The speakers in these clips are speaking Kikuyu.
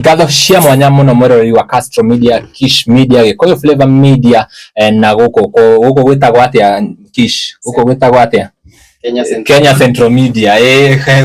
Ngatho cia mwanya muno mwiroreri wa Castro Media, Kish Media, Gikuyu Flavor Media, na guku guku gwitagwo atia? Kish, guku gwitagwo atia? Kenya Central. Kenya Central Media.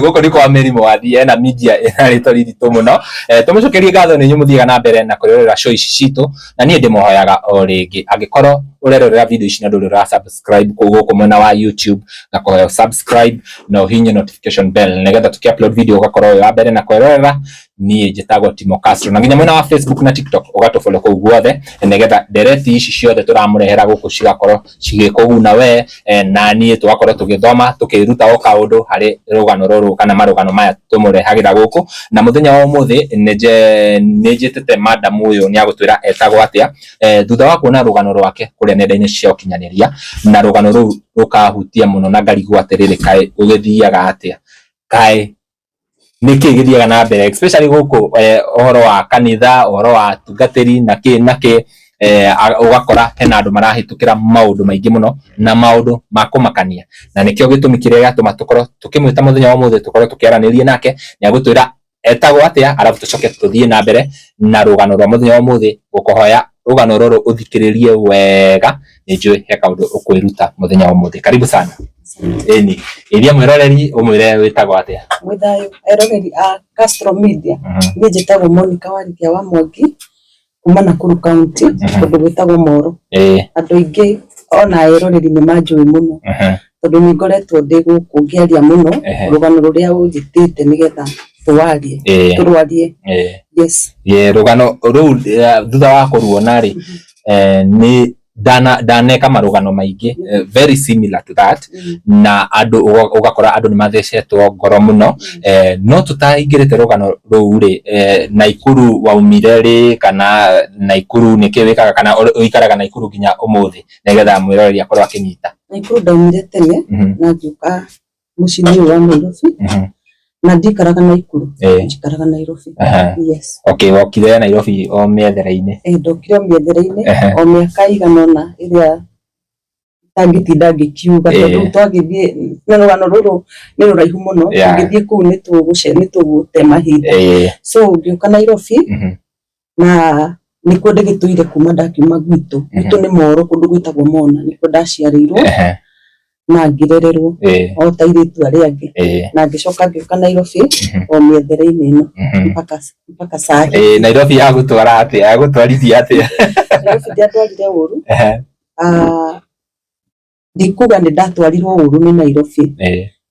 Guku ni kwa Mary Mwathi, ena media ena ritwa riritũ mũno. Tũmũcokerie ngatho nĩ inyuĩ mũthiaga na mbere na kwĩrorera show ici citũ, na niĩ ndĩmũhoyaga o rĩngĩ, angĩkorwo ũrerorera video ici na ndũrĩ ũra subscribe kũu gũkũ mwena wa YouTube, ngakũhoya subscribe na ũhihinye notification bell nĩgetha tũkĩ upload video ũgakorwo wĩ wa mbere na kwĩrorera. Niĩ njĩtagwo Timo Castro, na nginya mwena wa Facebook na TikTok ũgatũfollow kũu guothe nĩgetha ndereti ici ciothe tũramũrehera gũkũ cigakorwo cigĩkũguna we, na niĩ tũgakorwo tũgĩthoma, tũkĩruta o kaũndũ harĩ rũgano rũrũ kana marũgano maya tũmũrehagĩra gũkũ. Na mũthenya wa ũmũthĩ nĩ njĩtĩte madam ũyũ, nĩ agũtwĩra etagwo atĩa, thutha wa kuona rũgano rwake kũrĩa nenda-inĩ cia ũkinyanĩria, na rũgano rũu rũkahutia mũno na ngarigwo atĩrĩrĩ, kaĩ gũgĩthiaga atĩa, kaĩ nĩkĩ gĩthiaga na mbere, especially gũkũ, ũhoro wa kanitha, ũhoro wa atungatĩri na kĩ na kĩ. Ũgakora hena andũ marahĩtũkĩra maũndũ maingĩ mũno na maũndũ ma kũmakania, na nĩkĩo gĩtũmi kĩrĩa gĩatũma tũkorwo tũkĩmwĩta mũthenya wa ũmũthĩ tũkorwo tũkĩaranĩria nake. Nĩ agũtwĩra etagwo atĩa, arabu tũcoke tũthiĩ na mbere na rũgano rwa mũthenya wa ũmũthĩ. Gũkũhoya rũgano rũrũ ũthikĩrĩrie wega, nĩ njũĩ he kaũndũ ũkwĩruta mũthenya wa ũmũthĩ. Karibu sana. Ĩni, ĩria mwĩroreri, ũmwĩre wĩtagwo atĩa. Mwĩ thayũ, eroreri a Castro Media? Niĩ njĩtagwo Monica Warithia wa Mwangi kuma Nakuru County, kũndũ gwĩtagwo Moro. Andũ aingĩ ona eroreri nĩ manjũĩ mũno tondũ nĩ ngoretwo ndĩ gũkũ ngĩaria mũno rũgano rũrĩa ũnjĩtĩte nĩgetha tũwarie, tũrwarie. Yes. Rũgano rũu, thutha wa kũruona rĩ, nĩ ndaneka marũgano maingĩ very similar to that, na andũ ũgakora andũ nĩ mathecetwo ngoro mũno. No tũtaingĩrĩte rũgano rũu rĩ, Naikuru waumire rĩ, kana Naikuru nĩkĩ wĩkaga, kana ũikaraga Naikuru nginya ũmũthĩ, nĩgetha mwĩroreri akorwo akĩnyita? Naikuru ndaumire tene na ngĩũka mũciĩ-inĩ ũyũ wa Nairobi, na ndikaraga Naikuru, njikaraga Nairobi. Yes. Okay, wokire Nairobi o mĩethere-inĩ? Ndokire o mĩethere-inĩ, o mĩaka ĩigana ũna ĩrĩa itangĩtinda ngĩkiuga, tondũ twagĩthiĩ na rũgano rũrũ nĩ rũraihu mũno, tũngĩthiĩ kũu nĩ tũgũte mahinda. So ngĩũka Nairobi na nĩkuo ndĩgĩtũire kuma ndakiuma gwitũ. Gwitũ nĩ Moro, kũndũ gwĩtagwo Mona, nĩkuo ndaciarĩirwo na ngĩrererwo o ta airĩtu arĩa angĩ, na ngĩcoka ngĩũka Nairobi o mĩethere-inĩ ĩno mpaka saa hii. Nairobi yagũtwara atĩa, yagũtwarithia atĩa? Nairobi ndiatwarire ũru. Ndikuga nĩ ndatwarirwo ũru nĩ Nairobi.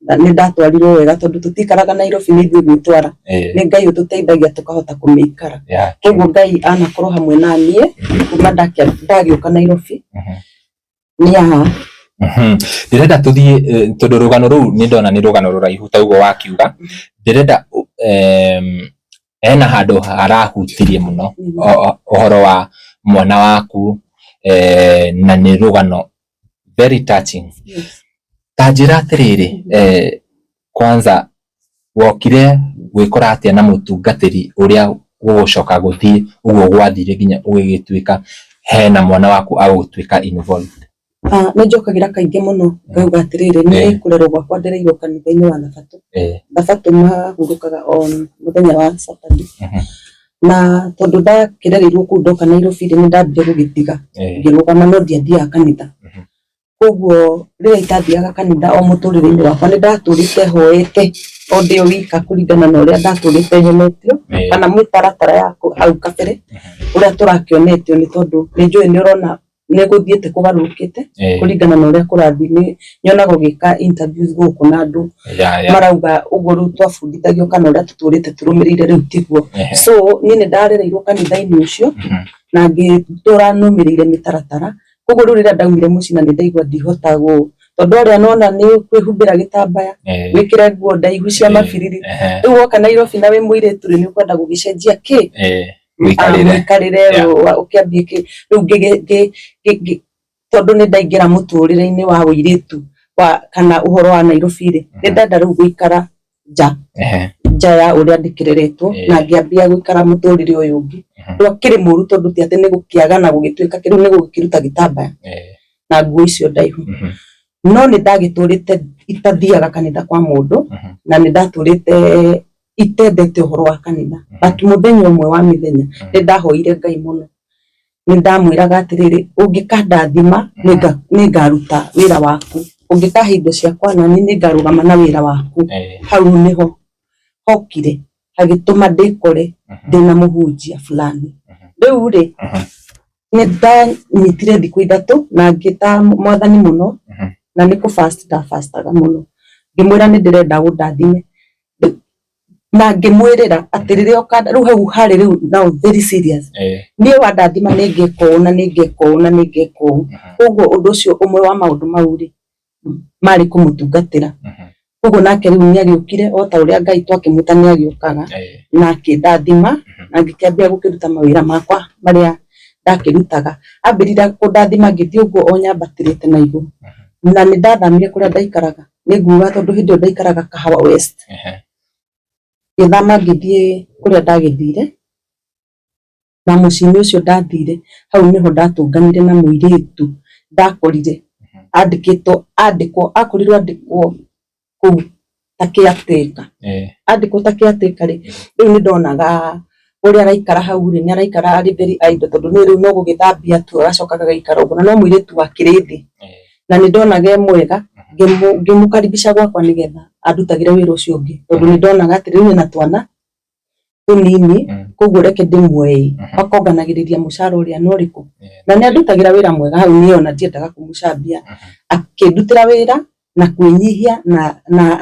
Na nĩ ndatwarirwo wega, tondũ tũtikaraga Nairobi nĩ ithuĩ gwĩtwara, nĩ Ngai ũtũteithagia tũkahota kũmĩikara. Koguo Ngai anakorwo hamwe na niĩ kuma ndagĩũka Nairobi. Nĩ aha. Ndĩrenda tũthiĩ, tondũ rũgano rũu nĩ ndona nĩ rũgano rũraihu ta ũguo wakiuga. Ndĩrenda hena handũ harahutirie mũno, ũhoro wa mwana waku, na nĩ rũgano very touching. Ta njĩra atĩrĩrĩ, kwanza wokire gwĩkora atĩa na mũtungatĩri ũrĩa gũgũcoka gũthiĩ ũguo gwathire nginya ũgĩgĩtuĩka hena mwana waku agũtuĩka involved? Nĩ njokagĩra kaingĩ mũno ngauga atĩrĩrĩ, nĩ kũrerwo gwakwa ndereirwo kanitha-inĩ wa Thabatũ. Thabatũ mahurũkaga on mũthenya wa Saturday. Na tondũ ndakĩrereirwo kũu, ndoka Nairobi rĩ, nĩ ndambire gũgĩtiga, ngĩrũgama, no ndiathiaga kanitha. Koguo rĩrĩa itathiaga kanitha, o mũtũrĩre-inĩ wakwa nĩ ndatũrĩte hoete o ndĩ o wika, kũringana na ũrĩa ndatũrĩte nyonetio kana mĩtaratara ya hau kabere ũrĩa tũrakĩonetio, nĩ tondũ nĩ njũĩ nĩ ũrona nĩ gũthiĩte kũgarũrũkĩte kũringana na ũrĩa kũrathiĩ. Nĩ nyonaga ũgĩka interviews gũkũ na andũ marauga ũguo rĩu twabundithagio kana ũrĩa tũtũrĩte tũrũmĩrĩire rĩu tiguo. So niĩ nĩ ndarereirwo kanitha-inĩ ũcio na ngĩtũra nũmĩrĩire mĩtaratara. Koguo rĩu rĩrĩa ndaumire mũciĩ na nĩ ndaigua ndihota gũ, tondũ arĩa nona nĩ kwĩhumbĩra gĩtambaya, wĩkĩre nguo ndaihu cia mabiriri. Rĩu woka Nairobi na wĩ mũirĩtu rĩ, nĩ ũkwenda gũgĩcenjia kĩ Mũikarĩre. Mũikarĩre ũkĩambie kĩ rĩu tondũ nĩ ndaingĩra mũtũrĩre-inĩ wa ũirĩtu wa kana ũhoro wa Nairobi rĩ, nĩ ndenda rĩu gũikara nja nja ya ũrĩa ndĩkĩreretwo, na ngĩambia gũikara mũtũrĩre ũyũ ũngĩ. Ndwakĩrĩ mũru, tondũ ti atĩ nĩ gũkĩaga na gũgĩtuĩka rĩu nĩ gũgĩkĩruta gĩtambaya na nguo icio ndaihu. No nĩ ndagĩtũrĩte itathiaga kanitha kwa mũndũ, na nĩ ndatũrĩte. Itendete ũhoro wa kanitha, but mũthenya ũmwe wa mĩthenya nĩ ndahoire Ngai mũno. Nĩ ndamwĩraga atĩrĩrĩ, ũngĩkandathima nĩngaruta wĩra waku, ũngĩkahe indo ciakwa nani nĩngarũgama na wĩra waku. Hau nĩho hokire hagĩtũma ndĩkore ndĩna mũhunjia fulani. Rĩu rĩ, nĩ ndanyitire thikũ 3 na ngĩta Mwathani mũno, na nĩ kũ fast ndabastaga mũno, ngĩmwĩra nĩ ndĩrenda ũndathime, na ngĩmwĩrĩra atĩ rĩrĩa ũkanda rĩu hau harĩ rĩu now very serious, niĩ wandathima nĩ ngeka ũũ na nĩ ngeka ũũ na nĩ ngeka ũũ. Koguo ũndũ ũcio, ũmwe wa maũndũ mau rĩ, marĩ kũmũtungatĩra. Koguo nake rĩu nĩ agĩũkire o ta ũrĩa Ngai twakĩmwĩta nĩ agĩũkaga na akĩndathima, na ngĩkĩambia gũkĩruta mawĩra makwa marĩa ndakĩrutaga. Ambĩrĩria kũndathima ngĩthiĩ ũguo o nyambatĩrĩte na igũrũ, na nĩ ndathamire kũrĩa ndaikaraga. Nĩ nguga tondũ hĩndĩ ĩyo ndaikaraga Kahawa West, ngĩthama ngĩthiĩ kũrĩa ndagĩthire, na mũciĩ-inĩ ũcio ndathire hau nĩho ndatũnganire na mũirĩtu ndakorire andĩkĩtwo, andĩkwo, akorirwo andĩkwo kũu ta caretaker. Andĩkwo ta caretaker rĩ, rĩu nĩ ndonaga ũrĩa araikara hau rĩ, nĩ araikara arĩ very idle, tondũ nĩ rĩu no gũgĩthambia tu, agacoka agagĩikara ũguo, na no mũirĩtu wakĩrĩ thĩ, na nĩ ndonaga e mwega, ngĩmũkaribisha gwakwa nĩgetha andutagĩre wĩra ũcio ũngĩ, tondũ nĩ ndonaga atĩ rĩu ena twana tũnini, koguo reke ndĩmuoe akonganagĩrĩria mũcara ũrĩa na ũrĩkũ. Na nĩ andutagĩra wĩra mwega hau, niĩ ona ndiendaga kũmũcambia. Akĩndutĩra wĩra na kwĩnyihia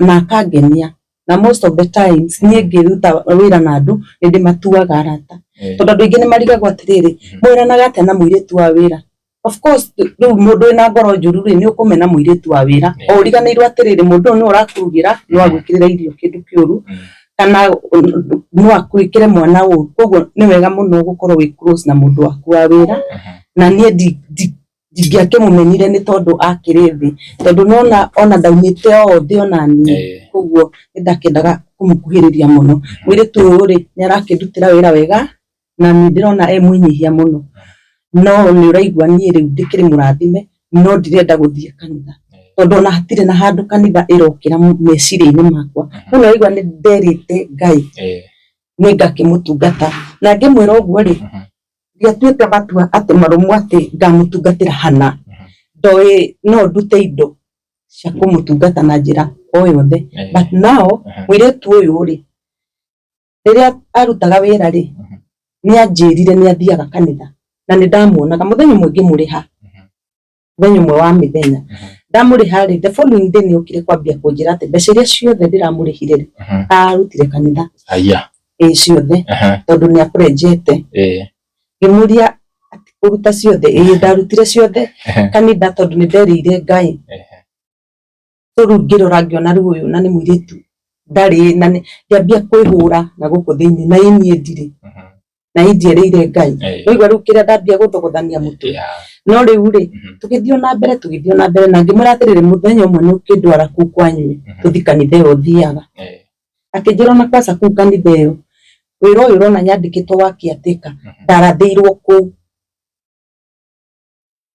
na akangenia, na most of the times niĩ ngĩruta wĩra na andũ nĩ ndĩmatuaga arata, tondũ andũ aingĩ nĩ marigagwo atĩrĩrĩ, mwĩranaga atĩa na mũirĩtu wa wĩra? Of course, rĩu mũndũ wĩna ngoro njũru rĩ, nĩ ũkũmena mũirĩtu wa wĩra, o ũriganĩirwo atĩrĩrĩ, mũndũ ũyũ nĩwe ũrakũrugĩra, no agwĩkĩrĩra irio kĩndũ kĩũru kana no akwĩkĩre mwana ũru. Koguo nĩ wega mũno gũkorwo wĩ close na mũndũ waku wa wĩra, na niĩ ndingĩakĩmũmenire nĩ tondũ akĩrĩ thĩ, tondũ nona ona ndaumĩte o thĩ ona niĩ, koguo nĩ ndakĩendaga kũmũkuhĩrĩria mũno. Mũirĩtu ũyũ rĩ, nĩ arakĩndutĩra wĩra wega na nĩ ndĩrona e mwĩnyihia mũno, no nĩ ũraigua niĩ rĩu ndĩkĩrĩ mũrathime, no ndirenda gũthiĩ kanitha, tondũ ona hatirĩ na handũ kanitha ĩrokĩra meciria-inĩ makwa. No nĩ ũraigua nĩ nderĩte Ngai nĩ ngakĩmũtungata, na ngĩmwĩra ũguo rĩ, ndiatuĩte matua atĩ marũmu atĩ ngamũtungatĩra hana, ndoĩ no ndute indo cia kũmũtungata na njĩra o yothe. But now mũirĩtu ũyũ rĩ, rĩrĩa arutaga wĩra rĩ, nĩ anjĩrire nĩ athiaga kanitha, na nĩ ndamuonaga. Mũthenya ũmwe ngĩmũrĩha, mũthenya ũmwe wa mĩthenya ndamũrĩha rĩ, the following day nĩ okire kwambia kũnjĩra atĩ mbeca iria ciothe ndĩramũrĩhire rĩ, arutire kanitha. Aya. Ĩ ciothe, tondũ nĩ akũrenjete. Ngĩmũria atĩ kũruta ciothe? Ĩĩ, ndarutire ciothe kanitha, tondũ nĩ nderĩire Ngai. So rĩu ngĩrora ngĩona rĩu ũyũ na nĩ mũirĩtu ndarĩ na ngĩambia kwĩhũra na gũkũ thĩinĩ, na ĩ niĩ ndirĩ na ĩ ndierĩire Ngai. Waigua rĩu kĩrĩa ndambia gũthogothania mũtwe. No rĩu rĩ, tũgĩthiĩ na mbere, tũgĩthiĩ na mbere, na ngĩmwĩra atĩrĩrĩ, mũthenya ũmwe nĩ ũkĩndwara kũu kwanyu tũthiĩ kanitha ĩyo ũthiaga. Akĩnjĩra ona kwanza kũu kanitha ĩyo, wĩra ũyũ ũrona nyandĩkĩtwo wa caretaker, ndarathĩirwo kũu.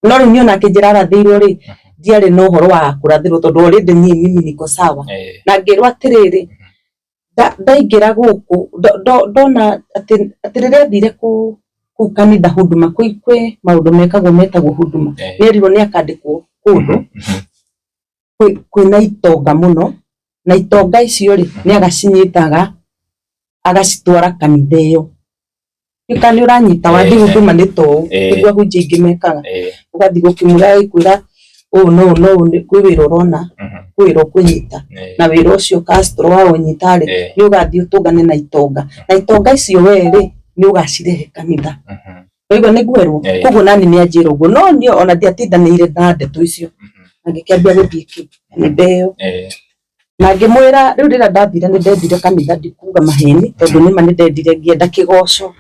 No rĩu niĩ ona akĩnjĩra arathĩirwo rĩ, ndiarĩ na ũhoro wa kũrathĩrwo, tondũ already niĩ mimi niko sawa. Na ngĩrwo atĩrĩrĩ, ndaingĩra gũkũ ndona atĩ rĩrĩa athire kũu kanitha huduma, kwĩ maũndũ mekagwo metagwo huduma, nĩerirwo nĩ akandĩkwo kũndũ kwĩna itonga mũno, na itonga icio rĩ, nĩ agacinyitaga agacitwara kanitha ĩyo. Kana nĩ ũranyita wathiĩ huduma nĩ ta ũũ, nĩguo ahunjia aingĩ mekaga, ũgathiĩ gũkĩmwĩra, agĩkwĩra ũũ na ũũ na ũũ, kwĩ wĩra ũrona, kwĩ wĩra ũkũnyita, na wĩra ũcio Castro waũnyita rĩ, nĩ ũgathiĩ ũtũngane na itonga, na itonga icio we rĩ, nĩ ũgacirehe kanitha. Waigua nĩ ngwerwo? Koguo nani nĩ anjĩra ũguo, no niĩ ona ndiatindanĩire na ndeto icio, na ngĩkĩambia gũthiĩ kĩ kanitha ĩyo. Na ngĩmwĩra rĩu rĩrĩa ndathire nĩ ndendire kanitha, ndikuga maheni, tondũ nĩma nĩ ndendire, ngĩenda kĩgoco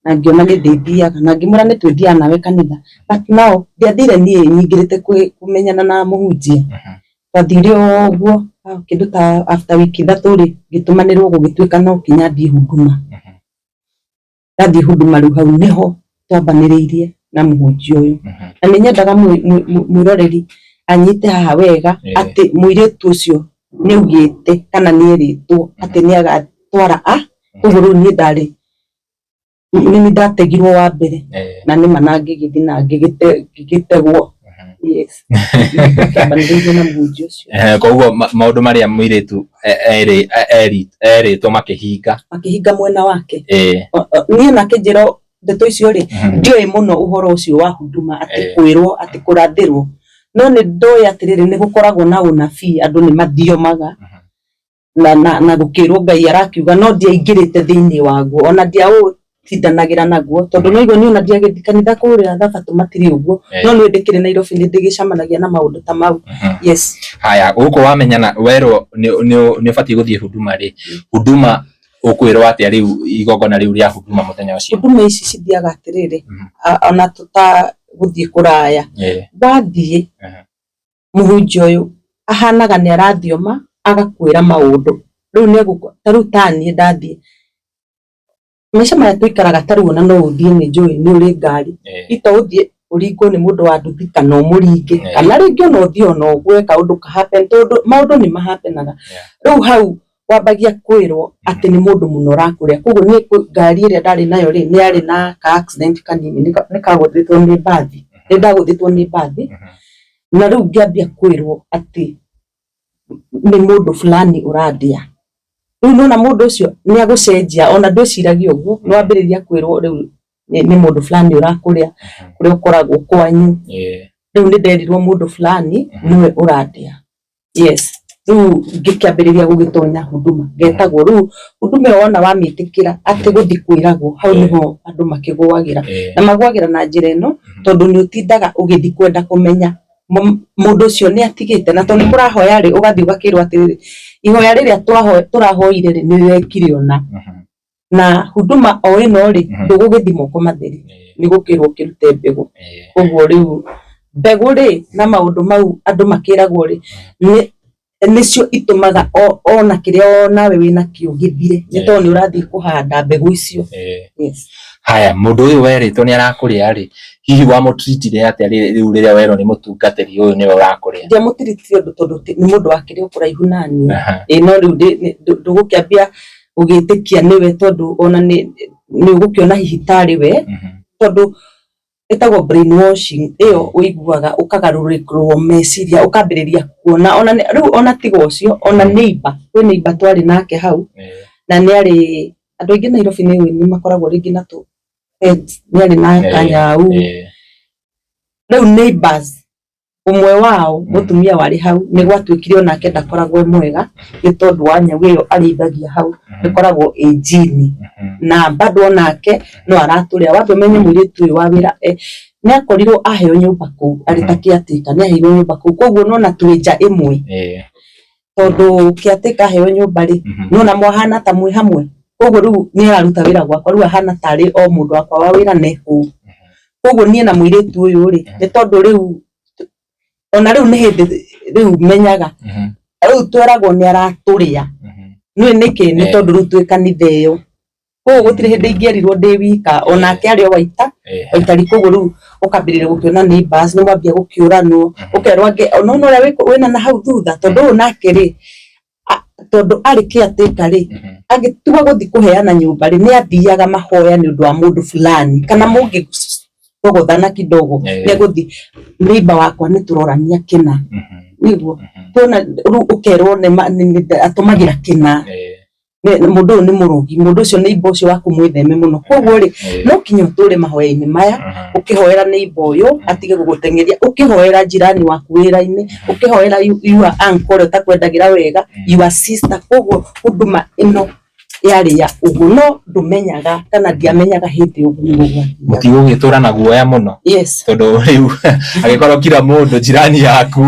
na ngĩona nĩ ndĩthiaga, na ngĩmwĩra nĩ twĩthiaga nawe kanitha. But now ndiathire niĩ nyingĩrĩte kũmenyana na mũhunjia, twathire o ũguo kĩndũ ta after wiki 3 rĩ, ngĩtũmanĩrwo gũgĩtuĩka no nginya thiĩ huduma. Ndathiĩ huduma rĩu hau nĩho twambanĩrĩirie na mũhunjia ũyũ, na nĩ nyendaga mwĩroreri anyite haha wega atĩ mũirĩtu ũcio nĩ augĩte kana nĩ erĩtwo atĩ nĩ twara a koguo rĩu niĩ ndarĩ nĩ ndategirwo wa mbere na nĩ ma na ngĩgĩthiĩ na ngĩgĩtegwo. Yes, kĩambanĩrĩirie na mũhunjia ũcio. Koguo maũndũ marĩa mũirĩtu erĩtwo makĩhinga. Makĩhinga mwena wake. Niĩ nake njĩra ndeto icio rĩ, ndioĩ mũno ũhoro ũcio wa huduma atĩ kwĩrwo atĩ kũrathĩrwo, no nĩ ndoĩ atĩrĩrĩ, nĩ gũkoragwo na ũnabii, andũ nĩ mathiomaga na gũkĩrwo Ngai arakiuga, no ndiaingĩrĩte thĩinĩ waguo, ona ndiaũtindanagĩra naguo, tondũ no igua niĩ ona ndiagĩthiĩ kanitha kũrĩa Thabatũ matirĩ ũguo, no nĩ ndĩkĩrĩ Nairobi nĩ ndĩgĩcemanagia na maũndũ ta mau. Yes. Haya, gũkũ wamenyana werwo nĩ ũbatiĩ gũthiĩ huduma rĩ, huduma ũkwĩrwo atĩa rĩu igongona rĩu rĩa huduma mũthenya ũcio? Huduma ici cithiaga atĩrĩrĩ, ona tũtagũthiĩ kũraya, wathiĩ mũhunjia ũyũ ahanaga nĩ arathioma agakwĩra maũndũ rĩu nĩ ta rĩu ta niĩ ndathiĩ maica maya tũikaraga ta rĩu ona no ũthiĩ nĩ njũĩ nĩ ũrĩ ngari ito ũthiĩ ũringwo nĩ mũndũ wa nduthi kana ũmũringe kana rĩngĩ ona ũthiĩ ona ũgwe kaũndũ ka happen tondũ maũndũ nĩ mahapenaga. Rĩu hau wambagia kwĩrwo atĩ nĩ mũndũ mũno ũrakũrĩa, koguo niĩ ngari ĩrĩa ndarĩ nayo rĩ, nĩ yarĩ na ka accident kanini, nĩ kagũthĩtwo nĩ mbathi, nĩ ndagũthĩtwo nĩ mbathi, na rĩu ngĩambia kwĩrwo atĩ nĩ mũndũ fulani ũrandĩa. Rĩu nĩwona mũndũ ũcio nĩ agũcenjia, ona ndwĩciragia ũguo, nĩ wambĩrĩria kwĩrwo rĩu nĩ mũndũ fulani ũrakũrĩa, kũrĩa ũkoragwo kwanyu, rĩu nĩ nderirwo mũndũ fulani nĩwe ũrandĩa. Yes, rĩu ngĩkĩambĩrĩria gũgĩtonya huduma, ngetagwo rĩu huduma ĩyo wona wamĩtĩkĩra atĩ gũthiĩ kwĩragwo, hau nĩho andũ makĩgũagĩra, na magũagĩra na njĩra ĩno, tondũ nĩ ũtindaga ũgĩthiĩ kwenda kũmenya mũndũ ũcio nĩ atigĩte, na tondũ nĩ kũrahoya rĩ, ũgathiĩ ũgakĩrwo atĩrĩrĩ, ihoya rĩrĩa tũrahoire rĩ, nĩ wekire ũna, na huduma o ĩno rĩ, ndũgũgĩthiĩ moko matheri, nĩ gũkĩrwo ũkĩrute mbegũ. Koguo rĩu mbegũ rĩ na maũndũ mau andũ makĩragwo rĩ, nĩcio itũmaga ona kĩrĩa nawe wĩnakĩo gĩthire, nĩ tondũ nĩ ũrathiĩ kũhanda mbegũ icio. Yes. Haya, mũndũ ũyũ werĩtwo nĩ arakũrĩa rĩ, hihi wamũtritire atĩa rĩu rĩrĩa werwo nĩ mũtungatĩri ũyũ nĩwe ũrakũrĩa? Ndiamũtiritire ũndũ tondũ nĩ mũndũ wakĩrĩ o kũraihu naniĩ. Ĩĩ no rĩu ndũgũkĩambia gũgĩtĩkia nĩwe tondũ ona nĩ ũgũkĩona hihi tarĩ we, tondũ ĩtagwo brain washing ĩyo ũiguaga ũkagarũrĩrwo meciria ũkambĩrĩria kuona ona rĩu ona tiga ũcio, ona neighbor, kwĩ neighbor twarĩ nake hau, na nĩ arĩ andũ aingĩ Nairobi nĩ ũĩ nĩ makoragwo rĩngĩ na tũ pets, nĩ arĩ na kanyau. Rĩu neighbors ũmwe wao mũtumia warĩ hau nĩ gwatuĩkire onake ndakoragwo e mwega nĩ tondũ wa nyau ĩyo arĩithagia hau ĩkoragwo ĩ njini, na bado onake no aratũrĩa. Wambe ũmenye mũirĩtu ũyũ wa wĩra nĩ akorirwo aheo nyũmba kũu arĩ ta caretaker, nĩ aheirwo nyũmba kũu, koguo nĩwona twĩ nja ĩmwe, tondũ caretaker aheo nyũmba rĩ, nĩwona mwahana ta mwĩ hamwe, koguo rĩu nĩ araruta wĩra gwakwa, rĩu ahana tarĩ o mũndũ wakwa wa wĩra na e kũu. Koguo niĩ na mũirĩtu ũyũ rĩ, nĩ tondũ rĩu ona rĩu nĩ hĩndĩ rĩu menyaga, rĩu tweragwo nĩ aratũrĩa, nĩũĩ nĩkĩ? Nĩ tondũ rĩu twĩ kanitha ĩyo, koguo gũtirĩ hĩndĩ ingĩerirwo ndĩ wika, onake arĩ o waita waitari, koguo rĩu ũkambĩrĩria gũkĩona neighbors nĩ mwambia gũkĩũranwo, ũkerwo angĩ nĩwona ũrĩa wĩna na hau thutha, tondũ ũyũ nake rĩ, tondũ arĩ caretaker rĩ, angĩtua gũthiĩ kũheana nyũmba rĩ, nĩ athiaga mahoya nĩ ũndũ wa mũndũ fulani, kana mũngĩtogothana kidogo, nĩ egũthiĩ neighbor wakwa nĩ tũrorania kĩna, nĩguo tuona rĩu ũkerwo atũmagĩra kĩna, mũndũ ũyũ nĩ mũrogi, mũndũ ũcio neighbor ũcio waku mwĩtheme mũno. Koguo rĩ, no nginya ũtũre mahoya-inĩ maya, ũkĩhoera neighbor ũyũ atige gũgũteng'eria, ũkĩhoera jirani waku wĩra-inĩ, ũkĩhoera your uncle ũrĩa ũtakwendagĩra wega, your sister, koguo huduma ĩno yarĩ ya ũguo, no ndũmenyaga kana ndiamenyaga hĩndĩ ũguo nĩguo gwathiaga. Mũtigũgĩtũra na guoya mũno? Yes. Tondũ rĩu agĩkorwo kila mũndũ jirani yaku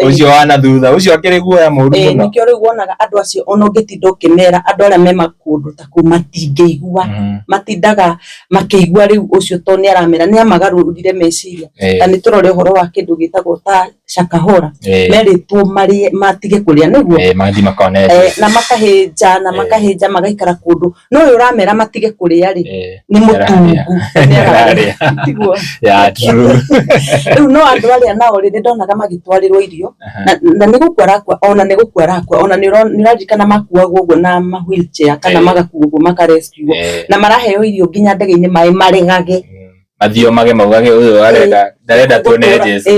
ũcio wa na thutha ũcio akĩrĩ guoya mũru mũno. Nĩkĩo rĩu wonaga andũ acio ona ũngĩtinda ũkĩmera andũ arĩa me makũndũ ta kũu matingĩigua, matindaga makĩigua rĩu ũcio tondũ nĩ aramera nĩ amagarũrire meciria. Ta nĩ tũrore ũhoro wa kĩndũ gĩtagwo ta Shakahola, merĩtwo marĩe matige kũrĩa nĩguo mathiĩ makone na makahĩnja na. Makahĩnja magaikara kũndũ, no ũyũ ũramera matige kũrĩa rĩ, nĩ mũtungu, nĩ ararĩa, tiguo? Yeah, true. Rĩu no andũ arĩa nao rĩ, nĩ ndonaga magĩtwarĩrwo irio na nĩ gũkua arakua, ona nĩ gũkua arakua, ona nĩ ũraririkana makuagwo ũguo na ma wheelchair kana magakuo ũguo makarescuo, na maraheo irio nginya ndege-inĩ maĩ maregage. Mathiomage maugage ũyũ arenda ndarenda tuone Jesu.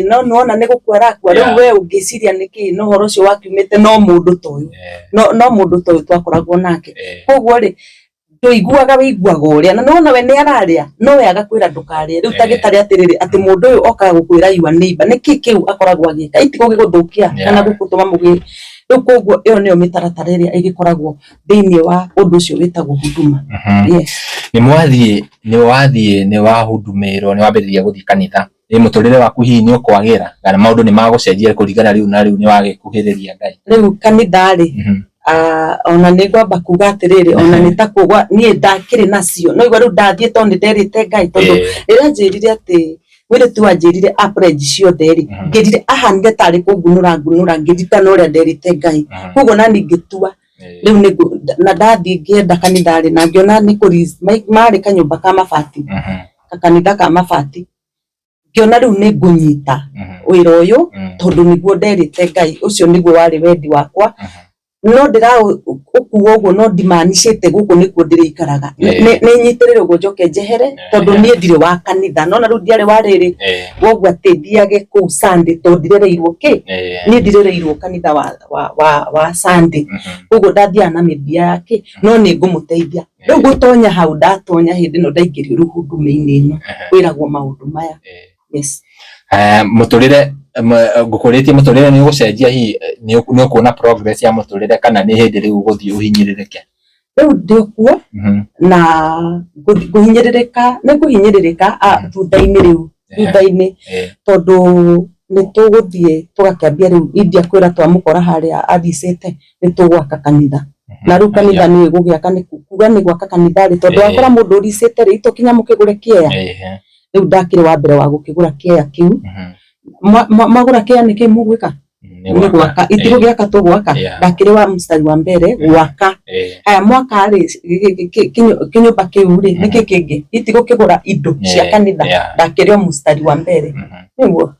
No nĩwona nĩ gũkua arakua. Rĩu we ũngĩciria nĩkĩ no ũhoro ũcio wakiumĩte no mũndũ ta ũyũ, no mũndũ ta ũyũ twakoragwo nake. Koguo rĩ, ndũiguaga, wĩiguaga ũrĩa, na nĩwona we nĩ ararĩa, no we agakwĩra ndũkarĩe. Rĩu ta gĩtarĩ atĩrĩrĩ, atĩ mũndũ ũyũ okaga gũkwĩra your neighbor, nĩkĩ kĩu akoragwo agĩka? Itigũgĩgũthũkia kana gũgũtũma mũgĩe. Rĩu koguo ĩyo nĩyo mĩtaratara ĩrĩa ĩgĩkoragwo thĩinĩ wa ũndũ ũcio wĩtagwo huduma. Yes. Nĩ mwathiĩ, nĩ wathiĩ, nĩ wahudumĩrwo, nĩ wambĩrĩria gũthiĩ kanitha. Ĩ mũtũrĩre waku hihi nĩ ũkwagĩra kana maũndũ nĩ magũcenjia kũringana rĩu na rĩu nĩ wagĩkuhĩrĩria Ngai? Rĩu kanitha rĩ, ona nĩ ngwamba kuga atĩrĩrĩ, ona nĩ ta kũgwa niĩ ndakĩrĩ nacio, no igua rĩu ndathiĩ tondũ nĩ nderĩte Ngai, tondũ rĩrĩa anjĩrire atĩ mũirĩtu anjĩrire a pledge ciothe rĩ, ngĩrire ahanire tarĩ kũngunũra ngunũra, ngĩririkana ũrĩa nderĩte Ngai. Koguo nani ngĩtua rĩu nĩ na ndathiĩ ngĩenda kanitha rĩ, na ngĩona nĩ marĩ kanyũmba ka mabati, gakanitha ka mabati, ngĩona rĩu nĩ ngũnyita wĩra ũyũ, tondũ nĩguo nderĩte Ngai, ũcio nĩguo warĩ wendi wakwa. No ndĩraũkua ũguo, no ndimanicĩte gũkũ nĩkuo ndĩrĩikaraga, nĩ nyitĩrĩre ũguo njoke njehere, tondũ niĩ ndirĩ wa kanitha, nona rĩu ndiarĩ wa rĩrĩ woguo atĩ thiage kũu Sunday, tondũ ndirereirwo kĩ, niĩ ndirereirwo kanitha wa Sunday, koguo ndathiaga na mĩthia ya kĩ, no nĩ ngũmũteithia. Rĩu gũtonya hau ndatonya hĩndĩ ĩno ndaingĩrio rĩu huduma-inĩ ĩno, kwĩragwo maũndũ maya. Yes. Mũtũrĩre, ngũkũrĩtie mũtũrĩre nĩ ũgũcenjia hihi nĩ ũkuona progress ya mũtũrĩre kana nĩ hĩndĩ rĩu ũgũthiĩ ũhinyĩrĩrĩke? Rĩu ndĩ kuo na ngũhinyĩrĩrĩka, nĩ ngũhinyĩrĩrĩka thutha-inĩ rĩu, thutha-inĩ, tondũ nĩ tũgũthiĩ tũgakĩambia rĩu India kwĩra twamũkora harĩa athicĩte, nĩ tũgwaka kanitha. Na rĩu kanitha nĩ gũgĩaka, nĩ kuga nĩ gwaka kanitha rĩ, tondũ wakora mũndũ ũricĩte rĩ, itokinya mũkĩgũre kĩea. Rĩu ndakĩrĩ wa mbere wa gũkĩgũra kĩea kĩu. Mwagũra kĩea nĩkĩ mũgwĩka? Nĩ gwaka, itigũgĩaka tũgwaka. Ndakĩrĩ wa mstari wa mbere gwaka. Haya mwaka rĩ, kĩnyũmba kĩu rĩ, nĩkĩ kĩngĩ? Itigũkĩgũra indo cia kanitha. Ndakĩrĩ o mstari wa mbere. Nĩguo.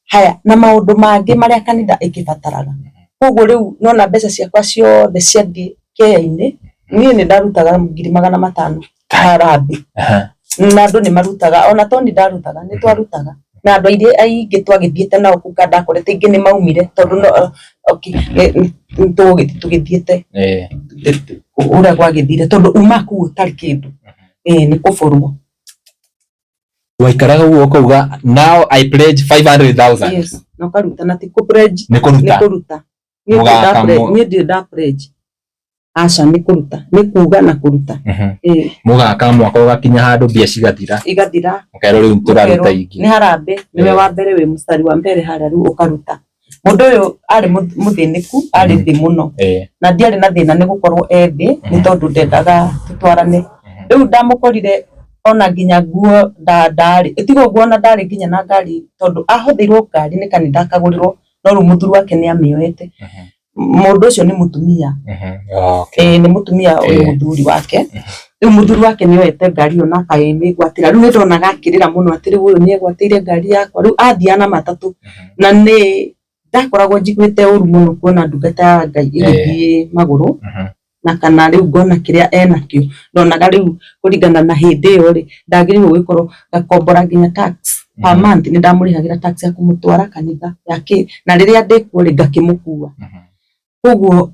Haya, na maũndũ mangĩ marĩa kanitha ĩkĩbataraga. Koguo rĩu nona mbeca ciakwa ciothe ciathiĩ kĩea-inĩ, niĩ nĩ ndarutaga 500,000 harambee. Na andũ nĩ marutaga, ona to niĩ ndarutaga, nĩ twarutaga. Na andũ aingĩ twagĩthiĩte nao kũu kana ndakorete aingĩ nĩ maumire, tondũ no okay, nĩ tũgũgĩthiĩ tũgĩthiĩte ũrĩa gwagĩthire, tondũ uma kũu ũtarĩ kĩndũ, nĩ kũbũrwo. Waikaraga ũguo ũkauga now I pledge 500,000. Yes, na ũkaruta, na ti kũ pledge, nĩ kũruta. Nĩ kũruta. Niĩ ndirĩ nda pledge. Aca, nĩ kũruta, nĩ kuga na kũruta. Mũgaka mwaka ũgakinya handũ mbia cigathira. Igathira. Mũkerwo rĩu tũraruta ingĩ. Nĩ harambee, nĩwe wa mbere wĩ mũstari wa mbere harĩa rĩu ũkaruta. Mũndũ ũyũ arĩ mũthĩnĩku, arĩ thĩ mũno. Na ndiarĩ na thĩna nĩ gũkorwo e thĩ, nĩ tondũ ndendaga tũtwarane. Rĩu ndamũkorire ona nginya nguo ndarĩ, tiga ũguo ona ndarĩ nginya na ngari, tondũ ahũthĩirwo ngari nĩ kanitha akagũrĩrwo, no rĩu mũthuri wake nĩ amĩoete. Mũndũ ũcio nĩ mũtumia. Nĩ mũtumia ũyũ mũthuri wake. Rĩu mũthuri wake nĩ oete ngari ĩyo na akamĩgwatĩra. Rĩu nĩ ndonaga akĩrĩra mũno atĩ rĩu ũyũ nĩ egwatĩire ngari yakwa. Rĩu athiaga na matatũ. Na nĩ ndakoragwo njiguĩte ũru mũno kuona ndungata ya Ngai ĩgĩthiĩ magũrũ, na kana rĩu ngona kĩrĩa enakĩo. Ndonaga rĩu kũringana na hĩndĩ ĩyo rĩ, ndagĩrĩirwo gũgĩkorwo ngakombora nginya tax per month, nĩ ndamũrĩhagĩra tax ya kũmũtwara kanitha ya kĩ, na rĩrĩa ndĩkuo rĩ, ngakĩmũkua. Koguo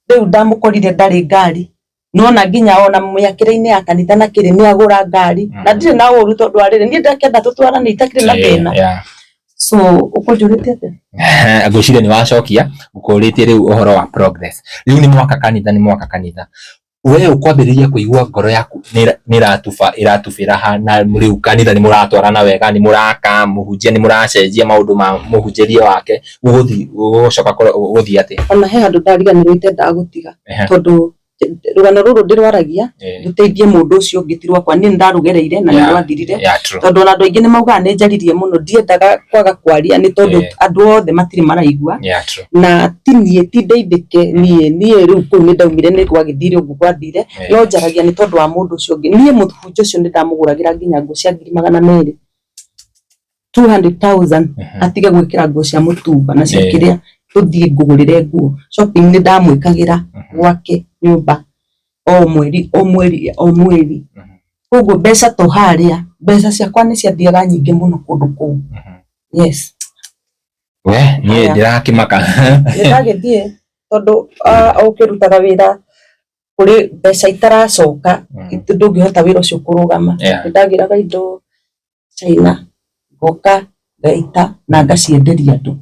rĩu ndamũkorire ndarĩ ngari, nona nginya ona mĩakĩre-inĩ ya kanitha na kĩrĩ nĩ agũra ngari, na ndirĩ na ũru tondũ arĩrĩ niĩ ndakĩenda tũtwarane itakĩrĩ na thĩna. So ũkũnjũrĩtie atĩa? Ngwĩciria nĩ wacokia, ngũkũrĩtie rĩu ũhoro wa progress. Rĩu nĩ mwaka kanitha, nĩ mwaka kanitha. We ũkwambĩrĩria kũigua ngoro yaku nĩ ĩratuba, ĩratubĩra ha, na rĩu kanitha nĩ mũratwarana wega, nĩ mũraka, mũhunjia nĩ mũracenjia maũndũ ma mũhunjĩrie wake, gũgũthiĩ gũgũcoka gũthiĩ atĩa? Ona he handũ ndariganĩrwo itendaga gũtiga, tondũ Rũgano rũrũ ndĩrwaragia rũteithie mũndũ ũcio ũngĩ, ti rwakwa. Niĩ nĩndarũgereire na nĩrwathirire, tondũ ona andũ aingĩ nĩ maugaga nĩ njaririe mũno. Ndiendaga kwaga kwaria nĩ tondũ andũ othe matirĩ maraigua. Na ti niĩ, ti ndeithĩke niĩ rĩu kũu nĩ ndaumire, nĩ gwagĩthire ũguo gwathire, no njaragia nĩ tondũ wa mũndũ ũcio ũngĩ. Niĩ mũhunjia ũcio nĩ ndamũgũragĩra nginya nguo cia 200,000, 200,000, atige gwĩkĩra nguo cia mũtumba na cia kĩrĩa, tũthiĩ ngũgũrĩre nguo. Shopping nĩ ndamwĩkagĩra gwake nyũmba o mweri, o mweri, o mweri. Koguo mbeca to harĩa, mbeca ciakwa nĩ ciathiaga nyingĩ mũno kũndũ kũu. Yes. We niĩ ndĩrakĩmaka. Nĩ ndagĩthiĩ tondũ ũkĩrutaga wĩra kũrĩ mbeca itaracoka, ndũngĩhota wĩra ũcio kũrũgama. Nĩ ndagĩraga indo China, ngoka ngaita na ngacienderia andũ.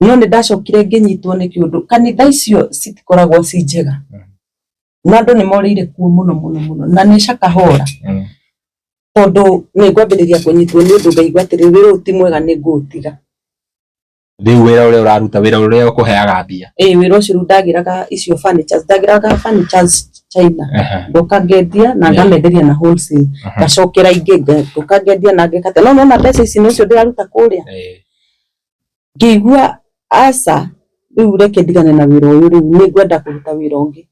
No nĩ ndacokire ngĩnyitwo nĩ kĩũndũ, kanitha icio citikoragwo ci njega na andũ nĩ morĩire kuo mũno mũno mũno, na nĩ cakahora, tondũ nĩ ngwambĩrĩria kũnyitwo nĩ ũndũ, ngaigua atĩrĩrĩ, wĩra ũyũ ti mwega, nĩ ngũũtiga. Rĩu wĩra ũrĩa ũraruta, wĩra ũrĩa ũkũheaga mbia? Ĩĩ, wĩra ũcio rĩu ndagĩraga icio furnitures, ndagĩraga furnitures China, ngoka ngendia na ngamenderia na wholesale, ngacokera ingĩ, ngoka ngendia na ngeka atĩa. No nĩwona mbeca ici nĩcio ndĩraruta kũrĩa, ngĩigua aca, rĩu reke ndigane na wĩra ũyũ, rĩu nĩ ngwenda kũruta wĩra ũngĩ.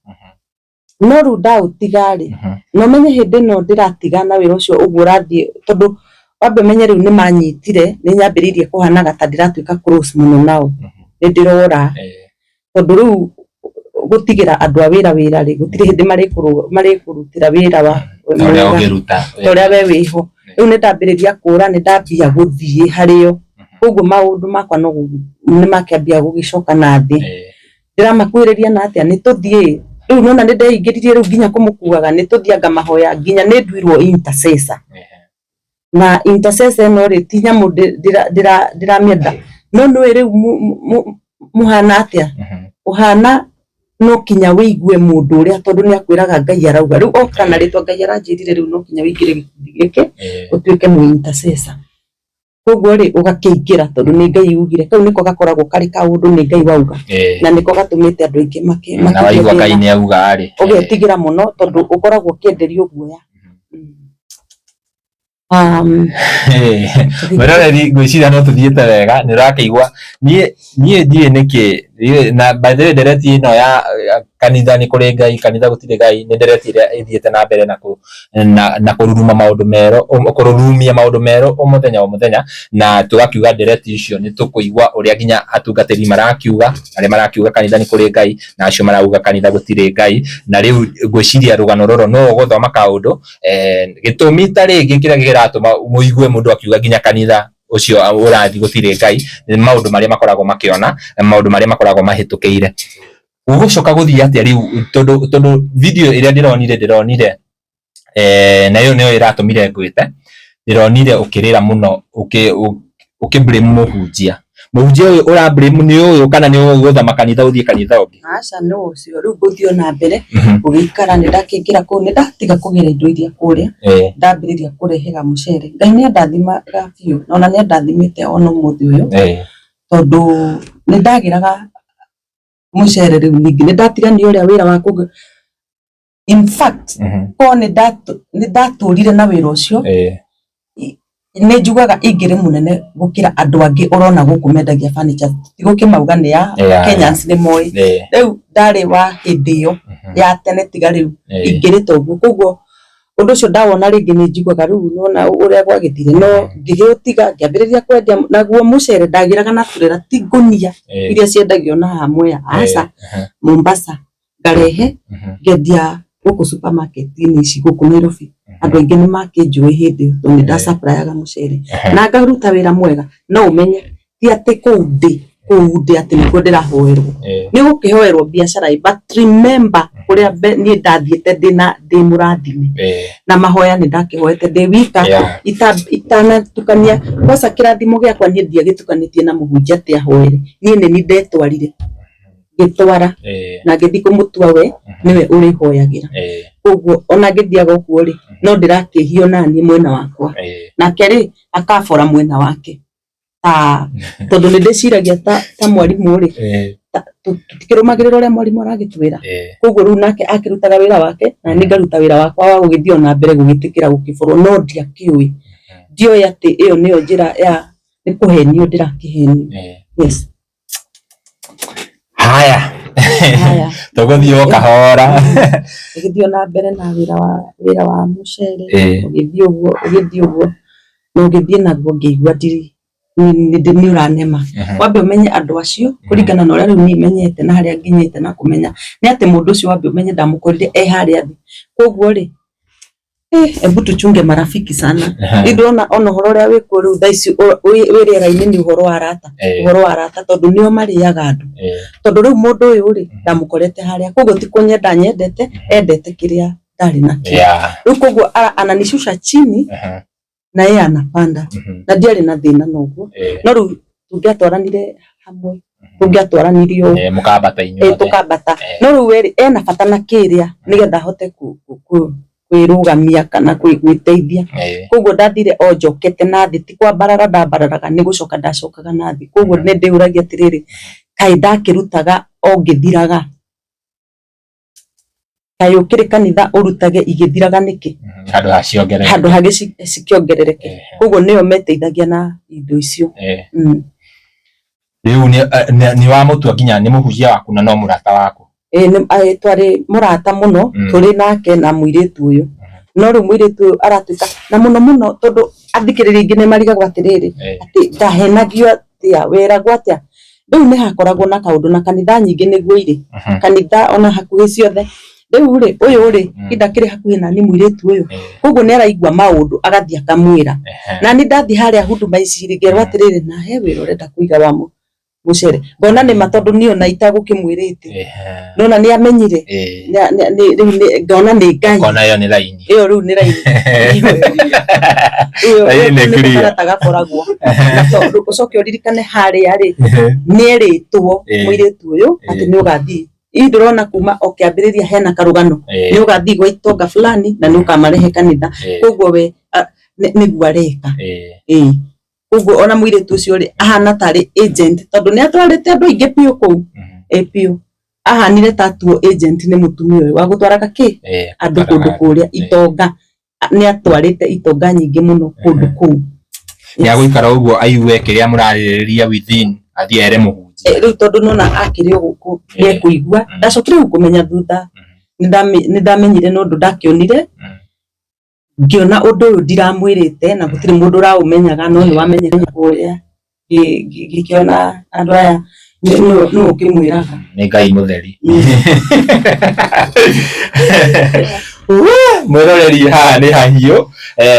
No rĩu ndaũtiga rĩ, na ũmenye hĩndĩ ĩno ndĩratiga na wĩra ũcio ũguo ũrathiĩ, tondũ wambe ũmenye rĩu nĩ manyitire, nĩ nyambĩrĩirie kũhanaga ta ndĩratuĩka close mũno nao, nĩ ndĩrora, tondũ rĩu gũtigĩra andũ a wĩra wĩra rĩ, gũtirĩ hĩndĩ marĩkũrutĩra wĩra wa ũrĩa ũngĩruta ta ũrĩa we wĩho. Rĩu nĩ ndambĩrĩria kũra, nĩ ndambia gũthiĩ harĩo, koguo maũndũ makwa no nĩ makĩambia gũgĩcoka na thĩ. Ndĩramakuhĩrĩria na atĩa? Nĩ tũthiĩ rĩu, nona nĩ ndeingĩririe rĩu nginya kũmũkuaga, nĩ tũthiĩ ngamahoya, nginya nĩ nduirwo intercessor. Na intercessor ĩno rĩ, ti nyamũ ndĩramĩenda, no nĩũĩ rĩu mũhana atĩa, ũhana no kinya wĩigue mũndũ ũrĩa, tondũ nĩ akwĩraga Ngai arauga. Rĩu oka na rĩtwa Ngai aranjĩrire, rĩu no kinya wĩingĩre gĩkundi gĩkĩ ũtuĩke mũ intercessor. Koguo rĩ, ũgakĩingĩra tondũ nĩ Ngai ugire. Kau nĩko gakoragwo karĩ kaũndũ, nĩ Ngai wauga, na nĩko gatũmĩte andũ aingĩ na waigua Ngai nĩ auga rĩ, ũgetigĩra mũno tondũ ũkoragwo ũkĩenderio guoya. Mwĩroreri, ngwĩciria no tũthiĩte wega, nĩ ũrakĩigua niĩ ndiũĩ nĩkĩ. Na by the way, ndereti ĩno ya kanitha nĩ kũrĩ Ngai, kanitha gũtirĩ Ngai, nĩ ndereti ĩrĩa ĩthiĩte na mbere na kũruruma maũndũ merũ, kũrurumia maũndũ merũ o mũthenya o mũthenya, na tũgakiuga ndereti icio nĩ tũkũigua ũrĩa nginya atungatĩri marakiuga, arĩa marakiuga kanitha nĩ kũrĩ Ngai na acio marauga kanitha gũtirĩ Ngai. Na rĩu ngwĩciria rũgano rũrũ no ũgũthoma kaũndũ gĩtũmi ta rĩngĩ kĩrĩa kĩratũma mũigue mũndũ akiuga nginya kanitha ũcio ũrathiĩ gũtirĩ Ngai, nĩ maũndũ marĩa makoragwo makĩona na maũndũ marĩa makoragwo mahĩtũkĩire. Gũgũcoka gũthiĩ atĩa rĩu, tondũ video ĩrĩa ndĩronire nayo nĩyo ĩratũmire ngwĩte, ndĩronire ũkĩrĩra mũno ũkĩ blame mũhunjia. Mũhunjia ũyũ ũra blame nĩ ũyũ kana nĩ ũgũthama kanitha ũthiĩ kanitha ũngĩ? Aca, no ũcio rĩu ngũthiĩ o na mbere gũgĩikara. Nĩ ndakĩingĩra kũu, nĩ ndatiga kũgĩra indo iria kũrĩa, ndambĩrĩria kũrehera mũcere. Ngai nĩ andathimaga biũ, ona nĩ andathimĩte ona ũmũthĩ ũyũ, tondũ nĩ ndagĩraga mũcere. Rĩu ningĩ nĩ ndatigania ũrĩa wĩra wa kũgĩ, in fact ko nĩ ndatũrire na wĩra ũcio, nĩ njugaga ingĩrĩ mũnene gũkĩra andũ angĩ ũrona gũkũ mendagia furniture. Tigũkĩmauga nĩ ya Kenyans nĩ moĩ. Rĩu ndarĩ wa hĩndĩ ĩyo ya tene, tiga rĩu ingĩrĩ ta ũguo. Koguo ũndũ ũcio ndawona rĩngĩ nĩ njiguaga rĩu nona ũrĩa gwagĩthire, no ngĩgĩũtiga, ngĩambĩrĩria kwendia naguo mũcere. Ndagĩraga na turera, ti ngũnia iria ciendagio na haha Mwea, aca, Mombasa, ngarehe ngendia gũkũ supermarket-inĩ ici gũkũ Nairobi. Andũ aingĩ nĩ makĩnjũĩ hĩndĩ ĩyo tondũ nĩ ndacaprayaga mũcere na ngaruta wĩra mwega. No ũmenye ti atĩ kũu ndĩ atĩ nĩkuo ndĩrahoerwo. Nĩ ũgũkĩhoerwo biacara ĩ, but remember kũrĩa niĩ ndathiĩte ndĩna ndĩ mũrathime na mahoya, nĩ ndakĩhoete ndĩ wika itanatukania. Kwanza kĩrathimo gĩakwa niĩ ndiagĩtukanĩtie na mũhunjia atĩ ahoere. Niĩ nĩ niĩ ndetwarire, ngĩtwara na ngĩthiĩ kũmũtua we nĩwe ũrĩhoyagĩra. Koguo ona ngĩthiaga ũguo rĩ, no ndĩrakĩhio naniĩ mwena wakwa, nake rĩ akabora mwena wake, ta tondũ nĩ ndĩciragia ta mwarimũ rĩ. Tũtikĩrũmagĩrĩra ũrĩa mwarimũ aragĩtwĩra. Koguo rĩu nake akĩrutaga wĩra wake na niĩ ngaruta wĩra wakwa wa gũgĩthiĩ ona mbere gũgĩtĩkĩra gũkĩbũrwo, no ndiakĩũĩ, ndioĩ atĩ ĩyo nĩyo njĩra ya nĩ kũhenio ndĩrakĩhenio. Yes. Haya. Haya. Tũgũthiĩ o kahora. Ũgĩthiĩ ona mbere na wĩra wa mũcere, ũgĩthiĩ ũguo, ũgĩthiĩ ũguo, na ũgĩthiĩ naguo ngĩigua ndirĩ nĩ ũranema. Wambe ũmenye andũ acio kũringana na ũrĩa rĩu niĩ menyete na harĩa nginyĩte na kũmenya nĩ atĩ mũndũ ũcio wambe ũmenye ndamũkorire e harĩa thĩ. Koguo rĩ, hebu tuchunge marafiki sana. Rĩu ndĩrona ona ũhoro ũrĩa wĩkuo rĩu thaa ici wĩ rĩera-inĩ nĩ ũhoro wa arata, ũhoro wa arata, tondũ nĩo marĩaga andũ. Tondũ rĩu mũndũ ũyũ rĩ, ndamũkorete harĩa, koguo ti kũnyenda nyendete, endete kĩrĩa ndarĩ nakĩo. Rĩu koguo ananishusha chini na yeye anapanda, na ndiarĩ na thĩna na ũguo. No rĩu tũngĩatwaranire hamwe, tũngĩatwaranirie ũũ, Mũkambata inyuothe. Tũkambata. No rĩu we rĩ, ena bata na kĩrĩa nĩgetha ahote kwĩrũgamia kana gwĩteithia. Koguo ndathire o njokete na thĩ, ti kwambarara ndambararaga, nĩ gũcoka ndacokaga na thĩ. Koguo nĩ ndĩyũragia atĩrĩrĩ, kaĩ ndakĩrutaga o ngĩthiraga? Kaĩ ũkĩrĩ kanitha ũrutage igĩthiraga nĩkĩ? Handũ ha ciongerereke. Handũ ha cikĩongerereke. Koguo nĩo meteithagia na indo icio. Rĩu nĩ wamũtua nginya nĩ mũhunjia waku na no mũrata waku. Ĩĩ, twarĩ mũrata mũno, tũrĩ nake na mũirĩtu ũyũ. No rĩu mũirĩtu ũyũ aratuĩka na mũno mũno, tondũ athikĩrĩria aingĩ nĩ marigagwo atĩrĩrĩ, atĩ ndahenagio atĩa, weragwo atĩa? Rĩu nĩ hakoragwo na kaũndũ, na kanitha nyingĩ nĩguo irĩ, kanitha ona hakuhĩ ciothe. Rĩu rĩ, ũyũ rĩ, ndakĩrĩ hakuhĩ nani mũirĩtu ũyũ, koguo nĩ araigua maũndũ agathiĩ akamwĩra. Na niĩ ndathiĩ harĩa huduma ici rĩ, ngerwo atĩrĩrĩ, na he wĩra ũrenda kũiga wa mũcere. Ngona nĩ ma, tondũ niĩ ona itagũkĩmwĩrĩte, nona nĩ amenyire. Rĩu ngona nĩ Ngai. Kona ĩyo nĩ raini. Ĩyo rĩu nĩ raini. Ĩyo Raini nĩ nĩ clear. karata gakoragwo. Na tondũ ũcoke ũririkane harĩa rĩ, nĩ erĩtwo mũirĩtu ũyũ atĩ nĩ ũgathiĩ. Ii ndĩrona kuma o kĩambĩrĩria hena karũgano, nĩ ũgathiĩ gwa itonga fulani na nĩ ũkamarehe kanitha. Koguo we nĩguo areka. Ĩĩ. Koguo ona mũirĩtu ũcio rĩ, ahana tarĩ agent, tondũ nĩ atwarĩte andũ aingĩ biũ kũu. Ĩ biũ. Ahanire ta atuo agent nĩ mũtumia ũyũ wa gũtwaraga kĩ andũ kũndũ kũrĩa itonga. Nĩ atwarĩte itonga nyingĩ mũno kũndũ kũu. Nĩ agũikara ũguo aigue kĩrĩa mũrarĩrĩria within, athiĩ ere mũhunjia. Rĩu tondũ nona akĩrĩ o gũkũ nĩ ekũigua. Ndacokire rĩu kũmenya thutha, nĩ ndamenyire na ũndũ ndakĩonire, ngĩona ũndũ ũyũ ndiramwĩrĩte na gũtirĩ mũndũ ũraũmenyaga, no nĩ wamenyeka kũrĩa. Ngĩkĩona andũ aya nũ ũkĩmwĩraga. Nĩ Ngai mũtheri. Mwĩroreri, haha nĩ hahiũ,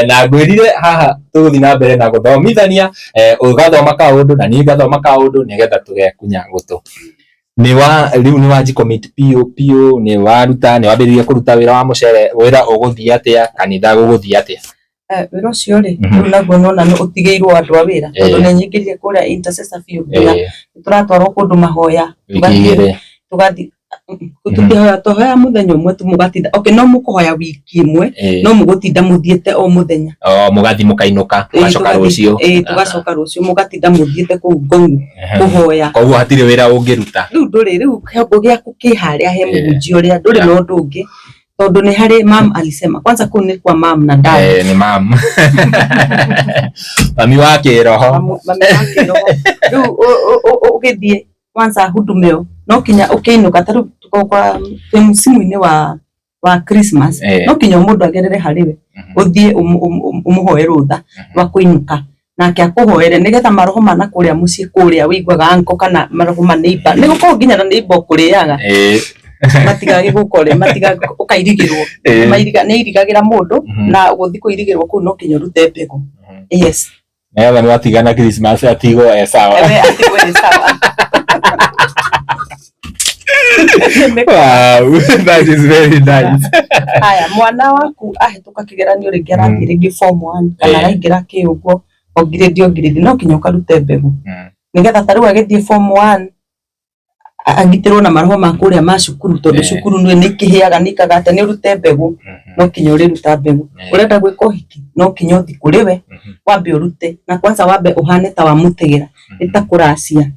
na ngwĩrire haha tũgũthiĩ na mbere na gũthomithania, ũgathoma kaũndũ na niĩ ngathoma kaũndũ nĩgetha tũgekunya gũtũ. Nĩ wa rĩu nĩ wanji commit piũ piũ, nĩ waruta, nĩ wambĩrĩria kũruta wĩra wa mũcere, wĩra ũgũthiĩ atĩa, kanitha gũgũthiĩ atĩa? Wĩra ũcio rĩ, rĩu naguo nona nĩ ũtigĩirwo andũ a wĩra, tondũ nĩ nyingĩrire kũrĩa intercessor biũ nginya tũratwarwo kũndũ mahoya, Wiki 2. Tũgathiĩ tũtihoya, tũhoya mũthenya ũmwe tu mũgatinda, okay, no mũkũhoya wiki ĩmwe, no mũgũtinda mũthiĩte o mũthenya. O mũgathiĩ mũkainũka, mũgacoka rũciũ. Ĩĩ, tũgacoka rũciũ, mũgatinda mũthiĩte kũu Ngong'u kũhoya. Koguo hatirĩ wĩra ũngĩruta. Rĩu ndũrĩ, rĩu kĩongo gĩaku kĩ harĩa he mũhunjia ũrĩa, ndũrĩ na ũndũ ũngĩ, tondũ nĩ harĩ mam alisema kwanza kũu nĩ kwa mam na dad. Nĩ mam, mami wa kĩroho. Mami wa kĩroho. Rĩu ũgĩthiĩ kwanza huduma ĩyo no kinya ũkĩinũka, ta rĩu kwa twĩ msimu-inĩ wa Christmas, no kinya o mũndũ agerere harĩ we, ũthiĩ ũmũhoe rũtha rwa kũinũka, nake akũhoere nĩgetha maroho ma nakũrĩa mũciĩ kũrĩa wĩiguaga uncle kana maroho ma neighbor, nĩ gũkoragwo nginya na neighbor ũkũrĩaga, matigagĩgũkore, matiga ũkairigĩrwo. Nĩ airigagĩra mũndũ, na gũthiĩ kũirigĩrwo kũu no kinya ũrute mbegũ. Yes. Nĩgetha mwatigana Christmas atigwo e sawa. Ewe atigwo e sawa. Wow, that is very nice. Haya, mwana waku ahĩtũka kĩgeranio rĩngĩ, arathiĩ rĩngĩ form 1 kana araingĩra kĩ ũguo, o grade o grade, no kinya ũkarute mbegũ nĩgetha ta rĩu agĩthiĩ form 1 agitĩrwo na maroho ma kũrĩa ma cukuru, tondũ cukuru nĩ ikĩhĩaga, nĩ ikaga atĩa, nĩ ũrute mbegũ, no kinya ũrĩruta mbegũ. Ũrenda gwĩka ũhiki, no kinya ũthiĩ kũrĩ we, wambe ũrute, na kwanza wambe ũhane ta wamũtegera, nĩ ta kũracia.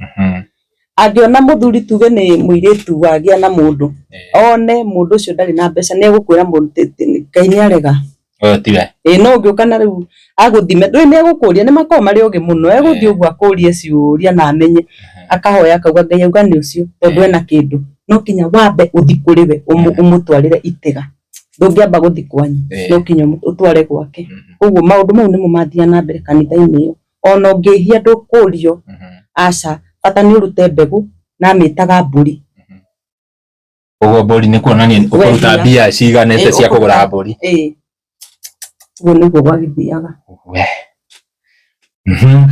Angĩona mũthuri tuge nĩ mũirĩtu wagĩa na mũndũ, one mũndũ ũcio ndarĩ na mbeca, nĩ egũkwĩra Ngai nĩ arega. Ũyũ tiwe. Ĩĩ no ũngĩũka na rĩu agũthime, ndũĩ nĩ egũkũria, nĩ makoragwo marĩ ogĩ mũno, egũthiĩ ũguo akũrie ciũria na amenye, akahoya akauga Ngai auga nĩ ũcio tondũ ena kĩndũ. No kinya wambe ũthiĩ kũrĩ we ũmũtwarĩre itĩga. Ndũngĩamba gũthiĩ kwanyu, no kinya ũtware gwake. Koguo maũndũ mau nĩmo mathiaga na mbere kanitha-inĩ ĩyo. Ona ũngĩhia ndũkũrio, aca, bata nĩ ũrute mbegũ na amĩtaga mbũri. Koguo mbũri nĩ kuonania ũkũruta mbia ciganĩte cia kũgũra mbũri. Ĩĩ, ũguo nĩguo gwagĩthiaga. We.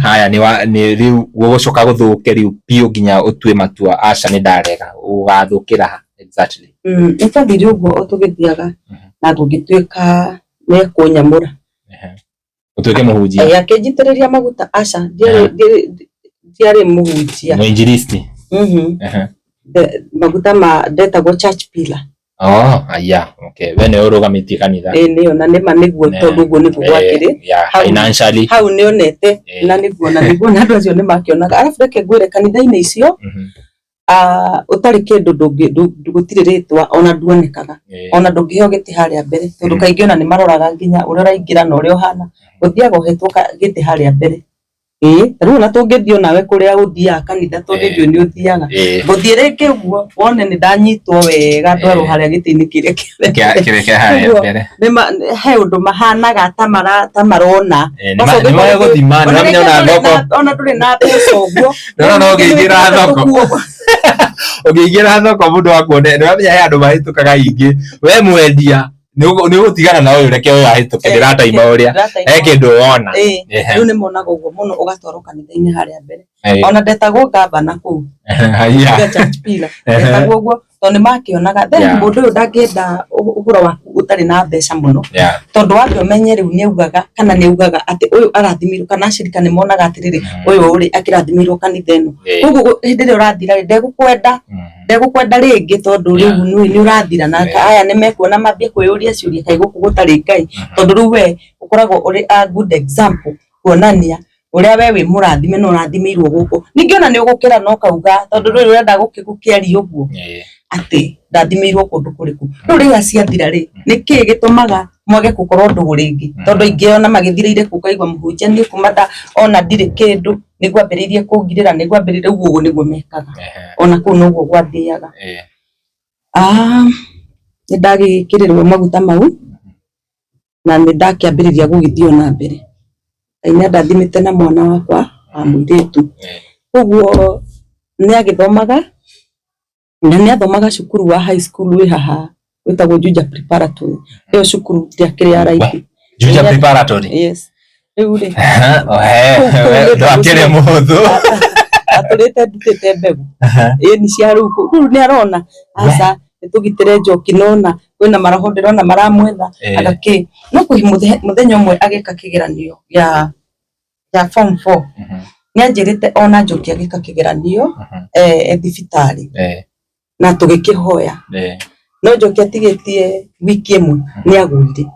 Haya nĩ rĩu gũgũcoka gũthũke rĩu biũ nginya ũtue matua aca nĩ ndarega, gũgathũkĩra ha exactly? Nĩ twathire ũguo o tũgĩthiaga na gũgĩtuĩka nĩ ekũnyamũra. Ũtuĩke mũhunjia? Ĩĩ, akĩnjitĩrĩria maguta, aca, ndiarĩ mũhunjia. Mũinjilisti? Maguta ma ndetagwo church pillar. Oh, aya, okay. We nĩwe ũrũgamĩtie kanitha. Ĩĩ nĩyo, na nĩma nĩguo tondũ ũguo nĩguo gwakĩrĩ. Yeah, financially. Hau nĩonete na nĩguo na nĩguo na andũ acio nĩmakĩonaga. Arabu reke ngwĩre kanitha-inĩ icio ũtarĩ kĩndũ gũtirĩ rĩtwa ona nduonekaga, ona ndũngĩheo gĩtĩ harĩa mbere tondũ kaingĩ ona nĩmaroraga nginya ũrĩa ũraingĩra na ũrĩa ũhana, ũthiaga ũhetwo gĩtĩ harĩa mbere. Ĩĩ, ta rĩu ona tũngĩthiĩ onawe kũrĩa ũthiaga kanitha tondũ njũĩ nĩ ũthiaga, ngũthiĩ rĩngĩ ũguo wone nĩ ndanyitwo wega ndwarwo harĩa gĩtĩ-inĩ kĩrĩa kĩa harĩa mbere. He ũndũ mahanaga ta marona. Nĩ gũthima, nĩ ũramenya ona thoko. Ona ndũrĩ na mbeca ũguo. Nĩ ũngĩingĩra thoko. Ũngĩingĩra thoko mũndũ akuone, nĩ ũramenya he andũ mahĩtũkaga aingĩ. We mwendia nĩ ũgũtigana na ũyũ, reke ũyũ ahĩtũke, ndĩrataima ũrĩa he kĩndũ wona. Rĩu nĩ monaga ũguo mũno, ũgatwarwo kanitha-inĩ harĩa mbere. Ona ndetagwo ngavana kũu, church pillar, ndetagwo ũguo tondũ nĩ makĩonaga. Then mũndũ ũyũ ndangĩenda ũhoro waku ũtarĩ na mbeca mũno, tondũ wambe ũmenye rĩu nĩ augaga kana nĩ augaga atĩ ũyũ arathimirwo, kana acirika nĩ monaga atĩrĩrĩ, ũyũ rĩ akĩrathimĩirwo kanitha ĩno. Koguo hĩndĩ ĩrĩa ũrathira rĩ, ndegũkwenda ndegũkwenda rĩngĩ tondũ rĩu nĩ ũrathira na aya nĩ mekuona mambie kwĩyũria ciũria kaĩ gũkũ gũtarĩ Ngai, tondũ rĩu we ũkoragwo ũrĩ a good example kuonania ũrĩa we wĩ mũrathime na ũrathimĩirwo gũkũ. Ningĩ ona nĩ ũgũkĩra na ũkauga tondũ rĩu ũrenda gũkĩaria ũguo atĩ ndathimĩirwo kũndũ kũrĩkũ. Rĩu rĩrĩa ciathira rĩ, nĩkĩ gĩtũmaga mwage gũkorwo ndũgũ rĩngĩ? Tondũ aingĩ ona magĩthirĩire kũu ũkaigua mũhunjia niĩ kuma ona ndirĩ kĩndũ nĩguo ambĩrĩirie kũngirĩra, nĩguo ambĩrĩirie, rĩu ũguo nĩguo mekaga. Ona kũu noguo gwathiaga. Nĩ ndagĩkĩrĩrwo maguta mau na nĩ ndakĩambĩrĩria gũgĩthiĩ o na mbere. Ngai nĩ andathimĩte na mwana wakwa wa mũirĩtu. Koguo nĩ agĩthomaga na nĩ athomaga cukuru wa high school wĩ haha wĩtagwo Juja Preparatory. Ĩyo cukuru ndĩakĩrĩ ya raithi. Juja Preparatory? Yes. Rĩu rĩ, ndwakĩrĩ mũhũthũ. Atũrĩte ndutĩte mbegũ. Ĩĩ nĩ cia rĩu rĩu nĩ arona aca nĩ tũgitĩre njoki nona kwĩna maroho ndĩrona maramwetha agakĩ no kwĩ mũthenya ũmwe agĩka kĩgeranio gĩa form 4 nĩ anjĩrĩte ona Njoki agĩka kĩgeranio e thibitarĩ na tũgĩkĩhoya no Njoki atigĩtie wiki ĩmwe nĩ agũire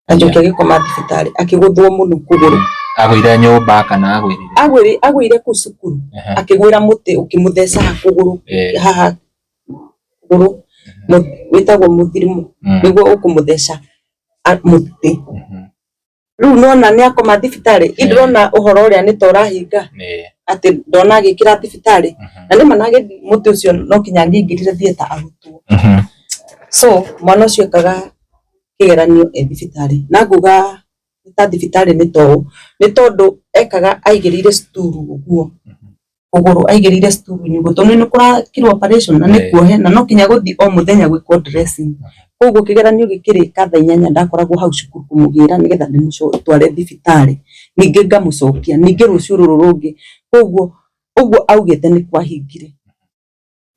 na Njoki agĩkoma thibitarĩ akĩgũthwo mũno kũgũrũ. Agũire nyũmba kana agũire? Agũire kũu cukuru akĩgwĩra mũtĩ ũkĩmũtheca kũgũrũ haha kũgũrũ wĩtagwo mũthirimo nĩguo ũkũmũtheca mũtĩ. Rĩu nĩwona nĩ akoma thibitarĩ, ndĩrona ũhoro ũrĩa nĩ ta ũrahinga atĩ ndona agĩkĩra thibitarĩ na nĩma na agĩthiĩ mũtĩ ũcio no nginya angĩaingĩrire theatre arutwo. So mwana ũcio ekaga kĩgeranio e thibitarĩ na nguga nĩ ta thibitarĩ nĩ ta ũũ, nĩ tondũ ekaga aigĩrĩire stool ũguo kũgũrũ aigĩrĩire stool ũguo tondũ nĩ kũrakirwo operation na nĩ kuohe na no nginya gũthiĩ o mũthenya gwĩkwo dressing. Koguo kĩgeranio gĩkĩrĩka thaa 8 ndakoragwo hau cukuru kũmũgĩra nĩgetha ndĩmũtware thibitarĩ ningĩ ngamũcokia ningĩ rũciũ rũrũ rũngĩ. Koguo ũguo augĩte nĩ kwahingire.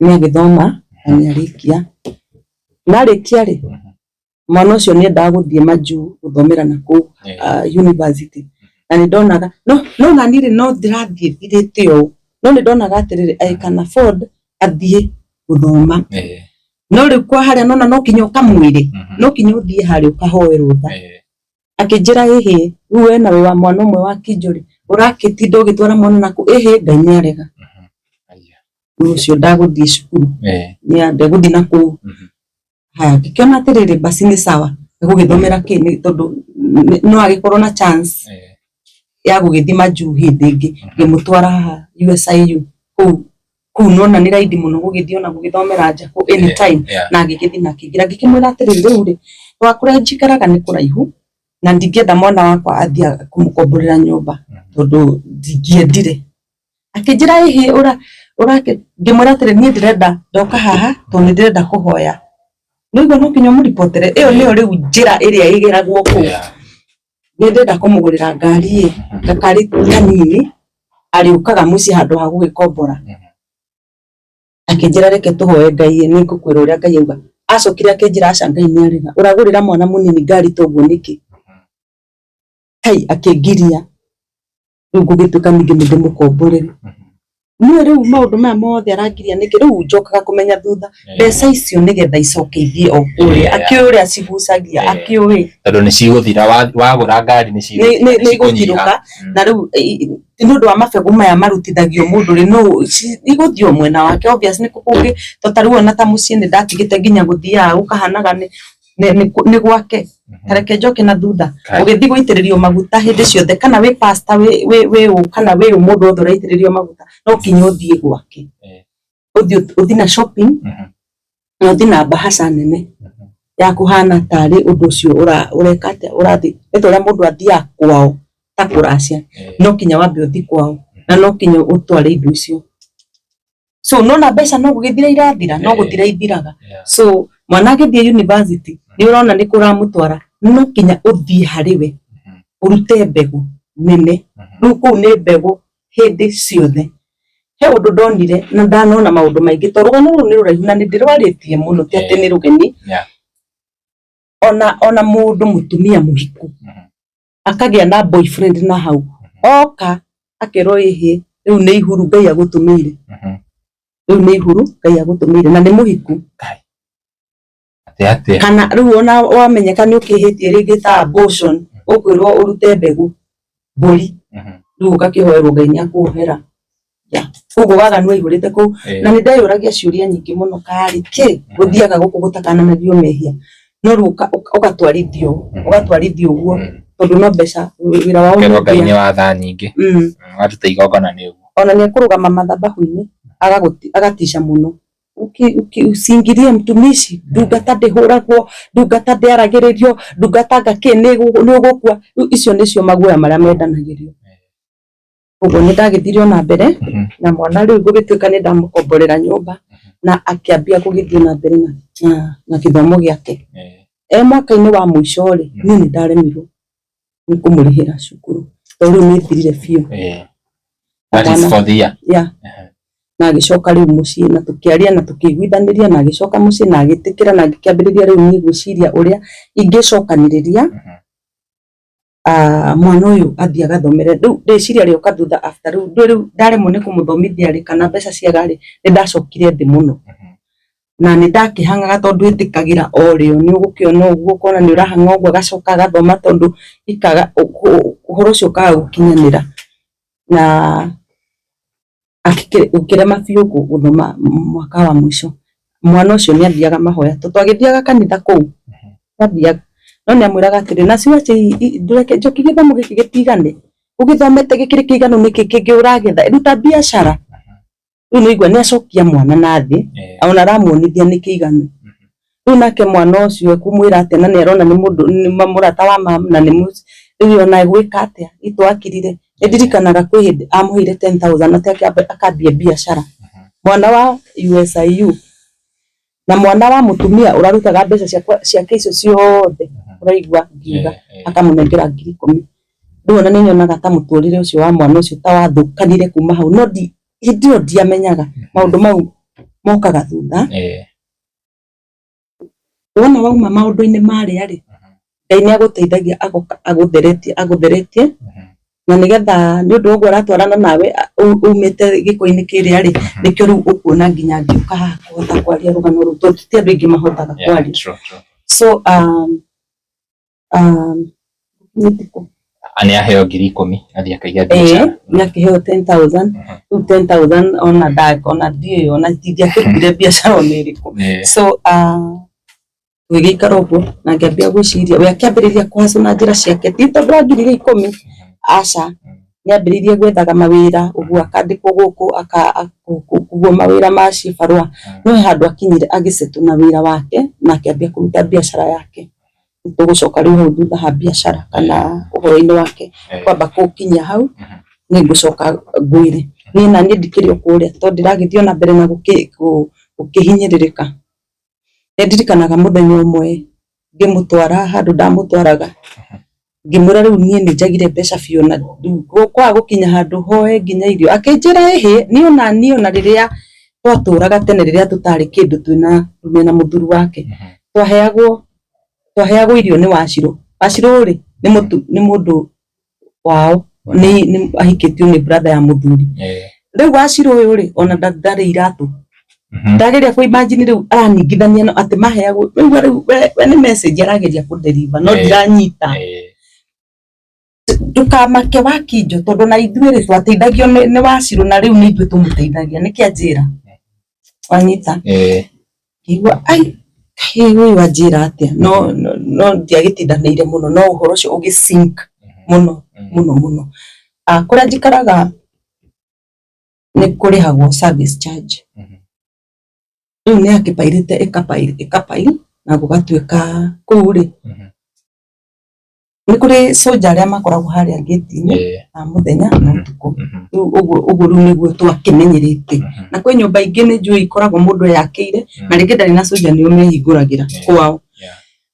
Nĩ agĩthoma na nĩ arĩkia. Na arĩkia rĩ, mwana ũcio nĩ endaga gũthiĩ majuu gũthomera nakũu university. Na nĩ ndonaga, no nani rĩ no ndĩrathiĩ thirĩte ũũ, no nĩ ndonaga atĩrĩrĩ, I can afford athiĩ gũthoma. No rĩu kwa harĩa nona no nginya ũkamwĩre, no nginya ũthiĩ harĩa ũkahoe rũtha. Akĩnjĩra ĩhĩ, rĩu we na wĩ wa mwana ũmwe wa Kinjũ rĩ, ũrakĩtinda ũgĩtwara mwana nakũ? Ĩhĩ, Ngai nĩ arega. Ũcio ndagũthiĩ cukuru, ndegũthiĩ na kũu. Haya, ngĩkĩona atĩrĩrĩ, basi nĩ sawa, egũgĩthomera kĩ, nĩ tondũ no agĩkorwo na chance ya gũgĩthiĩ majuu hĩndĩ ĩngĩ. Ngĩmũtwara haha USIU kũu kũu, nona nĩ raithi mũno gũgĩthiĩ ona gũgĩthomera nja kũ anytime. Na agĩgĩthiĩ na akĩingĩra. Ngĩkĩmwĩra atĩrĩrĩ, rĩu rĩ, twa kũrĩa njikaraga nĩ kũraihu na ndingĩenda mwana wakwa athiĩ kũmũkomborera nyũmba tondũ ndingĩendire. Akĩnjĩra ĩhĩ ũra ũrake. Ngĩmwĩra atĩrĩ, niĩ ndĩrenda ndoka haha tondũ nĩ ndĩrenda kũhoya. Nĩũigua no nginya ũmũripotere, ĩyo nĩyo rĩu njĩra ĩrĩa ĩgeragwo kũu. Nĩ ndĩrenda kũmũgũrĩra ngari ĩ, gakari kanini arĩũkaga mũciĩ handũ ha gũgĩkombora. Akĩnjĩra reke tũhoe Ngai ĩ, nĩ ngũkwĩra ũrĩa Ngai auga. Acokire akĩnjĩra aca, Ngai nĩ arega, ũragũrĩra mwana mũnini ngari ta ũguo nĩkĩ? Kai akĩngiria rĩu ngũgĩtuĩka ningĩ nĩ ndĩmũkomborere. No rĩu maũndũ maya mothe arangiria nĩkĩ? Rĩu njokaga kũmenya thutha mbeca icio nĩgetha icoke ithiĩ o kũrĩa, akĩũĩ ũrĩa cigucagia, akĩũĩ tondũ nĩ cigũthira wagũra ngari nĩ nĩ igũthirũka. Na rĩu nĩ ũndũ wa mabegũ maya marutithagio mũndũ rĩ, no igũthiĩ o mwena wake obvious. Nĩ kũngĩ to ta rĩu ona ta mũciĩ nĩ ndatigĩte nginya gũthiaga gũkahanaga nĩ gwake. Ta reke njoke na thutha. Ũgĩthiĩ gũitĩrĩrio maguta hĩndĩ ciothe, kana wĩ pastor, wĩ ũ, kana wĩ ũ, mũndũ wothe ũraitĩrĩrio maguta no kinya ũthiĩ gwake, ũthiĩ na shopping na ũthiĩ na mbahaca nene ya kũhana tarĩ ũndũ ũcio ũreka atĩa, ũrathiĩ. Nĩ ta ũrĩa mũndũ athiaga kwao ta kũracia, no kinya wambe ũthiĩ kwao na no kinya ũtware indo icio. So nona mbeca no gũgĩthira irathira, no gũthira ithiraga. So mwana agĩthiĩ university, nĩ ũrona nĩ kũramũtwara, no kinya ũthiĩ harĩ we ũrute mbegũ nene. Rĩu kũu nĩ mbegũ hĩndĩ ciothe. He ũndũ ndonire na ndanona maũndũ maingĩ, to rũgano rũrũ nĩ rũraihu na nĩ ndĩrwarĩtie mũno, ti atĩ nĩ rũgeni. Ona mũndũ mũtumia mũhiku akagĩa na boyfriend na hau oka akerwo ĩhĩ, rĩu nĩ ihuru Ngai agũtũmĩire, rĩu nĩ ihuru Ngai agũtũmĩire, na nĩ mũhiku. Atĩa? Kana rĩu ona wamenyeka nĩ ũkĩhĩtie rĩngĩ ta abortion, ũkwĩrwo ũrute mbegũ mbũri, rĩu ũgakĩhoerwo Ngai nĩ akuohera. Koguo waganu aihũrĩte kũu. Na nĩ ndeyũragia ciũria nyingĩ mũno, karĩ kĩ gũthiaga gũkũ gũtakananagio mehia, no rĩu ũgatwarithio ũguo tondũ no mbeca wĩra wao. Kerwo Ngai nĩ wa tha nyingĩ, waruta igongona nĩ ũguo. Ona nĩ ekũrũgama mathabahu-inĩ agatica mũno, usiingilie mtumishi, ndungata ndĩhũragwo, ndungata ndĩaragĩrĩrio, ndungata ngakĩ nĩ ũgũkua. Rĩu icio nĩcio maguoya marĩa mendanagĩrio. Koguo nĩ ndagĩthire ona mbere na mwana. Rĩu gũgĩtuĩka nĩ ndamũkomborera nyũmba na akĩambia gũgĩthiĩ na mbere na gĩthomo gĩake. E mwaka-inĩ wa mũico rĩ, niĩ nĩ ndaremirwo nĩ kũmũrĩhĩra cukuru tondũ rĩu nĩ thirire biũ. That is for the year. Yeah. Na agĩcoka rĩu mũciĩ na tũkĩaria na tũkĩiguithanĩria, na agĩcoka mũciĩ na agĩtĩkĩra, na ngĩkĩambĩrĩria rĩu niĩ gwĩciria ũrĩa ingĩcokanĩrĩria mwana ũyũ athiĩ agathomere. Rĩu rĩciria rĩoka thutha after rĩu rĩu ndaremwo nĩ kũmũthomithia rĩ, kana mbeca ciaga rĩ, nĩ ndacokire thĩ mũno na nĩ ndakĩhang'aga tondũ ĩtĩkagĩra o rĩo, nĩ ũgũkĩona ũguo ũkona nĩ ũrahang'a ũguo, agacoka agathoma tondũ ikaga ũhoro ũcio ũkaga gũkinyanĩra na gũkĩrema biũ gũthoma mwaka wa mũico. Mwana ũcio nĩ athiaga mahoya tondũ twagĩthiaga kanitha kũu athiaga, no nĩ amwĩraga atĩrĩ, na ciwache ndũreke njoki gĩthomo gĩkĩ gĩtigane, ũgĩthomete gĩkĩrĩ kĩiganu, nĩkĩ kĩngĩ ũragetha, ruta biacara. Rĩu nĩ aigua nĩ acokia mwana na thĩ, ona aramuonithia nĩ kĩiganu. Rĩu nake mwana ũcio ekumwĩra atĩa, na nĩ arona nĩ mũndũ nĩ mũrata wa mama, na nĩ rĩu ona egwĩka atĩa itwakirire. Nĩ ndirikanaga kwĩ hĩndĩ amũheire 10,000 atĩ akambie biacara, mwana wa USIU na mwana wa mũtumia ũrarutaga mbeca ciake icio ciothe ũraigua ngiuga, akamũnengera 10,000. Rĩu ona nĩ nyonaga ta mũtũrĩre ũcio wa mwana ũcio ta wathũkanire kuma hau, no hĩndĩ ĩyo ndiamenyaga maũndũ mau mokaga thutha. Wona wauma maũndũ-inĩ marĩa rĩ, Ngai nĩ agũteithagia, agoka agũtheretie agũtheretie, na nĩgetha nĩ ũndũ wa ũguo aratwarana nawe umĩte gĩko-inĩ kĩrĩa rĩ, nĩkĩo rĩu ũkuona nginya ngĩũka haha kũhota kwaria rũgano rũu, tondũ ti andũ aingĩ mahotaga kwaria. True, true. So nĩ kũ? Nĩ aheo 10,000 athiĩ akaige biacara. Nĩ akĩheo 10,000. Rĩu 10,000 ona nda ona ndiũĩ ona ndingĩakĩrutire biacara ona ĩrĩkũ. So tũgĩgĩikara ũguo na ngĩambia gwĩciria, we akĩambĩrĩria kũhacũ na njĩra ciake, ti tondũ wa ngiri iria ikũmi, aca. Nĩ ambĩrĩirie gwethaga mawĩra ũguo, akandĩkwo gũkũ, ũguo mawĩra ma cibarũa. No he handũ akinyire agĩcetũ na wĩra wake na akĩambia kũruta biacara yake. Tũgũcoka rĩu hau thutha ha biacara kana ũhoro-inĩ wake kwamba kũkinyia hau, nĩ ngũcoka ngwĩre. Niĩ na niĩ ndikĩrĩ o kũrĩa tondũ ndĩragĩthiĩ ona mbere na gũkĩhinyĩrĩrĩka. Nĩ ndirikanaga mũthenya ũmwe ngĩmũtwara handũ ndamũtwaraga, ngĩmwĩra rĩu niĩ nĩ njagire mbeca biũ na rĩu kwaga gũkinya handũ hoe nginya irio. Akĩnjĩra ĩhĩ, niĩ ona niĩ ona rĩrĩa twatũraga tene, rĩrĩa tũtarĩ kĩndũ twĩna mena mũthuri wake, twaheagwo irio nĩ Wacirũ. Wacirũ rĩ, nĩ mũndũ wao, nĩ ahikĩtio nĩ brother ya mũthuri. Rĩu Wacirũ ũyũ rĩ, ona ndarĩ iratũ. Ndageria kũ imagine rĩu araningithania no atĩ maheagwo, rĩu rĩu we nĩ message arageria kũ deliver no ndiranyita. Ndũkamake Wakinjo tondũ na ithuĩ rĩ twateithagio nĩ Wacirũ na rĩu nĩ ithuĩ tũmũteithagia, nĩkĩ anjĩra? Wanyita? Ngĩigua ai kaĩ ũyũ anjĩra atĩa, no no ndiagĩtindanĩire mũno, no ũhoro ũcio ũgĩ sink mũno mũno mũno. Kũrĩa njikaraga nĩ kũrĩhagwo service charge. Rĩu nĩ akĩpairĩte ĩkapail na gũgatuĩka kũu rĩ, nĩ kũrĩ soldier arĩa makoragwo harĩa gate-inĩ a mũthenya na ũtukũ. Rĩu ũguo rĩu nĩguo twakĩmenyerete. Na kwĩ nyũmba ingĩ nĩ njũĩ ikoragwo mũndũ eyakĩire na rĩngĩ ndarĩ na soldier, nĩo mehingũragĩra kwao.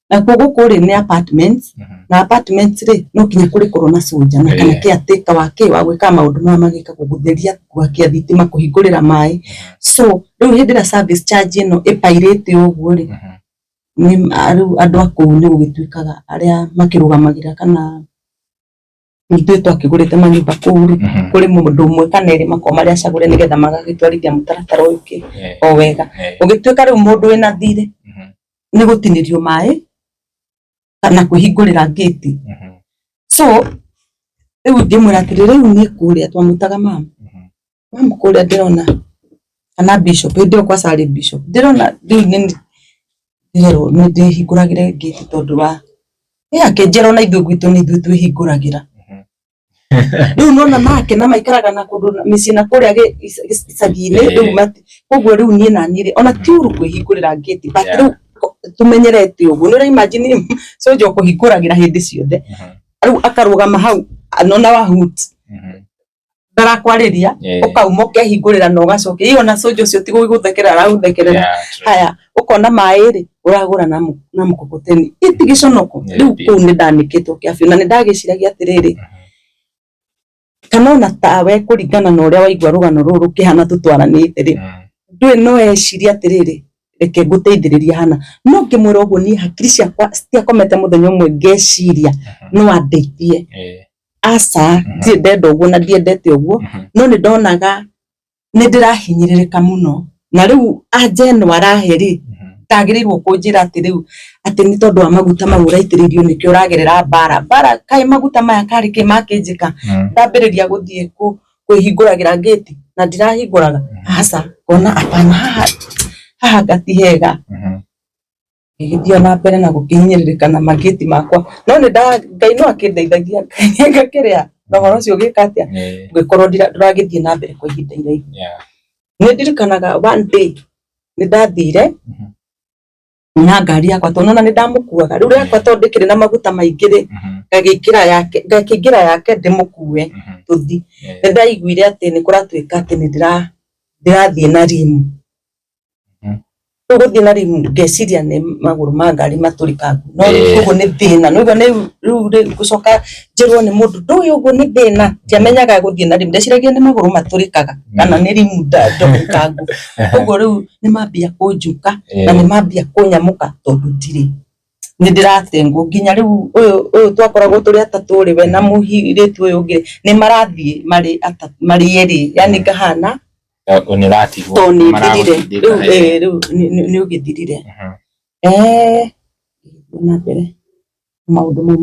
Nakuo gũkũ rĩ nĩ apartments, na apartments rĩ no nginya kũrĩkorwo na soldier na kana caretaker wa kĩ wa gwĩka maũndũ maya magĩkagwo, gũtheria, gwakia thitima, kũhingũrĩra maĩ. So rĩu hĩndĩ ĩrĩa service charge ĩno ĩpairĩte ũguo rĩ, rĩu andũ a kũu nĩ gũgĩtuĩkaga arĩa makĩrũgamagĩrĩra kana ithuĩ twakĩgũrĩte manyũmba kũu rĩ, kũrĩ mũndũ ũmwe kana erĩ makoragwo marĩ acagũre nĩgetha magagĩtwarithia mũtaratara ũyũ o wega. Ũgĩtuĩka rĩu mũndũ wĩna thirĩ nĩ gũtinĩrio maĩ kana kwĩhingũrĩra ngĩti. So rĩu ngĩmwĩra atĩrĩ, rĩu niĩ kũrĩa twamwĩtaga mamu, mamu kũrĩa ndĩrona kana bishop, hĩndĩ ĩyo kwanza arĩ bishop, ndĩrona rĩu nĩ ndĩrerwo nĩ ndĩhingũragĩre ngĩti tondũ wa ĩ, akĩnjĩra ona ithuĩ gwitũ nĩ ithuĩ twĩhingũragĩra. Rĩu nona make na maikaraga na kũndũ mĩciĩ na kũrĩa icagi-inĩ, rĩu koguo rĩu niĩ na niĩ rĩ ona ti ũru kwĩhingũrĩra ngĩti, but rĩu tumenyerete ũguo, nĩ ũra imagine soldier ũkũhingũragĩra hĩndĩ ciothe, rĩu akarũgama hau nona wa hoot ndarakwarĩria, ũkauma ũkehingũrĩra na ũgacokia ĩ, ona soldier ũcio ti gũgũthekerera aragũthekerera. Haya, ũkona maĩ rĩ ũragũra na mũkokoteni, ĩ ti gĩconoko? Rĩu kũu nĩ ndanĩkĩtwo kĩa biũ na nĩ ndagĩciragia atĩrĩrĩ, kana ona tawe kũringana na ũrĩa waigua rũgano rũrũ rũkĩhana tũtwaranĩte rĩ, ndũĩ no eciria atĩrĩrĩ, reke ngũteithĩrĩrie hana. No ngĩmwĩra ũguo, niĩ hakiri ciakwa citiakomete mũthenya ũmwe ngeciria no andeithie, aca. Ndirĩ ndenda ũguo na ndiendete ũguo, no nĩ ndonaga nĩ ndĩrahinyĩrĩrĩka mũno na rĩu anja ĩno arahe rĩ, ndagĩrĩirwo kũnjĩra atĩ rĩu atĩ nĩ tondũ wa maguta mau ũraitĩrĩirio nĩkĩo ũragerera mbara mbara. Kaĩ maguta maya karĩ kĩ makĩnjĩka? Ndambĩrĩria gũthiĩ kwĩhingũragĩra ngĩti na ndirahingũraga, aca, ngona apana, haha haha ngati hega. Ngĩgĩthiĩ na mbere na gũkĩhinyĩrĩrĩka na mangĩti makwa, no nĩ nda Ngai no akĩndeithagia ngakĩrĩa na ũhoro ũcio ũgĩka atĩa, ũgĩkorwo ndũragĩthiĩ na mbere kwa ihinda iraihu. Nĩ ndirikanaga one day nĩ ndathire na ngari yakwa tondũ nona nĩ ndamũkuaga rĩu yakwa tondũ ndĩkĩrĩ na maguta maingĩ rĩ, ngagĩkĩra yake, ngakĩingĩra yake ndĩmũkue tũthi. Nĩ ndaiguire atĩ nĩ kũratuĩka atĩ nĩ ndĩrathiĩ na rimu. Rĩu gũthiĩ na rimu ngeciria nĩ magũrũ ma ngari matũrĩkangu, no rĩu ũguo nĩ thĩna, nĩ ũguo rĩu rĩu gũcoka njĩrwo nĩ mũndũ ndũĩ ũguo nĩ thĩna. Ndiamenyaga gũthiĩ na rimu, ndeciragia nĩ magũrũ matũrĩkaga kana nĩ rimu ndũkangu. Ũguo rĩu nĩ mambia kũnjuka na nĩ mambia kũnyamũka tondũ ndirĩ nĩ ndĩratengwo nginya rĩu ũyũ twakoragwo tũrĩ atatũ rĩ, we na mũirĩtu ũyũ ũngĩ nĩ marathiĩ marĩ atatũ, marĩ erĩ, yani ngahana Nĩ ũratigwo. To nĩ thirire rĩu, rĩu nĩ ũgĩthirire. Na mbere. Maũndũ mau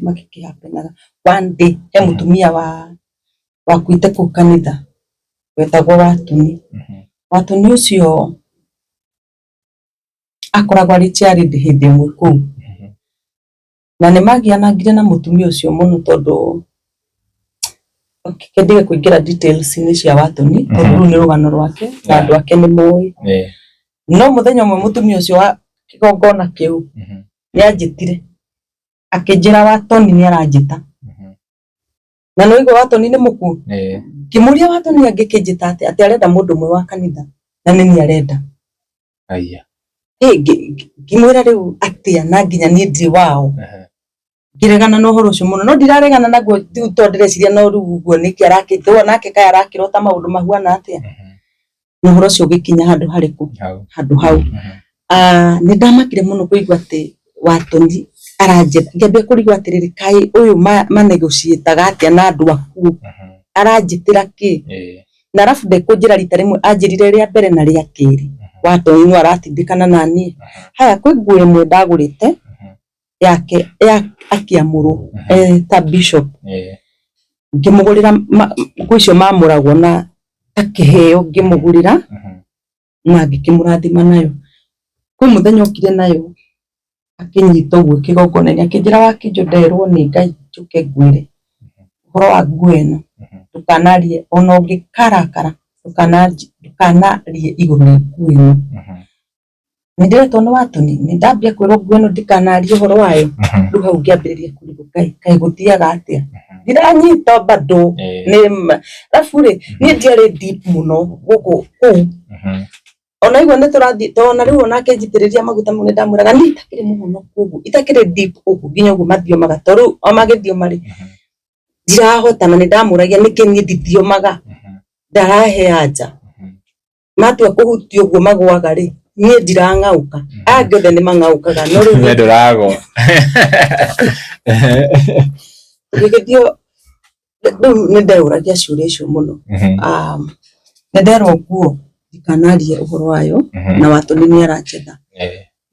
makĩhapenaga. One day he mũtumia wa wakuĩte kũu kanitha wetagwo Watuni. Watuni ũcio akoragwo arĩ chairlady hĩndĩ ĩmwe kũu. Na nĩ magianangire na mũtumia ũcio mũno tondũ reke ndige kũingĩra details-inĩ cia Watuni tondũ rũu nĩ rũgano rwake na andũ ake nĩ moĩ. No mũthenya ũmwe mũtumia ũcio wa kĩgongona kĩu nĩ anjĩtire akĩnjĩra Watoni nĩ aranjĩta. Na nĩ waigua Watoni nĩ mũkuũ? Ngĩmũria Watoni angĩkĩnjĩta atĩa atĩ arenda mũndũ ũmwe wa kanitha na nĩ niĩ arenda. Ngĩmwĩra rĩu atĩa na nginya niĩ ndirĩ wao. Ngĩregana na ũhoro ũcio mũno no ndiraregana naguo rĩu tondũ ndĩreciria no rĩu ũguo nĩkĩ arakĩ nake kaĩ arakĩrota maũndũ mahuana atĩa. Na ũhoro ũcio ũgĩkinya handũ harĩkũ? Handũ hau. Nĩ ndamakire mũno kũigua atĩ Watoni aranjetha ngĩambia kũrigwo atĩrĩrĩ kaĩ ũyũ manegotiataga atĩa na andũ akuũ aranjĩtĩra kĩ? Na arabu ndekũnjĩra rita rĩmwe anjĩrire rĩa mbere na rĩa kerĩ Watoni no aratindĩkana naniĩ. Haya kwĩ nguo ĩmwe ndagũrĩte yake ya akĩamũrwo ta bishop ngĩmũgũrĩra nguo icio mamũragwo na ta kĩheo ngĩmũgũrĩra na ngĩkĩmũrathima nayo. Kwĩ mũthenya okire nayo akĩnyita ũguo kĩgongona-inĩ akĩnjĩra Wakĩnjũ nderwo nĩ Ngai njũke ngwĩre ũhoro wa nguo ĩno ndũkanarie ona ũngĩkarakara ndũkanarie igũrũ rĩa nguo ĩno. Nĩ ndĩretwo nĩ Watoni nĩ ndambia kwĩrwo nguo ĩno ndikanarie ũhoro wayo rĩu hau ngĩambĩrĩria kũrigwo Ngai kaĩ gũthiaga atĩa ndiranyita bado nĩ arabu rĩ niĩ ndiarĩ deep mũno gũkũ kũu ona igua nĩ tũrathiĩ to ona rĩu ona akĩnjitĩrĩria maguta mau nĩ ndamwĩraga niĩ itakĩrĩ mũhonoku ũguo itakĩrĩ deep ũguo nginya ũguo mathiomaga to rĩu o magĩthioma rĩ ndirahota na nĩ ndamũragia nĩkĩ niĩ ndithiomaga ndarahe anja matua kũhutia ũguo magũaga rĩ niĩ ndirang'aũka aya angĩ othe nĩ mang'aũkaga no rĩu We ndũragwa. Gĩgĩthiĩ rĩu nĩ ndeyũragia ciũria icio mũno. Nĩ nderwo nguo ndikanarie ũhoro wayo na Watũni nĩ aranjetha.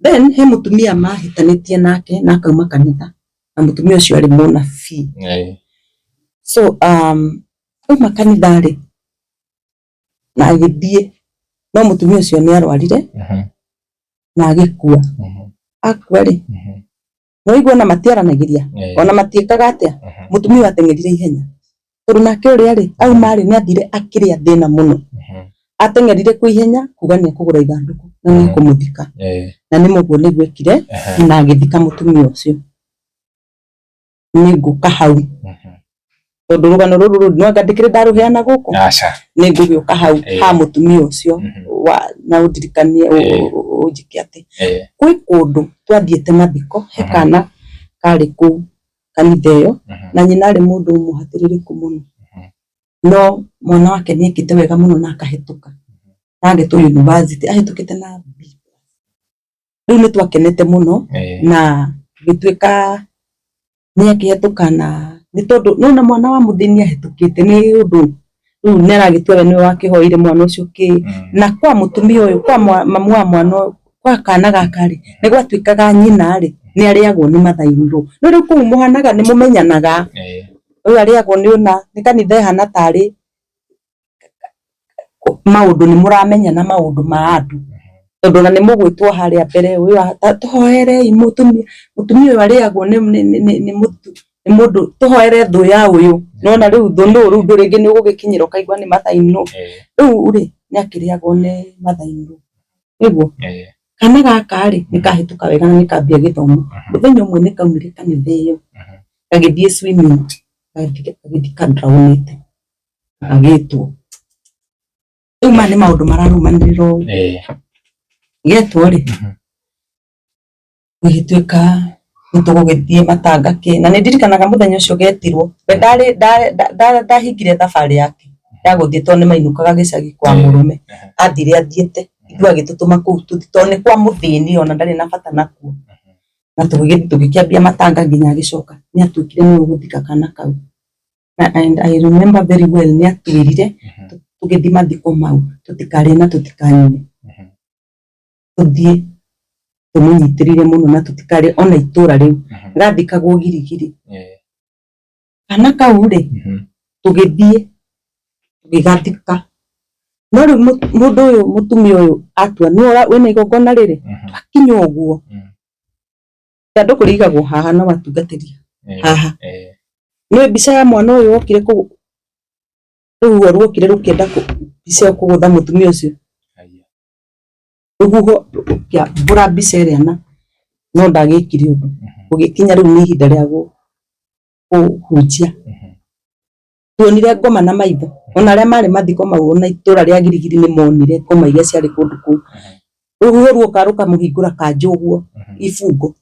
Then he mũtumia mahĩtanĩtie nake na akauma kanitha na mũtumia ũcio arĩ mũnabii. So auma kanitha rĩ na agĩthiĩ no mũtumia ũcio nĩ arwarire na agĩkua. Akua rĩ nĩ waigua ona matiaranagĩria ona matiĩkaga atĩa mũtumia ũyũ ateng'erire ihenya tondũ nake ũrĩa rĩ auma rĩ nĩ athire akĩrĩa thĩna mũno ateng'erire kwa ihenya kuga nĩ ekũgũra ithandũkũ na nĩ ekũmũthika na nĩ ũguo nĩguo ekire na agĩthika mũtumia ũcio. Nĩ ngũka hau tondũ rũgano rũrũ rũ no anga ndĩkĩrĩ ndarũheana gũkũ nĩ ngũgĩũka hau ha mũtumia ũcio wa na ũndirikanie ũnjĩke atĩ kwĩ kũndũ twathiĩte mathiko he kana karĩ kũu kanitha ĩyo na nyina arĩ mũndũ mũhatĩrĩrĩku mũno no mwana wake nĩ ekĩte wega mũno na akahĩtũka na agetwo university ahĩtũkĩte na B. Rĩu nĩ twakenete mũno na gĩtuĩka nĩ akĩhetũka na nĩ tondũ nĩ wona mwana wa mũthĩni ahĩtũkĩte nĩ ũndũ rĩu nĩ aragĩtua we nĩwe wakĩhoire mwana ũcio kĩ na kwa mũtumia ũyũ kwa mamu wa mwana ũyũ kwa kana gaka rĩ nĩ gwatuĩkaga nyina rĩ nĩ arĩagwo nĩ mathairũ no rĩu kũu mũhanaga nĩ mũmenyanaga ũyũ arĩagwo nĩ ũna nĩ kanitha ĩhana tarĩ maũndũ nĩ mũramenyana maũndũ ma andũ tondũ ona nĩ mũgwĩtwo harĩa mbere ũyũ tũhoerei mũtumia mũtumia ũyũ arĩagwo nĩ mũndũ tũhoere thũ ya ũyũ nĩwona rĩu thũ nũ rĩu rĩngĩ nĩ ũgũgĩkinyĩra ũkaigua nĩ mathainũ rĩu rĩ nĩ akĩrĩagwo nĩ mathainũ nĩguo kana gaka rĩ nĩ kahĩtũka wega na nĩ kambia gĩthomo mũthenya ũmwe nĩ kaumire kanitha ĩyo gagĩthiĩ swimming gagĩthiĩ ka drown ĩte agĩtwo rĩu maya nĩ maũndũ mararũmanĩrĩra ũũ getwo rĩ gũgĩtuĩka nĩ tũgũgĩthiĩ matanga kĩ na nĩ ndirikanaga mũthenya ũcio getirwo we ndarĩ ndahingire thabarĩ yake ya gũthiĩ tondũ nĩ mainũkaga gĩcagi kwa mũrũme athire athiĩte ithuĩ agĩtũtũma kũu tũthiĩ tondũ nĩ kwa mũthĩni ona ndarĩ na bata nakuo na tũgĩkĩambia matanga nginya agĩcoka nĩ atuĩkire nĩwe ũgũthika kana kau. And I remember very well nĩ atwĩrire tũgĩthiĩ mathiko mau tũtikarĩe na tũtikanyue tũthiĩ. Tũmũnyitĩrĩire mũno na tũtikarĩ ona itũra rĩu gathikagwo girigiri. Kana kau rĩ, tũgĩthiĩ tũgĩgathika, no rĩu mũndũ ũyũ, mũtumia ũyũ atua nĩwe wĩna igongona rĩrĩ, twakinya ũguo, ithandũkũ rĩigagwo haha na watungatĩri haha. Nĩ mbica ya mwana ũyũ wokire kũ rũhuho ruokire rũkĩenda mbica ĩyo kũgũtha mũtumia ũcio. Rũhuho rũkĩambũra mbica ĩrĩa na no ndagĩkire ũndũ. Gũgĩkinya rĩu nĩ ihinda rĩa kũhunjia. Tuonire ngoma na maitho, ona arĩa marĩ mathiko mau, ona itũra rĩa Girigiri nĩ monire ngoma iria ciarĩ kũndũ kũu. Rũhuho ruoka rũkamũhingũra kanjũ ũguo ibungo.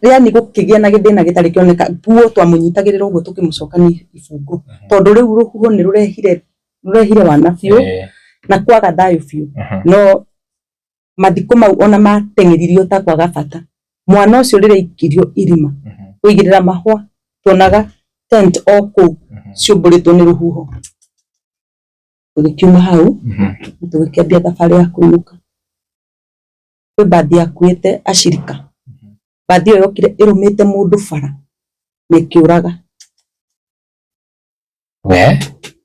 Yani gũkĩgĩa na gĩthĩna gĩtarĩ kĩoneka, nguo twamũnyitagĩrĩra ũguo tũkĩmũcokania ibungo, tondũ rĩu rũhuho nĩ rũrehire wana biũ na kwaga thayũ biũ. No mathiko mau ona mateng'eririo ta kwaga bata. Mwana ũcio rĩrĩa aikirio irima kũigĩrĩra mahũa, tuonaga tent o kũu ciũmbũrĩtwo nĩ rũhuho. Tũgĩkiuma hau tũgĩkĩambia thabarĩ ya kũinũka. Kwĩ mbathi yakuĩte acirika, mbathi ĩyo yokire ĩrũmĩte mũndũ bara na ĩkĩũraga. We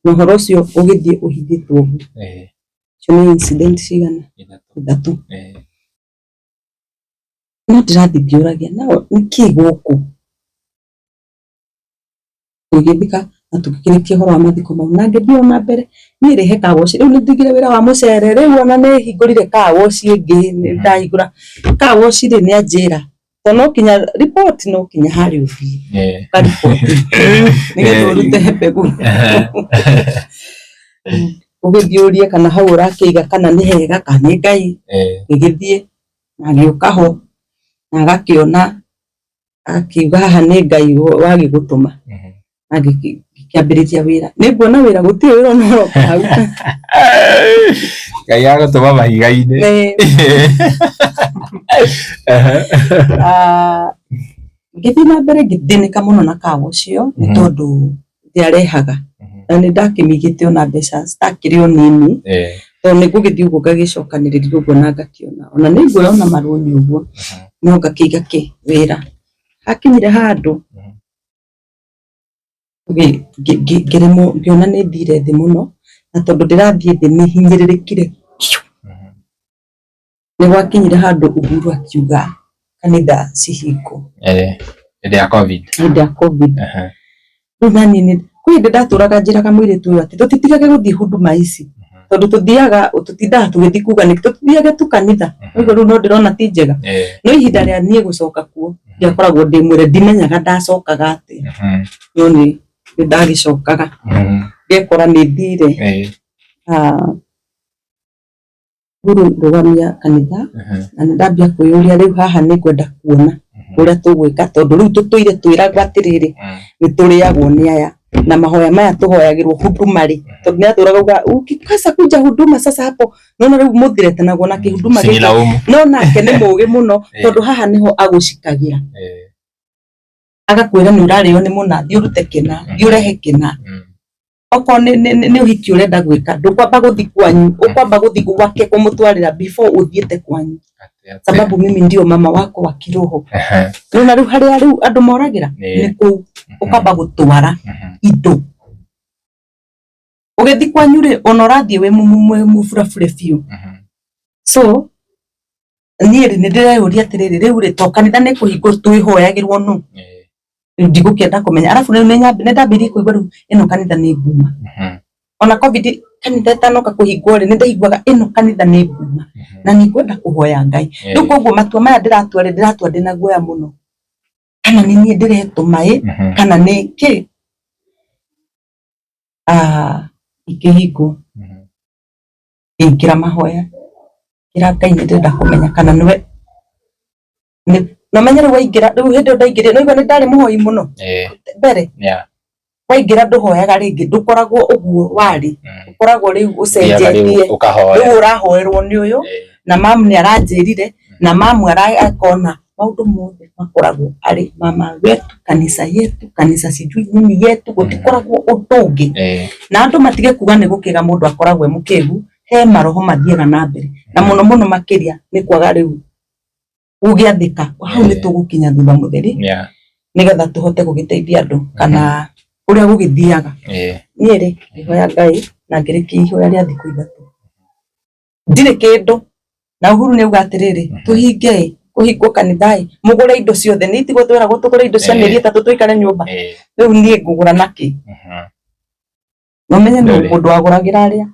Na ũhoro ũcio ũgĩthiĩ ũhithĩtwo ũguo. Icio nĩ incident cigana? 3. No ndĩrathiĩ ngĩũragia no nĩkĩ gũkũ? Tũgĩthika na tũgĩkĩrĩkia ũhoro wa mathiko mau, na ngĩthiĩ o na mbere niĩ rĩ, he car wash rĩu nĩ ndigire wĩra wa mũcere, rĩu ona nĩ hingũrire car wash ĩngĩ, nĩ ndahingũra car wash rĩ, nĩ anjĩra to no kinya report, no kinya harĩa ũthiĩ ũkariboti nĩgetha ũrute mbegũ, ũgĩthiĩ ũrie kana hau ũrakĩiga kana nĩ hega kana nĩ Ngai. Gĩgĩthiĩ na agĩũka ho na agakĩona, akiuga haha nĩ Ngai wagĩgũtũma. Na ngĩkĩambĩrĩria wĩra, nĩ nguona wĩra, gũtirĩ wĩra ona ũroka hau. Ngai agũtũma mahiga-inĩ. Ngĩthiĩ na mbere ngĩthĩnĩka mũno na car wash ĩyo, nĩ tondũ ndiarehaga na nĩ ndakĩmĩigĩte ona mbeca citakĩrĩ o nini, tondũ nĩ ngũgĩthiĩ ũguo ngagĩcokanĩrĩria ũguo na ngakĩona ona nĩ nguoya ona marũni ũguo, no ngakĩiga kĩ wĩra. Hakinyire handũ ngĩremwo, ngĩona nĩ thire thĩ mũno, na tondũ ndĩrathiĩ thĩ nĩ hinyĩrĩrĩkire biũ. Nĩ gwakinyire handũ Uhuru akiuga kanitha cihingwo. Hĩndĩ ya Covid. Hĩndĩ ya Covid. Rĩu naniĩ nĩ kwĩ hĩndĩ ndatũraga njĩraga mũirĩtu ũyũ atĩ tũtitigage gũthiĩ huduma ici, tondũ tũthiaga tũtindaga tũgĩthiĩ kuga nĩkĩ tũtithiage tu kanitha ũguo, rĩu no ndĩrona ti njega. No ihinda rĩa niĩ gũcoka kuo ndiakoragwo ndĩ mwĩre, ndimenyaga ndacokaga atĩa, no nĩ ndagĩcokaga ngekora nĩ thire. Uhuru rũgamia kanitha, na nĩ ndambia kwĩyũria rĩu haha nĩ ngwenda kuona ũrĩa tũgwĩka, tondũ rĩu tũtũire twĩragwo atĩrĩrĩ, nĩ tũrĩagwo nĩ aya na mahoya maya tũhoyagĩrwo huduma rĩ, tondũ nĩ atũraga uga ukikosa kuja huduma sasa hapo nona rĩu mũthiretanagwo na kĩhuduma gĩkĩ. No nake nĩ mũgĩ mũno, tondũ haha nĩho agũcikagĩra, agakwĩra nĩ ũrarĩo nĩ mũna, thiĩ ũrute kĩna, thiĩ ũrehe kĩna. Okorwo nĩ ũhiki ũrenda gwĩka, ndũkwamba gũthiĩ kwanyu, ũkwamba gũthiĩ gwake kũmũtwarĩra before ũthiĩte kwanyu, sababu mimi ndio mama wako wa kiroho. Nona rĩu harĩa rĩu andũ moragĩra nĩ kũu, ũkamba gũtwara indo ũgĩthiĩ kwanyu rĩ, ona ũrathiĩ wĩ mũburabure biũ. So niĩ rĩ, nĩ ndĩreyũria atĩrĩrĩ, rĩu rĩ, to kanitha nĩ kũhingwo, twĩhoyagĩrwo nũ? Rĩu ndigũkĩenda kũmenya, arabu rĩu nĩ ndambĩrĩirie kũigua rĩu ĩno kanitha nĩ nguma. Ona Covid kanitha ĩtanoka kũhingwo rĩ, nĩ ndaiguaga ĩno kanitha nĩ nguma na nĩ ngwenda kũhoya Ngai. Rĩu koguo matua maya ndĩratua rĩ, ndĩratua ndĩna guoya mũno, kana nĩ niĩ ndĩretũma ĩ, kana nĩ kĩ. Ikĩhingwo, ngĩingĩra mahoya, ngĩra Ngai nĩ ndĩrenda kũmenya kana nĩwe. Na ũmenye rĩu waingĩra, rĩu hĩndĩ ĩyo ndaingĩrire, nĩwaigua nĩ ndarĩ mũhoi mũno mbere. Waingĩra ndũhoyaga rĩngĩ, ndũkoragwo ũguo warĩ, ũkoragwo rĩu ũcenjetie, rĩu ũrahoerwo nĩ ũyũ, na mamu nĩ aranjĩrire, na mamu akona maũndũ mothe makoragwo arĩ mama wetu, kanitha yetu, kanitha sijui nini yetu, gũtikoragwo ũndũ ũngĩ. Na andũ matige kuga nĩ gũkĩga mũndũ akoragwo e mũkĩgu, he maroho mathiaga na mbere, na mũno mũno makĩria nĩ kwaga rĩu. Gũgĩathĩka hau nĩ tũgũkinya thutha mũtheri nĩgetha tũhote gũgĩteithia andũ kana ũrĩa gũgĩthiaga. Niĩ rĩ, ngĩhoya Ngai na ngĩrĩkia ihoya rĩa thikũ 3, ndirĩ kĩndũ. Na Uhuru nĩ auga atĩrĩrĩ, tũhinge kũhingwo kanitha ĩ, mũgũre indo ciothe, nĩ itigwo twĩragwo tũgũre indo cia mĩeri 3 tũikare nyũmba. Rĩu niĩ ngũgũra nakĩ? Na ũmenye nĩ mũndũ wagũragĩra arĩa.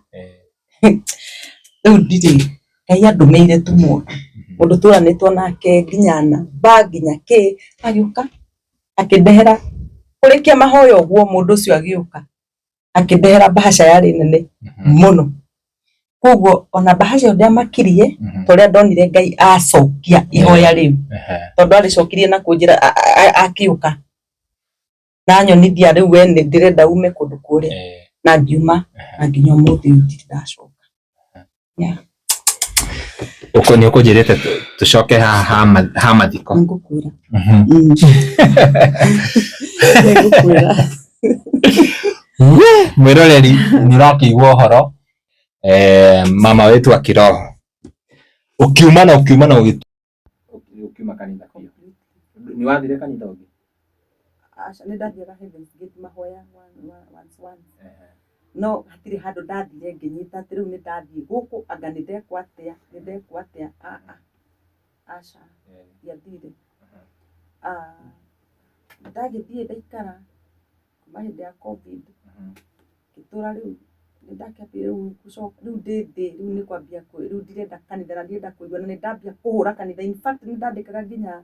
Rĩu ndirĩ, Ngai andũmĩire tu mũndũ, mũndũ tũranĩtwo nake nginya namba nginya kĩ, agĩũka akĩndehera, kũrĩkia mahoya ũguo mũndũ ũcio agĩũka akĩndehera mbahaca yarĩ nene mũno. Koguo ona mbahaca ĩyo ndĩamakirie ta ũrĩa ndonire Ngai acokia ihoya rĩu, tondũ arĩcokirie na kũnjĩra akĩũka na nyonithia rĩu we nĩ ndĩrenda ume kũndũ kũrĩa, na ngiuma na nginya ũmũthĩ ũyũ ndirĩ ndacoka. Ũkũ nĩ ũkũnjĩrĩte tũcoke haha ha mathiko. Nĩngũkwĩra. Nĩngũkwĩra. Mwĩroreri nĩ ũrakĩigua ũhoro, mama wetu akiroho ũkiuma na ũkiuma na ũkiuma kanitha biũ. Nĩ wathire kanitha ũngĩ? Aca, nĩ ndathiaga Heaven's Gate mahoya once once. No hatirĩ handũ ndathire ngĩnyita atĩ rĩu nĩ ndathiĩ gũkũ, anga nĩ ndekwo atĩa, nĩ ndekwo atĩa, aca, ndiathire. Ndagĩthiĩ ndaikara kuma hĩndĩ ya Covid, ngĩtũra rĩu nĩ ndakĩambia rĩu gũcoka, rĩu ndĩ thĩ, rĩu nĩ kwambia rĩu ndirenda kanitha na ndirenda kũigua, na nĩ ndambia kũhũra kanitha. In fact nĩ ndandĩkaga nginya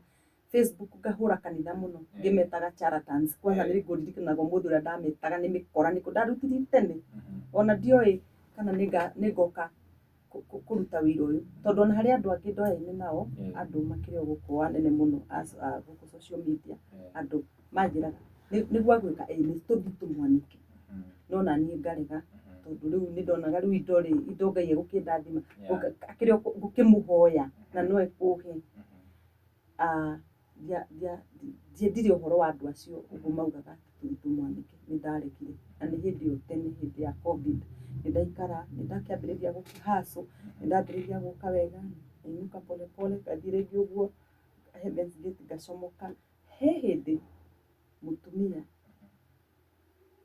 Facebook ngahũra kanitha mũno, ngĩmetaga charlatans. Kwanza nĩ ngũririkanaga ũmũthĩ ũrĩa ndametaga nĩ mĩkora, nĩkũ ndarutire tene, ona ndioĩ kana nĩ ngoka kũruta wĩra ũyũ, tondũ ona harĩ andũ angĩ ndoyaine nao, andũ makĩrĩ o gũkũ anene mũno gũkũ social media, andũ manjĩraga nĩguo agwĩka ĩ nĩ tũthiĩ tũmwanĩke, no na niĩ ngarega, tondũ rĩu nĩ ndonaga rĩu indo rĩ, indo Ngai egũkĩndathima, akĩrĩ o ngũkĩmũhoya na no ekũhe. Ndiendire ũhoro wa andũ acio ũguo maugaga atĩ tũthiĩ tũmwanĩke, nĩ ndaregire. Na nĩ hĩndĩ ĩyo tene, hĩndĩ ya Covid, nĩ ndaikara, nĩ ndakĩambĩrĩria gũkĩ hustle, nĩ ndambĩrĩria gũka wega, ngainũka pole pole, ngathiĩ rĩngĩ ũguo Heaven's Gate ngacomoka. He hĩndĩ mũtumia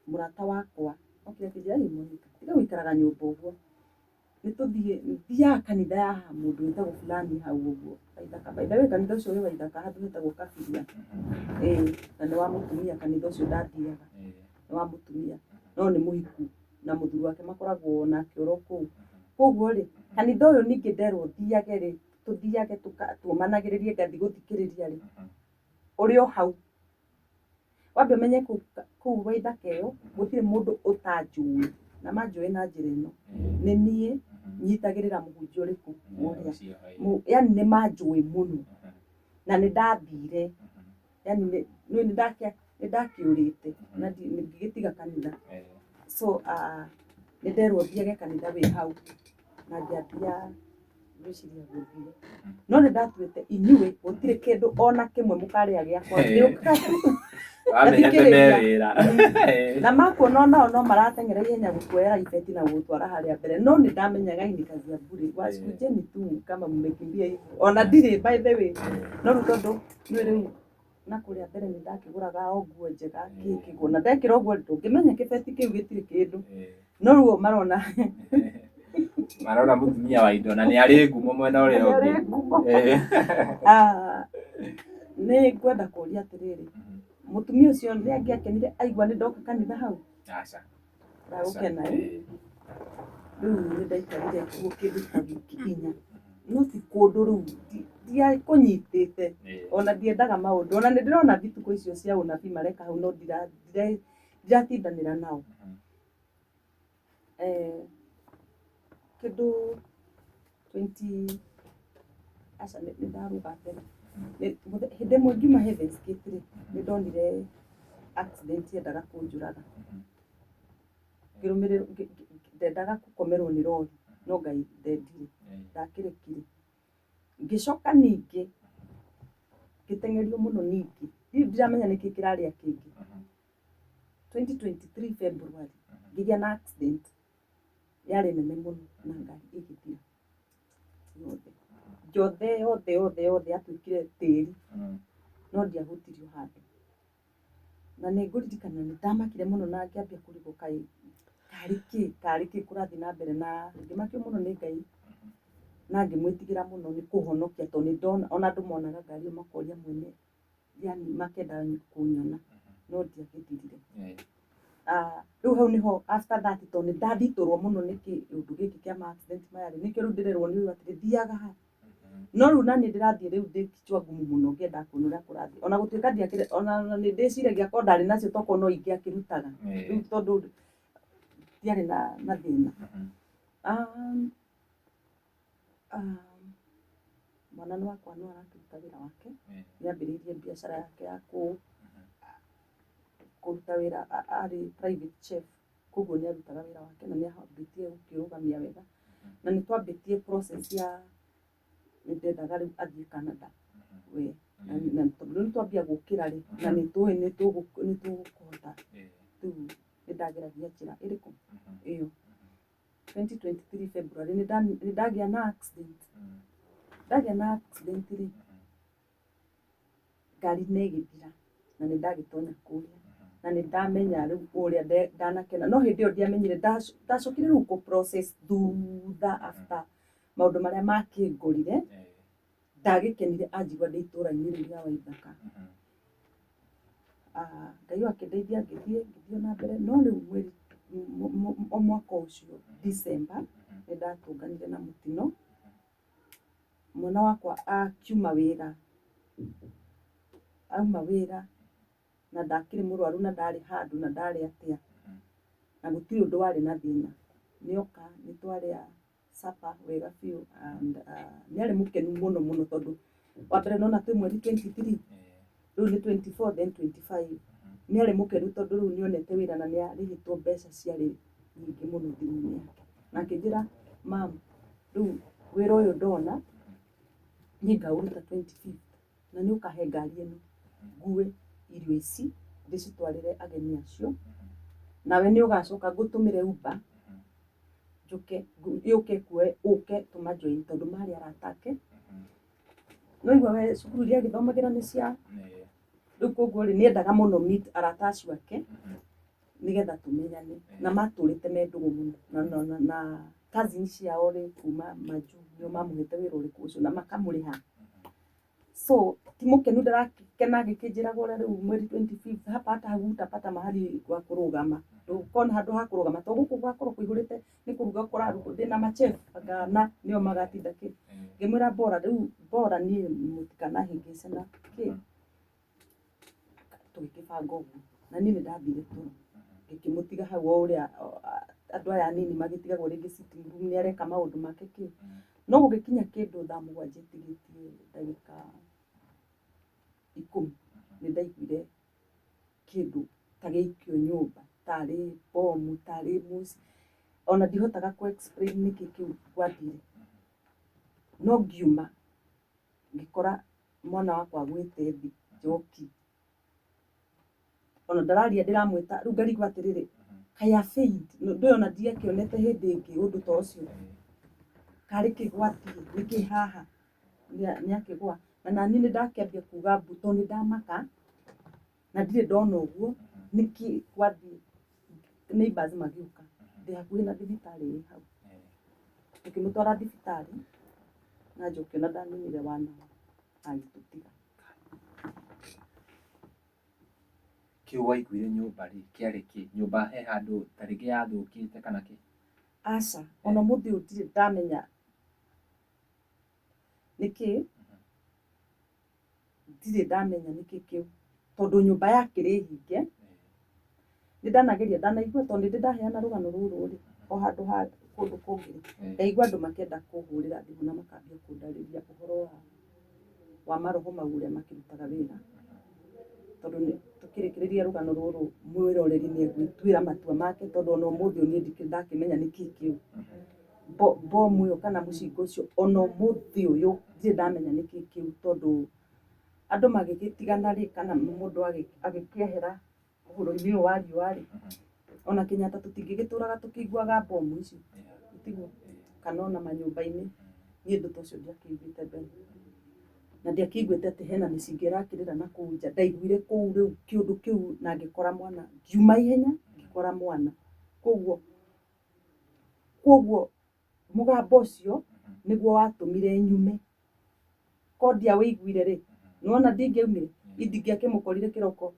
mũrata wakwa okire akĩnjĩra, ĩ Monica, tiga gũikaraga nyũmba ũguo, nĩ tũthiĩ, thiaga kanitha ya mũndũ wĩtagwo fulani hau ũguo Waithaka. By the way, kanitha ũcio wĩ Waithaka handũ hetagwo Kabiria. Ĩĩ, na nĩ wa mũtumia kanitha ũcio ndathiaga, nĩ wa mũtumia, no nĩ mũhiku na mũthuri wake makoragwo nake oro kũu. Koguo rĩ, kanitha ũyũ ningĩ nderwo thiage rĩ, tũthiage tuomanagĩrĩrie ngathiĩ gũthikĩrĩria rĩ, ũrĩ o hau. Wambe ũmenye kũu Waithaka ĩyo gũtirĩ mũndũ ũtanjũĩ, na manjũĩ na njĩra ĩno, nĩ niĩ nyitagĩrĩra mũhunjia ũrĩkũ ũrĩa, yani nĩ manjũĩ mũno, na nĩ ndathire, yani nĩ ndakĩũrĩte na ngĩgĩtiga kanitha. So nĩ nderwo thiage kanitha wĩ hau, na ngĩambia gwĩciria gũthiĩ, no nĩ ndatuĩte inyuĩ gũtirĩ kĩndũ ona kĩmwe mũkarĩa gĩakwa, ngĩũka na makuona onao no marateng'era ihenya gũkuoera ibeti na gũgũtwara harĩa mbere, no nĩ ndamenyaga hii ni kazi ya bure, wasikujeni tu kama mmekimbia hivyo, ona ndirĩ by the way, no rĩu tondũ nĩ rĩu na kũrĩa mbere nĩ ndakĩgũraga o nguo njega kĩ kĩguo, na ndekĩra ũguo ndũngĩmenya kĩbeti kĩu gĩtirĩ kĩndũ, no rĩu marona marona mũtumia wa indo na nĩ arĩ ngumo mwena ũrĩa ũngĩ. Nĩ ngwenda kũria atĩrĩrĩ, mũtumia ũcio nĩ angĩakenire aigua nĩ ndoka kanitha hau? Aca. Ndagũkena ĩ. Rĩu nĩ ndaikarire kuo kĩndũ ta wiki 4, no ti kũndũ rĩu ndiakũnyitĩte, ona ndiendaga maũndũ, ona nĩ ndĩrona thituko icio cia ũnabii mareka hau, no ndiratindanĩra nao. Kĩndũ 20, aca nĩ ndarũga mbere. Hĩndĩ ĩmwe ngiuma Heaven's Gate rĩ, nĩ ndonire accident yendaga kũnjũraga. Ngĩrũmĩrĩrwo, ndendaga gũkomerwo nĩ rori, no Ngai ndendire, ndakĩrekire. Ngĩcoka ningĩ ngĩteng'erio mũno ningĩ, rĩu ndiramenya nĩkĩ kĩrarĩa kĩngĩ. 2023 February ngĩgĩa na accident yarĩ nene mũno na ngari ĩgĩthira yothe. Yothe yothe yothe yothe yatuĩkire tĩri, no ndiahutirio handũ. Na nĩ ngũririkana nĩ ndamakire mũno na ngĩambia kũrigwo kaĩ karĩ kĩ kũrathiĩ na mbere, na ngĩmakio mũno nĩ Ngai na ngĩmwĩtigĩra mũno nĩ kũhonokia, tondũ nĩ ndona ona andũ monaga ngari ĩyo makoria mwene, yani makenda kũnyona, no ndiagĩthirire. Rĩu hau nĩho after that, tondũ nĩ ndathitũrwo mũno nĩ kĩũndũ gĩkĩ kĩa ma accident maya rĩ, nĩkĩo rĩu ndĩrerwo nĩ ũyũ atĩrĩ thiaga ha. No rĩu naniĩ ndĩrathiĩ rĩu ndĩ kichwa ngumu mũno ngĩenda kuona ũrĩa kũrathiĩ, ona gũtuĩka ndiakĩrĩ, ona nĩ ndĩciragia korwo ndarĩ nacio tokorwo no ingĩakĩrutaga rĩu, tondũ ndiarĩ na thĩna. Mwana nĩ wakwa no arakĩruta wĩra wake, nĩ ambĩrĩirie biacara yake ya kũruta wĩra, arĩ private chef, koguo nĩ arutaga wĩra wake na nĩ ambĩtie gũkĩrũgamia wega, na nĩ twambĩtie process ya nĩ ndendaga rĩu athiĩ Canada we, na tondũ rĩu nĩ twambia gũkĩra rĩ, na nĩ tũĩ nĩ tũkũhota, rĩu nĩ ndageragia njĩra ĩrĩkũ ĩyo. 2023 February nĩ ndagĩa na accident. Ndagĩa na accident rĩ, ngari nĩ ĩgĩthira na nĩ ndagĩtonya kũrĩa, na nĩ ndamenya rĩu ũrĩa ndanakena, no hĩndĩ ĩyo ndiamenyire, ndacokire rĩu kũ process thutha after maũndũ marĩa makĩngorire. Ndagĩkenire anjigua ndĩ itũra-inĩ rĩu rĩa Waithaka. Ngai akĩndeithia ngĩthiĩ na mbere, no rĩu mweri o mwaka ũcio December nĩ ndatũnganire na mũtino. Mwana wakwa akiuma wĩra, auma wĩra na ndakĩrĩ mũrwaru na ndarĩ handũ na ndarĩ atĩa, na gũtirĩ ũndũ warĩ na thĩna. Nĩoka nĩ twarĩa supper wega biũ, and nĩ arĩ mũkenu mũno mũno, tondũ wa mbere nona twĩ mweri 23, rĩu nĩ 24 then 25. Nĩ arĩ mũkenu tondũ rĩu nĩonete wĩra na nĩ arĩhĩtwo mbeca ciarĩ nyingĩ mũno thimũ-inĩ yake, na akĩnjĩra, "Mam, rĩu wĩra ũyũ ndona niĩ ngaũruta 25 na nĩ ũkahe ngari ĩno ngue irio ici ndĩcitwarĩre ageni acio, nawe nĩ ũgacoka ngũtũmĩre Uber njũke yũke kuoe ũke tũmajoin," tondũ marĩ arata ake. No igua we cukuru iria agĩthomagĩra nĩ cia rĩu, koguo rĩ nĩendaga mũno meet arata acio ake nĩgetha tũmenyane, na matũrĩte me ndũgũ mũno na cousin ciao rĩ kuma majuu nĩo mamũhete wĩra ũrĩkũ ũcio na makamũrĩha. So ti mũkenu, ndarakena agĩkĩnjĩraga ũrĩa rĩu mweri 25 hapa hata hutapata mahali wa kũrũgama, ndũkona handũ ha kũrũgama tondũ gũkũ gwakorwo kũihũrĩte nĩ kũruga kũrarugwo, ndĩna machef anga nĩo magatinda kĩ. Ngĩmwĩra bora rĩu, bora niĩ mũtikanahĩngĩce na kĩ. Tũgĩkĩbanga ũguo na niĩ nĩ ndathire toro ngĩkĩmũtiga hau o ũrĩa andũ aya anini magĩtigagwo, rĩngĩ sitting room nĩ areka maũndũ make kĩ. No gũgĩkinya kĩndũ thaa 7 itigĩtie ndagĩka 10, nĩ ndaiguire kĩndũ ta gĩaikio nyũmba, tarĩ bomu, tarĩ mũci, ona ndihotaga kũ explain nĩkĩ kĩu gwathire. No ngiuma ngĩkora mwana wakwa agwĩte thĩ njoki, ona ndararia ndĩramwĩta, rĩu ngarigwo atĩrĩrĩ, kaĩ a faint ndũĩ, ona ndiakĩonete hĩndĩ ĩngĩ ũndũ ta ũcio, karĩ kĩ gwathiĩ, nĩkĩ haha nĩ akĩgwa. Na naniĩ nĩ ndakĩambia kuga mbu tondũ nĩ ndamaka na ndirĩ ndona ũguo, nĩkĩ gwathiĩ. Neighbors magĩũka, ndĩ hakuhĩ na thibitarĩ ĩ hau, tũkĩmũtwara thibitarĩ na Njoki ona ndaninire wana agĩtũtiga. Kĩu waiguire nyũmba rĩ, kĩarĩ kĩ? Nyũmba he handũ ta rĩngĩ yathũkĩte kana kĩ? Aca, ona ũmũthĩ ũyũ ndirĩ ndamenya nĩkĩ, ndirĩ ndamenya nĩkĩ kĩu, tondũ nyũmba yakĩrĩ hinge. Nĩ ndanageria, ndanaigua, tondũ nĩ ndĩ ndaheana rũgano rũrũ rĩ o handũ ha kũndũ kũngĩ rĩ, ndaigua andũ makĩenda kũhũrĩra thimũ na makambia kũndarĩria ũhoro wa maroho mau ũrĩa makĩrutaga wĩra. Tondũ tũkĩrĩkĩrĩria rũgano rũrũ, mwĩroreri nĩ egwĩtuĩra matua make, tondũ ona ũmũthĩ ũyũ niĩ ndikĩrĩ ndakĩmenya nĩkĩ kĩu, bomu ĩyo kana mũcinga ũcio, ona ũmũthĩ ũyũ ndirĩ ndamenya nĩkĩ kĩu, tondũ andũ magĩgĩtigana rĩ, kana mũndũ agĩkĩehera ũhoro-inĩ ũyũ wa riũa rĩ, ona Kenyatta tũtingĩgĩtũraga tũkĩiguaga bomu ici, tiguo? Kana ona manyũmba-inĩ. Niĩ ũndũ ta ũcio ndiakĩiguĩte mbere. Na ndiakĩiguĩte atĩ hena mĩcinga ĩrakĩrĩra na kũu nja. Ndaiguire kũu rĩu kĩũndũ kĩu na ngĩkora mwana. Ngiuma ihenya ngĩkora mwana. Koguo koguo mũgambo ũcio nĩguo watũmire nyume. Korwo ndiawĩiguire rĩ, nĩwona ndingĩaumire? Ndingĩakĩmũkorire kĩroko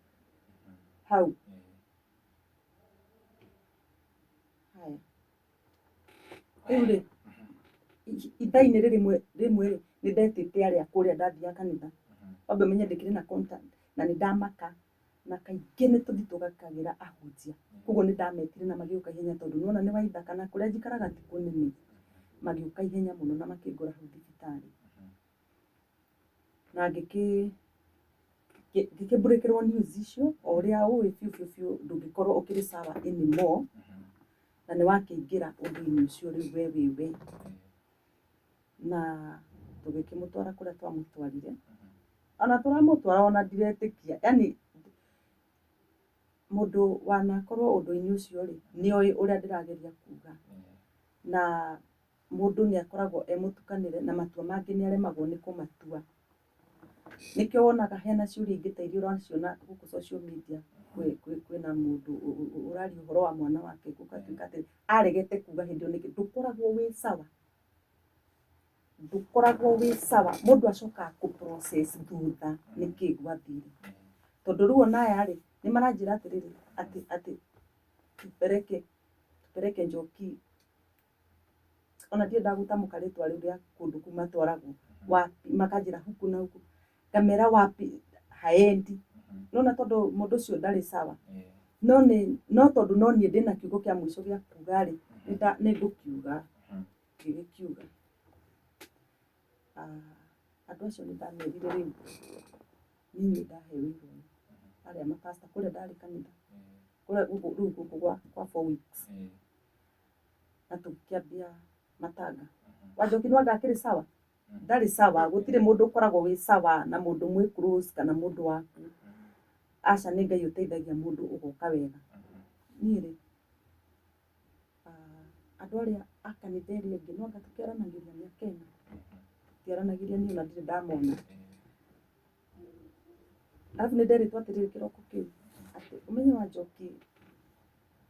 hau. Haya. Rĩu rĩ, ithaa-inĩ rĩmwe rĩmwe rĩ, nĩ ndetĩte arĩa kũrĩa ndathiaga kanitha. Wambe ũmenye ndĩkĩrĩ na contact na nĩ ndamaka na kaingĩ nĩ tũthitũkagĩra ahunjia. Koguo nĩ ndametire na magĩũka ihenya tondũ nĩ wona nĩ Waithaka na kũrĩa njikaraga ti kũnene. Magĩũka ihenya mũno na makĩngora hau thibitarĩ. Na ngĩkĩmbũrĩkĩrwo news icio o ũrĩa ũĩ biũ biũ biũ ndũngĩkorwo ũkĩrĩ sawa anymore na nĩ wakĩingĩra ũndũ-inĩ ũcio rĩu we wĩ we. Na tũgĩkĩmũtwara kũrĩa twamũtwarire. Ona tũramũtwara ona ndiretĩkia yaani mũndũ wanakorwo ũndũ-inĩ ũcio rĩ, nĩ oĩ ũrĩa ndĩrageria kuga. Na mũndũ nĩ akoragwo e mũtukanĩre na matua mangĩ nĩ aremagwo nĩ kũmatua. Nĩkĩo wonaga hena ciũria ingĩ ta iria ũraciona gũkũ social media, kwĩna mũndũ ũraria ũhoro wa mwana wake gũgatuĩka atĩ aregete kuga hĩndĩ ĩyo nĩkĩ, ndũkoragwo wĩ sawa, ndũkoragwo wĩ sawa. Mũndũ acokaga kũ process thutha nĩkĩ gwathire. Tondũ rĩu ona aya rĩ, nĩ maranjĩra atĩrĩrĩ, atĩ atĩ tupeleke tupeleke Njoki ona ndiendaga gũtamũka rĩtwa rĩu rĩa kũndũ kũu matwaragwo wapi, makanjĩra huku na huku, ngamera wapi haendi. Nĩwona tondũ mũndũ ũcio ndarĩ sawa, no nĩ no tondũ no niĩ ndĩna kiugo kĩa mũico gĩa kuga rĩ, nĩ ngũkiuga, ngĩgĩkiuga. Andũ acio nĩ ndamerire rĩu nĩ inyuĩ ndahe wĩra ũyũ, arĩa ma pastor kũrĩa ndarĩ kanitha, kũrĩa rĩu gũkũ kwa 4 weeks na tũgĩkĩambia matanga. Wanjoki nĩ anga akĩrĩ sawa? Ndarĩ sawa, gũtirĩ mũndũ ũkoragwo wĩ sawa na mũndũ mwĩ close kana mũndũ waku. Aca nĩ Ngai ũteithagia mũndũ ũgoka wega. Niĩ rĩ, andũ arĩa a kanitha ĩrĩa ĩngĩ no anga tũkĩaranagĩria mĩaka ĩno? Tũtiaranagĩria niĩ ona ndirĩ ndamona. Arabu nĩ nderĩtwo atĩrĩrĩ kĩroko kĩu, atĩ ũmenye Wanjoki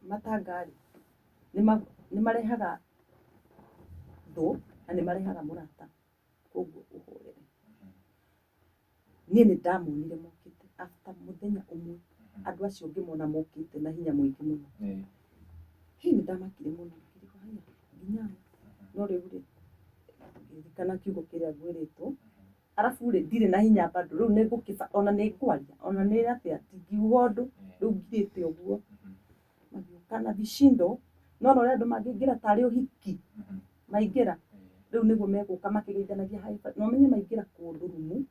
matanga rĩ, nĩ marehaga thũ na nĩ marehaga mũrata, koguo ũhorere. Niĩ nĩ ndamonire mokĩte after mũthenya ũmwe, andũ acio ngĩmona mokĩte na hinya mũingĩ mũno. Hĩ nĩ ndamakire mũno, ngĩrigwo haiya nginya aya? No rĩu rĩ, ngĩririkana kiugo kĩrĩa ngwĩrĩtwo, arabu rĩ ndirĩ na hinya bado, rĩu nĩ ngũkĩba ona nĩ ngwaria ona nĩ atĩa, ndingiuga ũndũ, rĩu ngirĩte ũguo. Magĩũka na vishindo, no ona ũrĩa andũ mangĩingĩra tarĩ ũhiki, maingĩra, rĩu nĩguo megũka makĩgeithanagia hi na ũmenye maingĩra kũndũ rumu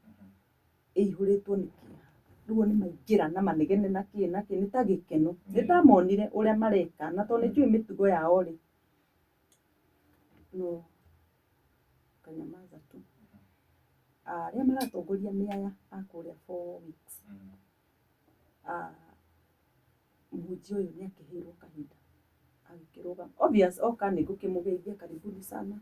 ĩihũrĩtwo nĩ kĩeha. Rĩu o nĩ maingĩra na manegene na kĩ na kĩ, nĩ ta gĩkeno. Nĩ ndamonire ũrĩa mareka na tondũ nĩ njũĩ mĩtugo yao rĩ, no kanyamaza tu. Arĩa maratongoria nĩ aya a kũrĩa 4 weeks. Mũhunjia ũyũ nĩ akĩheirwo kahinda agĩkĩrũgama. Obvious oka nĩ ngũkĩmũgeithia karibuni sana.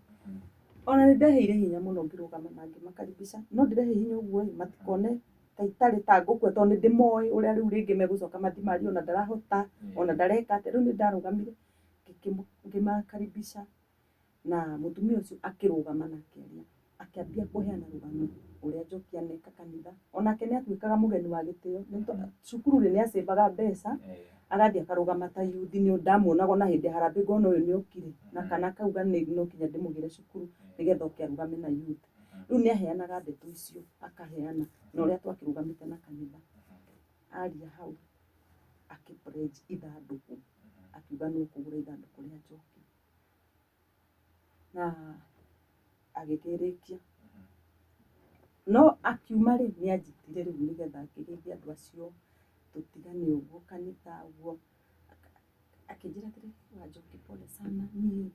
Ona nĩ ndeheire hinya mũno ngĩrũgama na ngĩmakaribisha. No ndĩrehe hinya ũguo ĩ, matikone ta itarĩ ta ngũkua tondũ nĩ ndĩmoĩ ũrĩa rĩu rĩngĩ megũcoka mathiĩ marie ona ndarahota, ona ndareka atĩa. Rĩu nĩ ndarũgamire ngĩmakaribisha na mũtumia ũcio akĩrũgama na akĩaria. Akĩambia kũheana rũgano ũrĩa Njoki aneka kanitha. Onake nĩ atuĩkaga mũgeni wa gĩtĩo. Cukuru rĩ nĩ acĩmbaga mbeca, agathiĩ akarũgama ta youth. Nĩ ndamuonaga ona hĩndĩ ya harambee ngona ũyũ nĩ okire na kana akauga no nginya ndĩmũgĩre cukuru nĩgetha oke arũgame na youth. Rĩu nĩ aheanaga ndeto icio akaheana na ũrĩa twakĩrũgamĩte na kanitha. Aria hau akĩ pledge ithandũkũ, akiuga nũ ũkũgũra ithandũkũ rĩa Njoki. Na agĩkĩrĩkia. No akiuma rĩ, nĩ anjĩtire rĩu nĩgetha ngĩgeithie andũ acio, tũtigane ũguo kanitha ũguo. Akĩnjĩra atĩrĩrĩ, Wanjoki pole sana, niĩ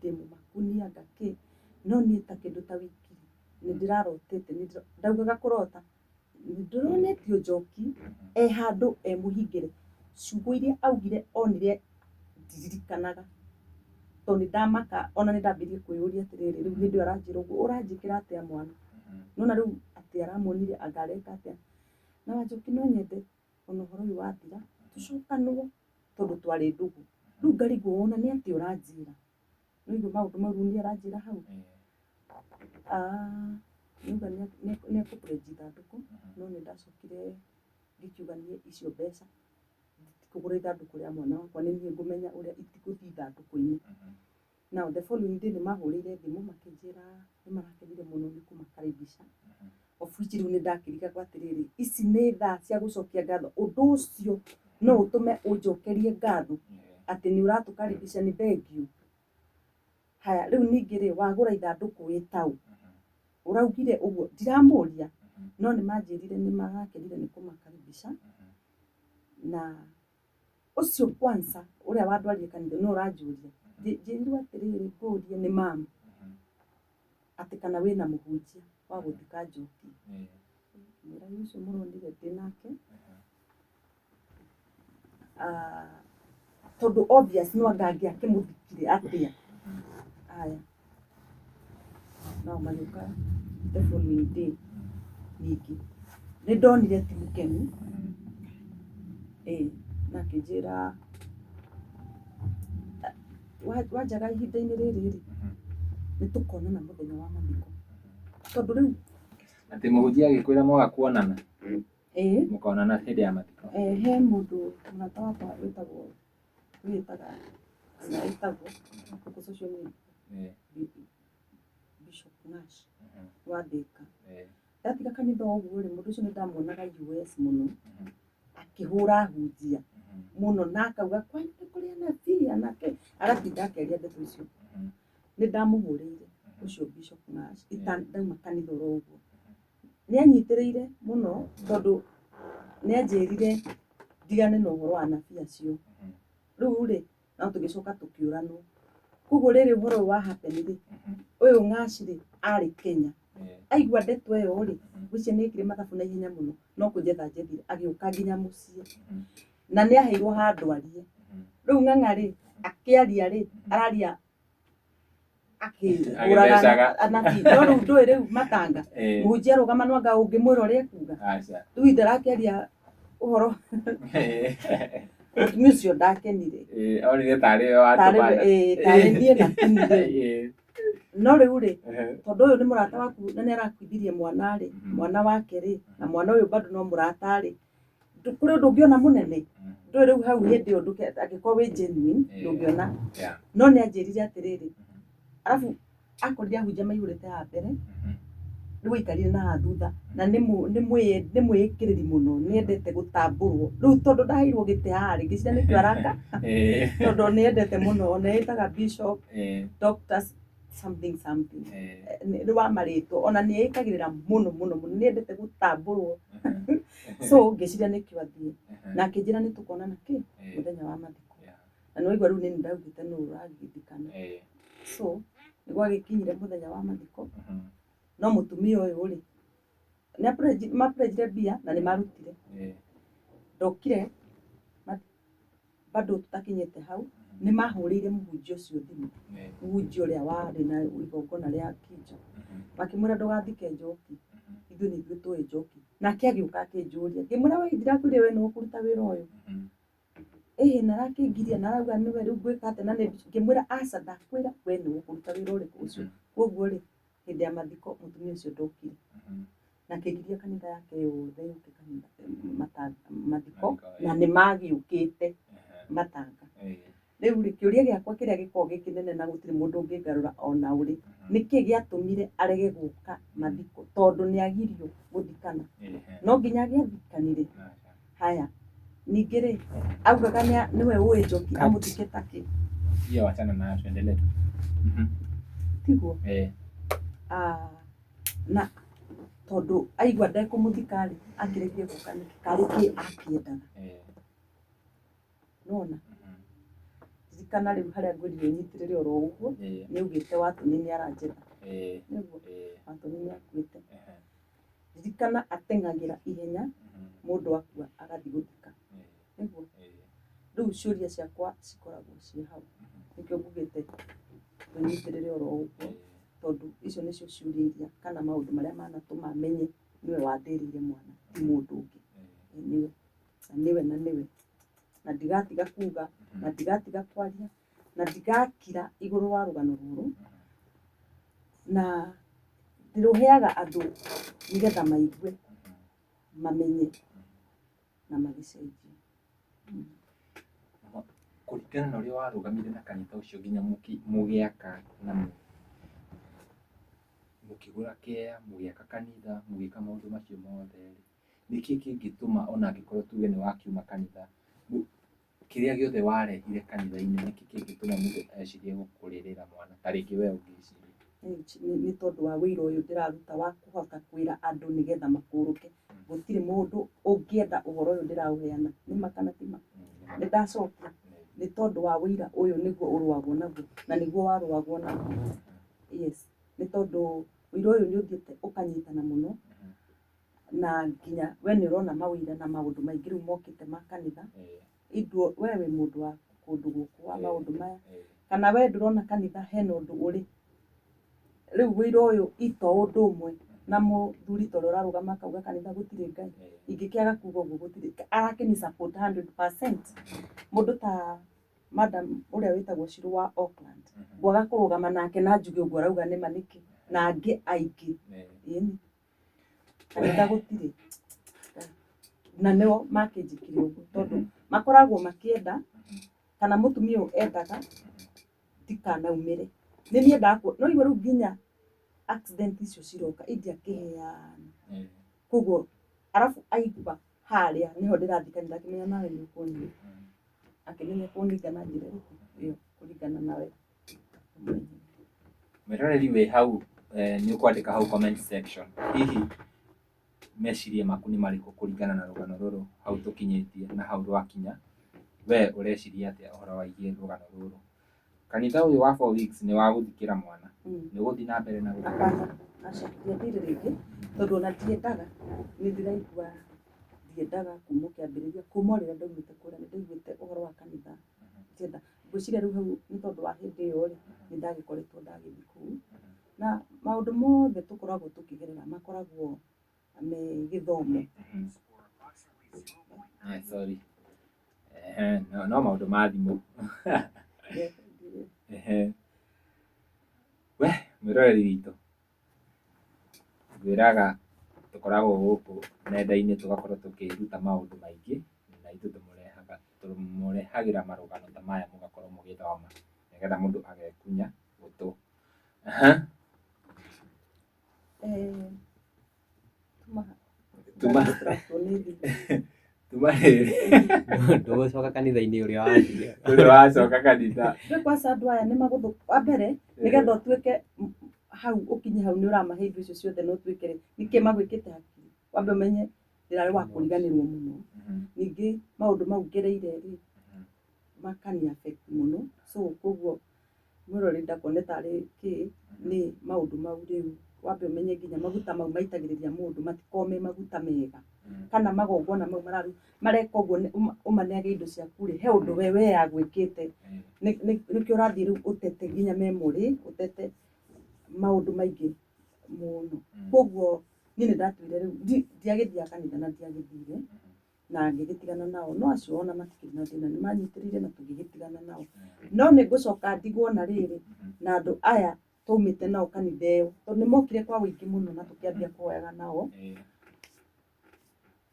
ndĩ mũmaku niĩ anga kĩ, no niĩ ta kĩndũ ta wiki nĩ ndĩrarotete, ndaugaga kũrota, nĩ ndĩronetio Njoki e handũ e mũhingĩre. Ciugo iria augire onire ndiririkanaga. Tondũ Tondũ nĩ ndamaka ona nĩ ndambĩrĩirie kwĩyũria atĩrĩrĩ, rĩu hĩndĩ ĩyo aranjĩra ũguo ũranjĩkĩra atĩa mwana? Nĩwona rĩu atĩ aramuonire anga areka atĩa? Na Wanjoki no nyende ona ũhoro ũyũ wathira tũcokanwo tondũ twarĩ ndũgũ. Rĩu ngarigwo wona nĩ atĩa ũranjĩra? Nĩwaigua maũndũ mau rĩu nĩ aranjĩra hau? Ah, nĩauga nĩ ekũ pledge ithandũkũ no nĩ ndacokire ngĩkiuga niĩ icio mbeca nditikũgũra ithandũkũ rĩa mwana wakwa nĩ niĩ ngũmenya ũrĩa itigũthiĩ ithandũkũ-inĩ. Now the following day nĩ mahũrĩire thimũ makĩnjĩra nĩ marakenire mũno nĩ kũmakaribisha. Of which rĩu nĩ ndakĩrigagwo atĩrĩrĩ, ici nĩ thaa cia gũcokia ngatho, ũndũ ũcio no ũtũme ũnjokerie ngatho atĩ nĩ ũratũkaribisha nĩ thengiũ. Haya rĩu ningĩ rĩ, wagũra ithandũkũ wĩ taũ, ũraugire ũguo, ndiramũria no nĩ manjĩrire nĩ marakenire nĩ kũmakaribisha na ũcio kwanza ũrĩa wandwarire kanitha no ũranjũria, njĩrirwo atĩrĩrĩ ngũrie nĩ mama atĩ kana wĩna mũhunjia wa gũthika Njoki. Ngĩmwĩra nĩ ũcio mũronire ndĩ nake. Ah, tondũ obvious no anga angĩakĩmũthikire atĩa. Aya. Nao magĩũka the following day ningĩ. Nĩ ndonire ti mũkenu. Ĩĩ, na akĩnjĩra wanjaga ihinda-inĩ rĩrĩ rĩ, nĩ tũkonana mũthenya wa mathiko. Tondũ rĩu Atĩ mũhunjia agĩkwĩra mwaga kuonana, ĩĩ mũkonana hĩndĩ ya mathiko. He mũndũ mũrata wakwa wĩtagwo wĩtaga kana ĩtagwo gũkũ social media Bishop Nash wa Thika. Ndatiga kanitha ũguo rĩ, mũndũ ũcio nĩ ndamuonaga US mũno akĩhũra hunjia mũno na akauga kwanyu nĩ kũrĩ anabii anake, agatinda akĩaria ndeto icio. Nĩ ndamũhũrĩire ũcio Bishop Nash ndauma kanitha oro ũguo. Nĩ anyitĩrĩire mũno tondũ nĩ anjĩrire ndigane na ũhoro wa anabii acio. Rĩu rĩ, no tũgĩcoka tũkĩũranwo. Koguo rĩrĩ ũhoro ũyũ wa happen rĩ, ũyũ Ng'aci rĩ, arĩ Kenya. Aigua ndeto ĩyo rĩ, ngwĩciria nĩ ekire mathabu na ihenya mũno, no kũnjetha anjethire, agĩũka nginya mũciĩ. Na nĩ aheirwo handũ arie. Rĩu Ng'ang'a rĩ, akĩaria rĩ, araria akĩhũraga Agĩthecaga. anabii. No rĩu ndũĩ rĩu matanga. Mũhunjia arũgama no anga ũngĩmwĩra ũrĩa ekuga. Aca. Rĩu ithe arakĩaria ũhoro mũtumia ũcio ndakenire. Onire tarĩ we Tarĩ watũmana. tarĩ niĩ na ti niĩ rĩu. No rĩu rĩ, tondũ ũyũ nĩ mũrata waku na nĩ arakuithirie mwana rĩ, mwana wake rĩ, na mwana ũyũ bado no mũrata rĩ, kũrĩ ũndũ ũngĩona mũnene? Ndũĩ rĩu hau hĩndĩ ĩyo angĩkorwo wĩ genuine ndũngĩona. No nĩ anjĩrire atĩrĩrĩ, arabu akorire ahunjia maihũrĩte haha mbere, rĩu aikarire na haha thutha na nĩ mwĩĩkĩrĩri mũno, nĩ endete gũtambũrwo. Rĩu tondũ ndaheirwo gĩtĩ haha rĩ, ngĩciria nĩkĩo araka, tondũ nĩ endete mũno, ona etaga bishop, doctor something something. Nĩ wa marĩtwa, ona nĩ ĩkagĩrĩra mũno mũno mũno, nĩ endete gũtambũrwo. So ngĩciria nĩkĩo athiĩ. Na akĩnjĩra nĩ tũkonana kĩ mũthenya wa mathiko. Na nĩ waigua rĩu nĩ niĩ ndaugĩte nũ ũragĩthikana. So nĩ gwagĩkinyire mũthenya wa mathiko, no mũtumia ũyũ rĩ, nĩ mapledgire mbia na nĩ marutire. Ndokire bado tũtakinyĩte hau, nĩ mahũrĩire mũhunjia ũcio thimũ, mũhunjia ũrĩa warĩ na igongona rĩa Kinjo. Makĩmwĩra ndũgathike Njoki, ithuĩ nĩ ithuĩ tũĩ Njoki. Nake agĩũka akĩnjũria, ngĩmwĩra we ndirakwĩrire we nĩwe ũkũruta wĩra ũyũ. Ĩhĩ na arakĩngiria na arauga nĩwe rĩu ngwĩka atĩa na nĩ ngĩmwĩra aca ndakwĩra we nĩwe ũkũruta wĩra ũrĩkũ ũcio. Koguo rĩ, hĩndĩ ya mathiko mũtumia ũcio ndokire. Na akĩgiria kanitha yake yothe yũke kanitha mathiko na nĩ magĩũkĩte matanga. Rĩu rĩ, kĩũria gĩakwa kĩrĩa gĩkoragwo gĩ kĩnene na gũtirĩ mũndũ ũngĩngarũra ona ũrĩ, nĩkĩ gĩatũmire arege gũka mathiko tondũ nĩ agirio gũthikana. No nginya angĩathikanire. Haya, ningĩ rĩ, augaga nĩwe ũĩ Njoki amũthike takĩ. Hiyo wachana nayo tuendelee tu. Tiguo? Na tondũ aigua ndekũmũthika rĩ, akĩregire gũka nĩkĩ? Karĩ kĩ akĩendaga? Nĩwona? Ririkana rĩu harĩa ngwĩrire ũnyitĩrĩre oro ũguo, nĩ augĩte Watũni nĩ aranjetha. Nĩguo? Watũni nĩ akuĩte. Ririkana ateng'agĩra ihenya mũndũ akua agathiĩ gũthika. Nĩguo? Rĩu ciũria ciakwa cikoragwo ciĩ hau. Nĩkĩo Nĩkĩo ngugĩte twĩnyitĩrĩre oro ũguo, tondũ icio nĩcio ciũria iria kana maũndũ marĩa manatũma menye nĩwe wandĩrĩire mwana, ti mũndũ ũngĩ. Nĩwe na nĩwe na nĩwe, na ndigatiga kuga na ndigatiga kwaria na ndigakira igũrũ wa rũgano rũrũ, na ndĩrũheaga andũ nĩgetha maigue, mamenye na magĩcenjie. Kũringana na ũrĩa warũgamire na kanitha ũcio nginya mũgĩaka na mũkĩgũra kĩea, mũgĩaka kanitha, mũgĩka maũndũ macio mothe rĩ, nĩkĩ kĩngĩtũma ona angĩkorwo tuge nĩ wakiuma kanitha, kĩrĩa gĩothe warehire kanitha-inĩ, nĩkĩ kĩngĩtũma mũndũ ecirie gũkũrĩrĩra mwana ta rĩngĩ we ũngĩciria? Nĩ tondũ wa wĩra ũyũ ndĩraruta wa kũhota kwĩra andũ nĩgetha makũrũke. Gũtirĩ mũndũ ũngĩenda ũhoro ũyũ ndĩraũheana, nĩ ma kana ti ma? Nĩ ndacokia, nĩ tondũ wa wĩira ũyũ nĩguo ũrũagwo naguo na nĩguo warũagwo naguo. Yes, nĩ tondũ wĩira ũyũ nĩ ũthiĩte ũkanyitana mũno, na nginya we nĩ ũrona mawĩira na maũndũ maingĩ rĩu mokĩte ma kanitha. Indũ we wĩ mũndũ wa kũndũ gũkũ wa maũndũ maya, kana we ndũrona kanitha hena ũndũ ũrĩ. Rĩu wĩira ũyũ ito ũndũ ũmwe na mũthuri ta ũrĩa ũrarũgama akauga kanitha gũtirĩ Ngai, ingĩkĩaga kuga ũguo gũtirĩ, arakĩni support 100%. Mũndũ ta madam ũrĩa wĩtagwo Shirũ wa Auckland, ngwaga kũrũgama nake na njuge ũguo arauga nĩma nĩkĩ, na angĩ aingĩ. Ĩni kanitha gũtirĩ, na nĩo makĩnjĩkire ũguo, tondũ makoragwo makĩenda kana mũtumia ũyũ endaga ndikanaumĩre, nĩ niĩ no igua rĩu nginya accident icio ciroka indiakĩheana, koguo arabu aigua harĩa nĩho ndĩrathiĩ kanitha, akĩmenya nawe nĩ ũkũnyua, akĩmenya kũninga na njĩra ĩrĩkũ ĩyo kũringana nawe mwenyewe. Mwĩroreri wĩ hau, nĩ ũkwandĩka hau comment section hihi meciria maku nĩ marĩkũ kũringana na rũgano rũrũ hau tũkinyĩtie na hau rwakinya. We ũreciria atĩa ũhoro wĩgiĩ rũgano rũrũ? Kanitha ũyũ wa 4 weeks nĩ wa gũthikĩra mwana, nĩ ũgũthiĩ na mbere na gũthiĩ? Hapana, aca, ndiathire rĩngĩ, tondũ ona ndiendaga, nĩ ndĩraigua ndiendaga kuma kĩambĩrĩria, kuma o rĩrĩa ndaumĩte kũrĩa nĩ ndaiguĩte ũhoro wa kanitha ndienda. Ngwĩciria rĩu hau nĩ tondũ wa hĩndĩ ĩyo rĩ, nĩ ndagĩkoretwo ndagĩthiĩ kũu, na maũndũ mothe tũkoragwo tũkĩgerera makoragwo me gĩthomo. Sorry. No maũndũ ma thimũ. We mwĩroreri witũ, ngwĩraga tũkoragwo gũkũ nenda-inĩ tũgakorwo tũkĩruta maũndũ maingĩ, na ithuĩ tũmũrehagĩra marũgano ta maya mũgakorwo mũgĩthoma nĩgetha mũndũ agekunya gũtũ. Tuma tuma rĩrĩ. Ndũgũcoka kanitha-inĩ ũrĩa wathiaga. Ũrĩa wacoka kanitha. Rĩu kwanza andũ aya nĩ magũthũ, wa mbere nĩgetha ũtuĩke hau ũkinye hau nĩ ũramahe indo icio ciothe na ũtuĩke rĩ, nĩkĩ magwĩkĩte hakiri, wambe ũmenye ndĩrarĩ wa kũriganĩrwo mũno. Ningĩ maũndũ mau ngereire rĩ, makani affect mũno, so koguo mwĩroreri ndakone tarĩ kĩ, nĩ maũndũ mau rĩu wambe ũmenye nginya maguta mau maitagĩrĩria mũndũ matikoragwo me maguta mega, kana magongona mau mareka ũguo ũmaneage indo ciaku rĩ, he ũndũ we yagwĩkĩte, nĩkĩo ũrathiĩ rĩu ũtete nginya memory, ũtete maũndũ maingĩ mũno. Koguo niĩ nĩ ndatuire rĩu ndiagĩthiaga kanitha na ndiagĩthire, na ngĩgĩtigana nao, no acio ona matikĩrĩ na thĩna, nĩ manyitĩrĩire na tũgĩgĩtigana nao. No nĩ ngũcoka ndigwo na rĩrĩ na andũ aya twaumĩte nao kanitha ĩyo, tondũ nĩ mokire kwa wũingĩ mũno na tũkĩambia kũhoyaga nao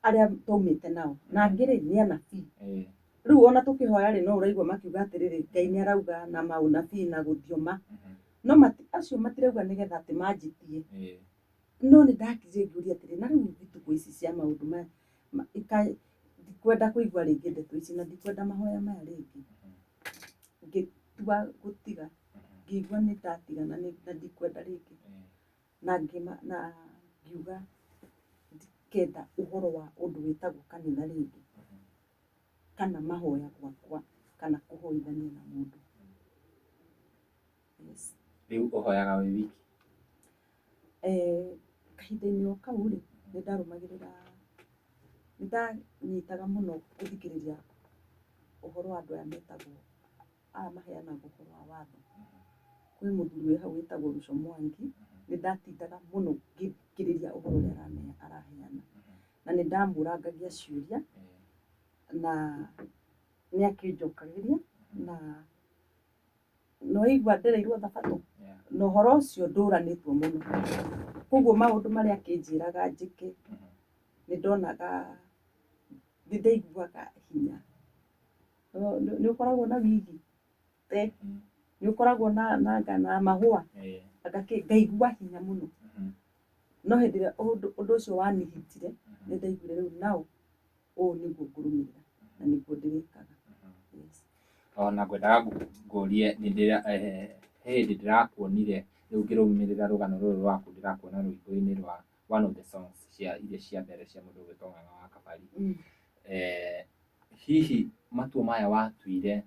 arĩa twaumĩte nao, na angĩ rĩ nĩ anabii. Rĩu ona tũkĩhoya rĩ, no ũraigua makiuga atĩrĩrĩ, Ngai nĩ arauga na maũnabii na gũthioma, no acio matirauga nĩgetha atĩ manjĩtie. No nĩ ndakire ngĩũria atĩrĩ, na rĩu thikũ ici cia maũndũ maya ndikwenda kũigua rĩngĩ ndeto ici na ndikwenda mahoya maya rĩngĩ. Ngĩtua gũtiga, ngĩigua nĩ ndatigana na ndikwenda rĩngĩ, na na ngiuga ndikenda ũhoro wa ũndũ wĩtagwo kanitha rĩngĩ, kana mahoya gwakwa, kana kũhoithania na mũndũ. Yes. Rĩu ũhoyaga wĩ wiki? Kahinda-inĩ o kau rĩ, nĩ ndarũmagĩrĩra, nĩ ndanyitaga mũno gũthikĩrĩria ũhoro wa andũ aya metagwo Aya maheanaga ũhoro wa watho. Kwĩ mũthuri wĩ hau wĩtagwo Ruco Mwangi, nĩ ndatindaga mũno ngĩthikĩrĩria ũhoro ũrĩa araheana. Na nĩ ndamũrangagia ciũria na nĩ akĩnjokagĩria na nĩwaigua ndereirwo thabatũ na ũhoro ũcio ndũranĩtwo mũno. Koguo maũndũ marĩa akĩnjĩraga njĩke nĩ ndonaga, nĩ ndaiguaga hinya. Nĩ ũkoragwo na wigi nĩ ũkoragwo na mahũa, anga kĩ, ngaigua hinya mũno. No hĩndĩ ĩrĩa ũndũ ũcio wanihitire, nĩ ndaiguire rĩu now ũũ nĩguo ngũrũmĩrĩra na nĩguo ndĩrĩkaga. Yes. Ona ngwendaga ngũrie nĩ ndĩra he hĩndĩ ndĩrakuonire rĩu ngĩrũmĩrĩra rũgano rũrũ rwaku ndĩrakuona rwĩmbo-inĩ rwa one of the songs cia iria cia mbere cia mũndũ ũgwĩtwo Ng'ang'a wa Kabari. Hihi matua maya watuire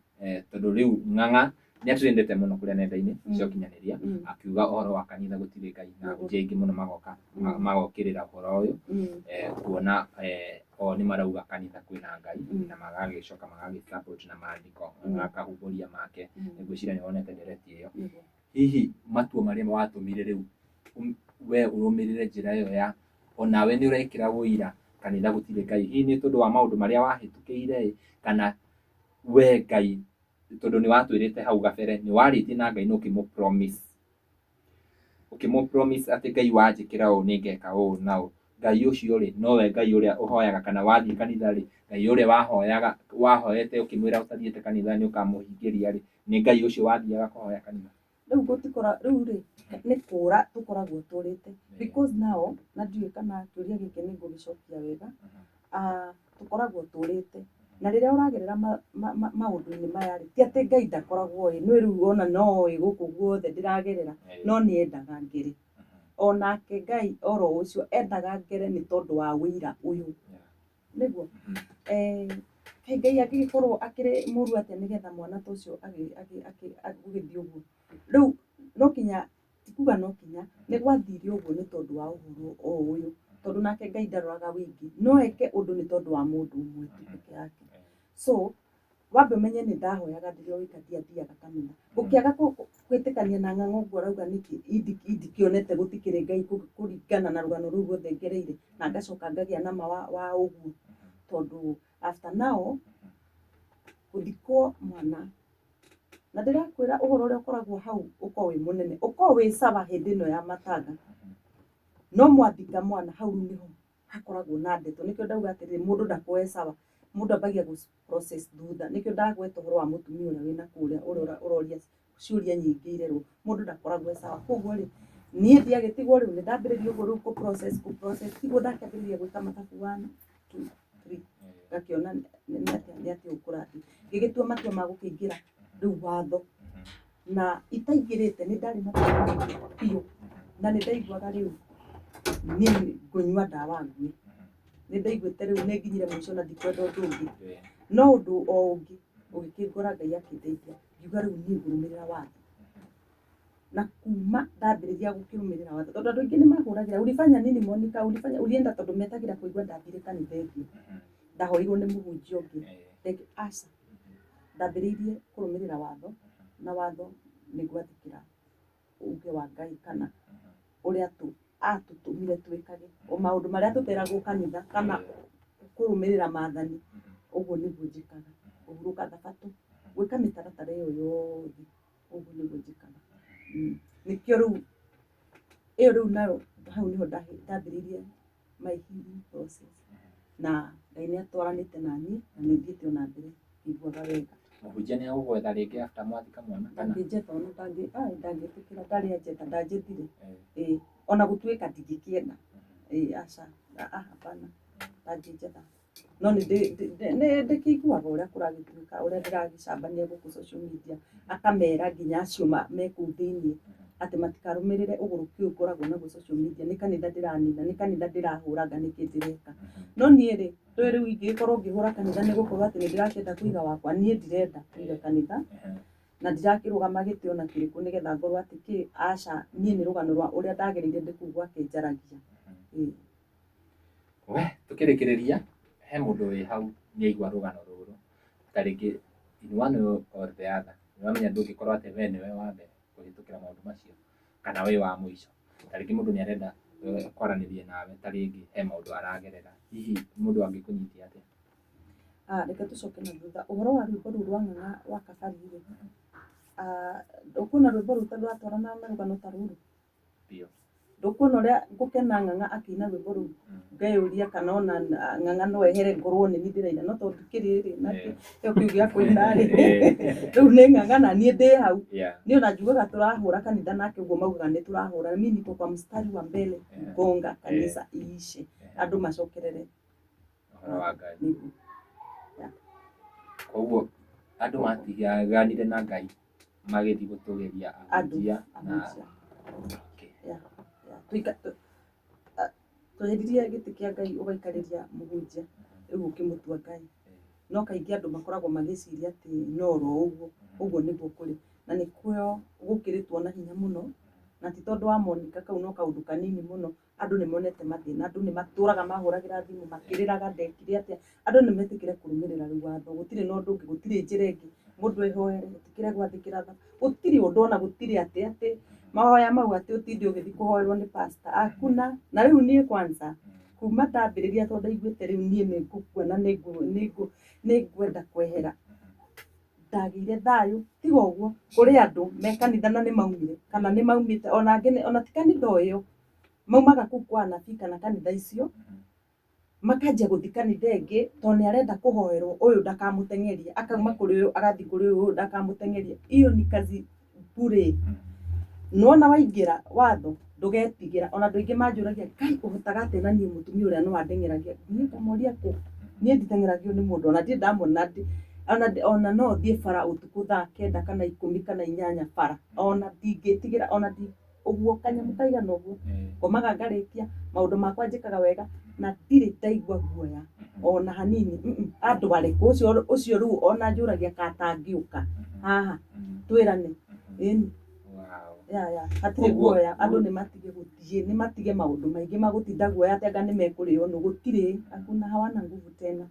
tondũ rĩu Ng'ang'a nĩ atũrendete mũno kũrĩa nenda-inĩ cia ũkinyanĩria akiuga ũhoro wa kanitha gũtirĩ Ngai na ahunjia aingĩ mũno magoka magokĩrĩra ũhoro ũyũ kuona o nĩ marauga kanitha kwĩna Ngai na magagĩcoka magagĩ support na maandĩko makahumbũria make. Ngwĩciria nĩ wonete ndereti ĩyo. Hihi matua marĩa watũmire rĩu we ũrũmĩrĩre njĩra ĩyo ya onawe nĩ ũrekĩra ũira kanitha gũtirĩ Ngai, hihi nĩ tondũ wa maũndũ marĩa wahĩtũkĩire ĩ, kana we Ngai tondũ nĩ watwĩrĩte hau gabere nĩ warĩtie na Ngai na ũkĩmũ promise, ũkĩmũ promise atĩ Ngai wanjĩkĩra ũũ nĩ ngeka ũũ na ũũ. Ngai ũcio rĩ, nowe Ngai ũrĩa ũhoyaga kana wathiĩ kanitha rĩ, Ngai ũrĩa wahoyaga wahoete ũkĩmwĩra ũtathiĩte kanitha nĩ ũkamũhingĩria rĩ, nĩ Ngai ũcio wathiaga kũhoya kanitha? Rĩu gũtikora rĩu rĩ nĩ kũra tũkoragwo tũrĩte because now na ndiũĩ kana kĩũria gĩkĩ nĩ ngũgĩcokia wega, tũkoragwo tũrĩte na rĩrĩa ũragerera maũndũ-inĩ maya rĩ, ti atĩ Ngai ndakoragwo ĩ nĩ rĩu ona no oĩ gũkũ guothe ndĩragerera, no nĩ endaga ngere. Onake Ngai oro ũcio endaga ngere nĩ tondũ wa wĩira ũyũ. Nĩguo kaĩ Ngai angĩgĩkorwo akĩrĩ mũru atĩa nĩgetha mwana ta ũcio gũgĩthiĩ ũguo. Rĩu no kinya, ti kuga no kinya, nĩ gwathire ũguo nĩ tondũ wa ũhoro o ũyũ. Tondũ nake Ngai ndaroraga wĩingĩ, no eke ũndũ nĩ tondũ wa mũndũ ũmwe tu peke yake. So wambe ũmenye nĩ ndahoyaga ndĩrĩ o wika, ndiathiaga kanitha. Ngũkĩaga gwĩtĩkania na Ng'ang'a ũguo arauga nĩkĩ, ndikĩonete gũtikĩrĩ Ngai kũringana na rũgano rũu ruothe ngereire, na ngacoka ngagĩa na ma wa ũguo. Tondũ after now gũthikwo mwana, na ndĩrakwĩra ũhoro ũrĩa ũkoragwo hau ũkoragwo wĩ mũnene, ũkoragwo wĩ sawa hĩndĩ ĩno ya matanga, no mwathika mwana hau rĩu nĩho hakoragwo na ndeto. Nĩkĩo ndauga atĩrĩrĩ, mũndũ ndakoragwo e sawa, mũndũ ambagia gũ process thutha. Nĩkĩo ndagweta ũhoro wa mũtumia ũrĩa wĩna kũrĩa ũrĩa ũroria ciũria nyingĩ irerwo, mũndũ ndakoragwo e sawa. Koguo rĩ, niĩ ndiagĩtigwo rĩu nĩ ndambĩrĩria ũguo rĩu kũ process kũ process, tiguo ndakĩambĩrĩria gwĩka mathabu one, two, three, ngakĩona nĩ atĩa ũũ kũrathiĩ. Ngĩgĩtua matua ma gũkĩingĩra rĩu watho, na itaingĩrĩte nĩ ndarĩ na thĩna biũ, na nĩ ndaiguaga rĩu niĩ ngũnyua ndawa ngue. Nĩ ndaiguĩte rĩu nĩ nginyire mũico na ndikwenda ũndũ ũngĩ. No ũndũ o ũngĩ ũgĩkĩngora Ngai akĩndeithia, ngiuga rĩu niĩ ngũrũmĩrĩra watho. Na kuma ndambĩrĩria gũkĩrũmĩrĩra watho, tondũ andũ aingĩ nĩ mahũragĩra ulifanya nini Monica, ulifanya, ulienda, tondũ metagĩra kũigua ndathire kanitha ĩngĩ, ndahoirwo nĩ mũhunjia ũngĩ. Aca, ndambĩrĩirie kũrũmĩrĩra watho, na watho nĩ gwathĩkĩra uge wa Ngai kana ũrĩa atũtũmire twĩkage, o maũndũ marĩa tũteragwo kanitha kana kũrũmĩrĩra maathani, ũguo nĩguo njĩkaga. Kũhurũka thabatũ, gwĩka mĩtaratara ĩyo yothe, ũguo nĩguo njĩkaga. Nĩkĩo rĩu ĩyo rĩu nayo hau nĩho ndambĩrĩirie my healing process, na Ngai nĩ atwaranĩte naniĩ na nĩ thiĩte ona mbere ngĩiguaga wega. Mũhunjia nĩ agũgwetha rĩngĩ after mwathika mwana kana? Ndangĩnjetha ona ndangĩtĩkĩra, ndarĩ anjetha, ndanjethire. Ĩĩ, ona gũtuĩka ndingĩkĩenda. Ĩĩ, aca, hapana, ndangĩnjetha. No nĩ ndĩkĩiguaga ũrĩa kũragĩtuĩka, ũrĩa ndĩragĩcambania gũkũ social media, akamera nginya acio me kũu thĩiniĩ atĩ matikarũmĩrĩre ũgũrũki ũyũ ngoragwo naguo social media, nĩ kanitha ndĩranina, nĩ kanitha ndĩrahũranga, nĩkĩ ndĩreka. No niĩ rĩ, ndũĩ rĩu ingĩgĩkorwo ngĩhũra kanitha nĩ gũkorwo atĩ nĩ ndĩrakĩenda kũiga wakwa, niĩ ndirenda kũiga kanitha, na ndirakĩrũgama gĩtĩ ona kĩrĩkũ nĩgetha ngorwo atĩ kĩ, aca, niĩ nĩ rũgano rwa ũrĩa ndagereire ndĩ kũu gwake njaragia. Ĩĩ. We, tukĩrĩkĩrĩria, he mũndũ wĩ hau nĩ aigua rũgano rũrũ, ta rĩngĩ in one way or the other, Nĩũramenya ndũngĩkorwo atĩ we nĩwe wa mbere kũhĩtũkĩra maũndũ macio kana wĩ wa mũico. Ta rĩngĩ mũndũ nĩ arenda kwaranĩria nawe, ta rĩngĩ he maũndũ aragerera, hihi mũndũ angĩkũnyitia atĩa? Reke tũcoke na thutha ũhoro wa rwĩmbo rũu rwa Ng'ang'a wa Kabari rĩ, ndũkuona rwĩmbo rũu tondũ rũratwarana na rũgano ta rũrũ? Biũ. Ndũkuona ũrĩa ngũkena Ng'ang'a akĩina rwĩmbo rũu, ngeyũria kana ona Ng'ang'a no ehere ngorwo nĩ niĩ ndĩraina, no tondũ ndikĩrĩ rĩ, na kĩo kĩu gĩa kũina rĩ, rĩu nĩ Ng'ang'a na niĩ ndĩ hau. Niĩ ona njugaga tũrahũra kanitha nake ũguo maugaga nĩ tũrahũra, mimi niko kwa mstari wa mbele kugonga kanitha iishe, andũ macokerere ũhoro wa Ngai. Nĩguo. Koguo andũ matiganire na Ngai magĩthiĩ gũtũgĩria Andũ, ahunjia na ahunjia. Okay. Tweheririe gĩtĩ kĩa Ngai ũgaikarĩria mũhunjia, rĩu ũkĩmũtua Ngai. No kaingĩ andũ makoragwo magĩciria atĩ no oro ũguo, ũguo nĩguo kũrĩ. Na nĩkĩo gũkĩrĩtwo na hinya mũno, na ti tondũ wa Monica kau no kaũndũ kanini mũno, andũ nĩ monete mathĩna, andũ nĩ matũraga mahũragĩra thimũ makĩrĩraga ndekire atĩa, andũ nĩ metĩkĩre kũrũmĩrĩra rĩu watho, gũtirĩ na ũndũ ũngĩ, gũtirĩ njĩra ĩngĩ, mũndũ ehoere, etĩkĩre gwathĩkĩra tha, gũtirĩ ũndũ ona gũtirĩ atĩ atĩ mahoya mau atĩ ũtinde ũgĩthiĩ kũhoerwo nĩ pastor, hakuna. Na rĩu niĩ kwanza kuma ndambĩrĩria tondũ ndaiguĩte rĩu niĩ nĩ ngũkua na nĩ ngwenda kwehera, ndagĩire thayũ, tiga ũguo kũrĩ andũ me kanitha na nĩ maumire kana nĩ maumĩte ona angĩ ona ti kanitha o ĩyo, maumaga kũu kwa anabii kana kanitha icio, makanjia gũthiĩ kanitha ĩngĩ tondũ nĩ arenda kũhoerwo ũyũ ndakamũteng'erie, akauma kũrĩ ũyũ agathiĩ kũrĩ ũyũ, ũyũ ndakamũteng'erie. Hiyo ni kazi bure. Nĩwona waingĩra watho ndũgetigĩra, ona andũ aingĩ manjũragia Ngai ũhotaga atĩa na niĩ mũtumia ũrĩa no andeng'eragia, niĩ ngamoria kũ? Niĩ nditeng'eragio nĩ mũndũ ona ndirĩ ndamona ona no thiĩ bara ũtukũ thaa 9 kana 10 kana 8 bara, ona ndingĩtigĩra ona ũguo kanyamũ kaigana ũguo, ngomaga ngarĩkia maũndũ makwa njĩkaga wega na ndirĩ ndaigua guoya ona hanini. Andware kũ? Ũcio rĩu ona njũragia ka atangĩũka haha twĩrane. Ĩni. Ya hatirĩ guoya, andũ nĩ matige gũthiĩ, nĩ matige maũndũ maingĩ ma gũtinda guoya atĩ anga nĩ mekũrĩo nũ, gũtirĩ, hakuna, hawana nguvu tena.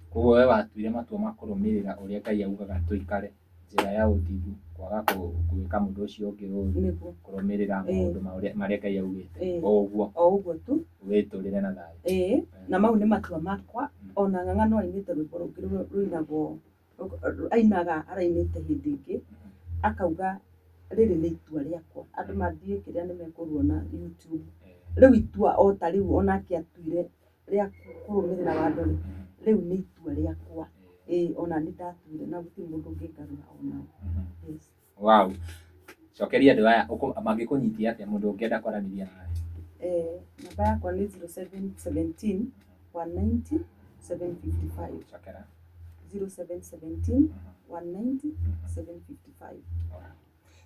Koguo we watuire matua ma kũrũmĩrĩra ũrĩa Ngai augaga tũikare, njĩra ya ũthingu, kwaga gwĩka mũndũ ũcio ũngĩ ũru, kũrũmĩrĩra maũndũ marĩa Ngai augĩte, o ũguo. O ũguo tu. Wĩtũrĩre na thayũ. Ĩĩ, na mau nĩ matua makwa, ona Ng'ang'a no ainĩte rwĩmbo rũngĩ rũinagwo, ainaga arainĩte hĩndĩ ĩngĩ, akauga rĩrĩ nĩ itua rĩakwa, andũ mathiĩ kĩrĩa nĩ mekũruona YouTube. Rĩu itua o ta rĩu onake atuire rĩa kũrũmĩrĩra watho rĩ, rĩu nĩ itua rĩakwa. Ĩĩ ona nĩ ndatuire na gũtirĩ mũndũ ũngĩngarũra ona ũ. Yes. Wow. Cokeria andũ aya mangĩkũnyitia atĩa mũndũ ũngĩenda kwaranĩria nawe? Namba yakwa nĩ 0717 190 755. Cokera. 0717 190 755.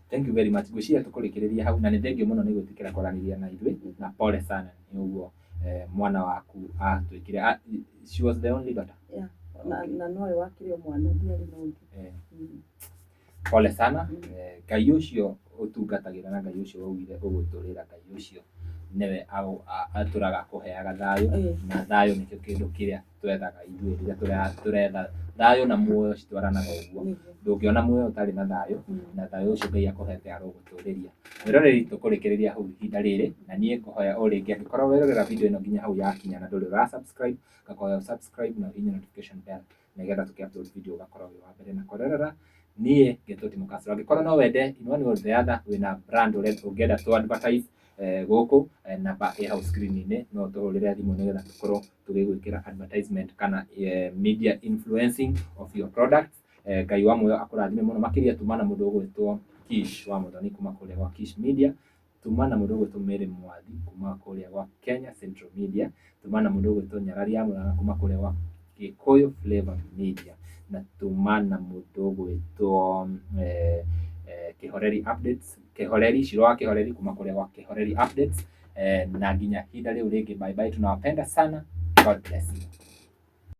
Thank you very much. Ngwĩciria tũkũrĩkĩrĩria hau na nĩ thengio mũno nĩ gwĩtĩkĩra kwaranĩria na ithuĩ na pole sana nĩ ũguo mwana waku atuĩkire. She was the only daughter. Yeah. Na nowe wakĩrĩ o mwana, ndiarĩ na ũngĩ. Pole sana. Ngai ũcio ũtungatagĩra na Ngai ũcio waugire ũgũtũrĩra, Ngai ũcio nĩwe atũraga akũheaga thayũ, na thayũ nĩkĩo kĩndũ kĩrĩa twethaga ithuĩ rĩrĩa tũretha thayũ na muoyo citwaranaga ũguo. Ndũngĩona muoyo ũtarĩ na thayũ, na thayũ ũcio Ngai akũhete arogũtũrĩria. Mwĩroreri tũkũrĩkĩrĩria hau ihinda rĩrĩ, na niĩ ngũhoya o rĩngĩ angĩkorwo werorera video ĩno nginya hau yakinya na ndũrĩ ũra subscribe, ngakũhoya ũ subscribe na ũhihinye notification bell nĩgetha tũkĩ upload video ũgakorwo wĩ wa mbere na kũrorera. Niĩ ngetwo Timo Castro. Angĩkorwo no wende in one way or the other wĩna brand ũngĩenda tũ advertise gũkũ, namba ĩ hau screen-inĩ, no ũtũhũrĩre thimũ nĩgetha tũkorwo tũgĩgwĩkĩra advertisement kana media influencing of your products. Ngai wa muoyo akũrathime mũno makĩria. Tuma na mũndũ ũgwĩtwo Kish wa Mũthoni kuma kũrĩa gwa Kish Media, tuma na mũndũ ũgwĩtwo Mary Mwathi kuma kũrĩa gwa Kenya Central Media, tuma na mũndũ ũgwĩtwo Nyarari ya Mũrang'a kuma kũrĩa gwa Gĩkũyũ Flavor Media, na tuma na mũndũ ũgwĩtwo Kĩhoreri Updates, Kĩhoreri, Shiro wa Kĩhoreri kuma kũrĩa gwa Kĩhoreri Updates. Na nginya ihinda rĩu rĩngĩ, bye bye, tunawapenda sana, God bless you.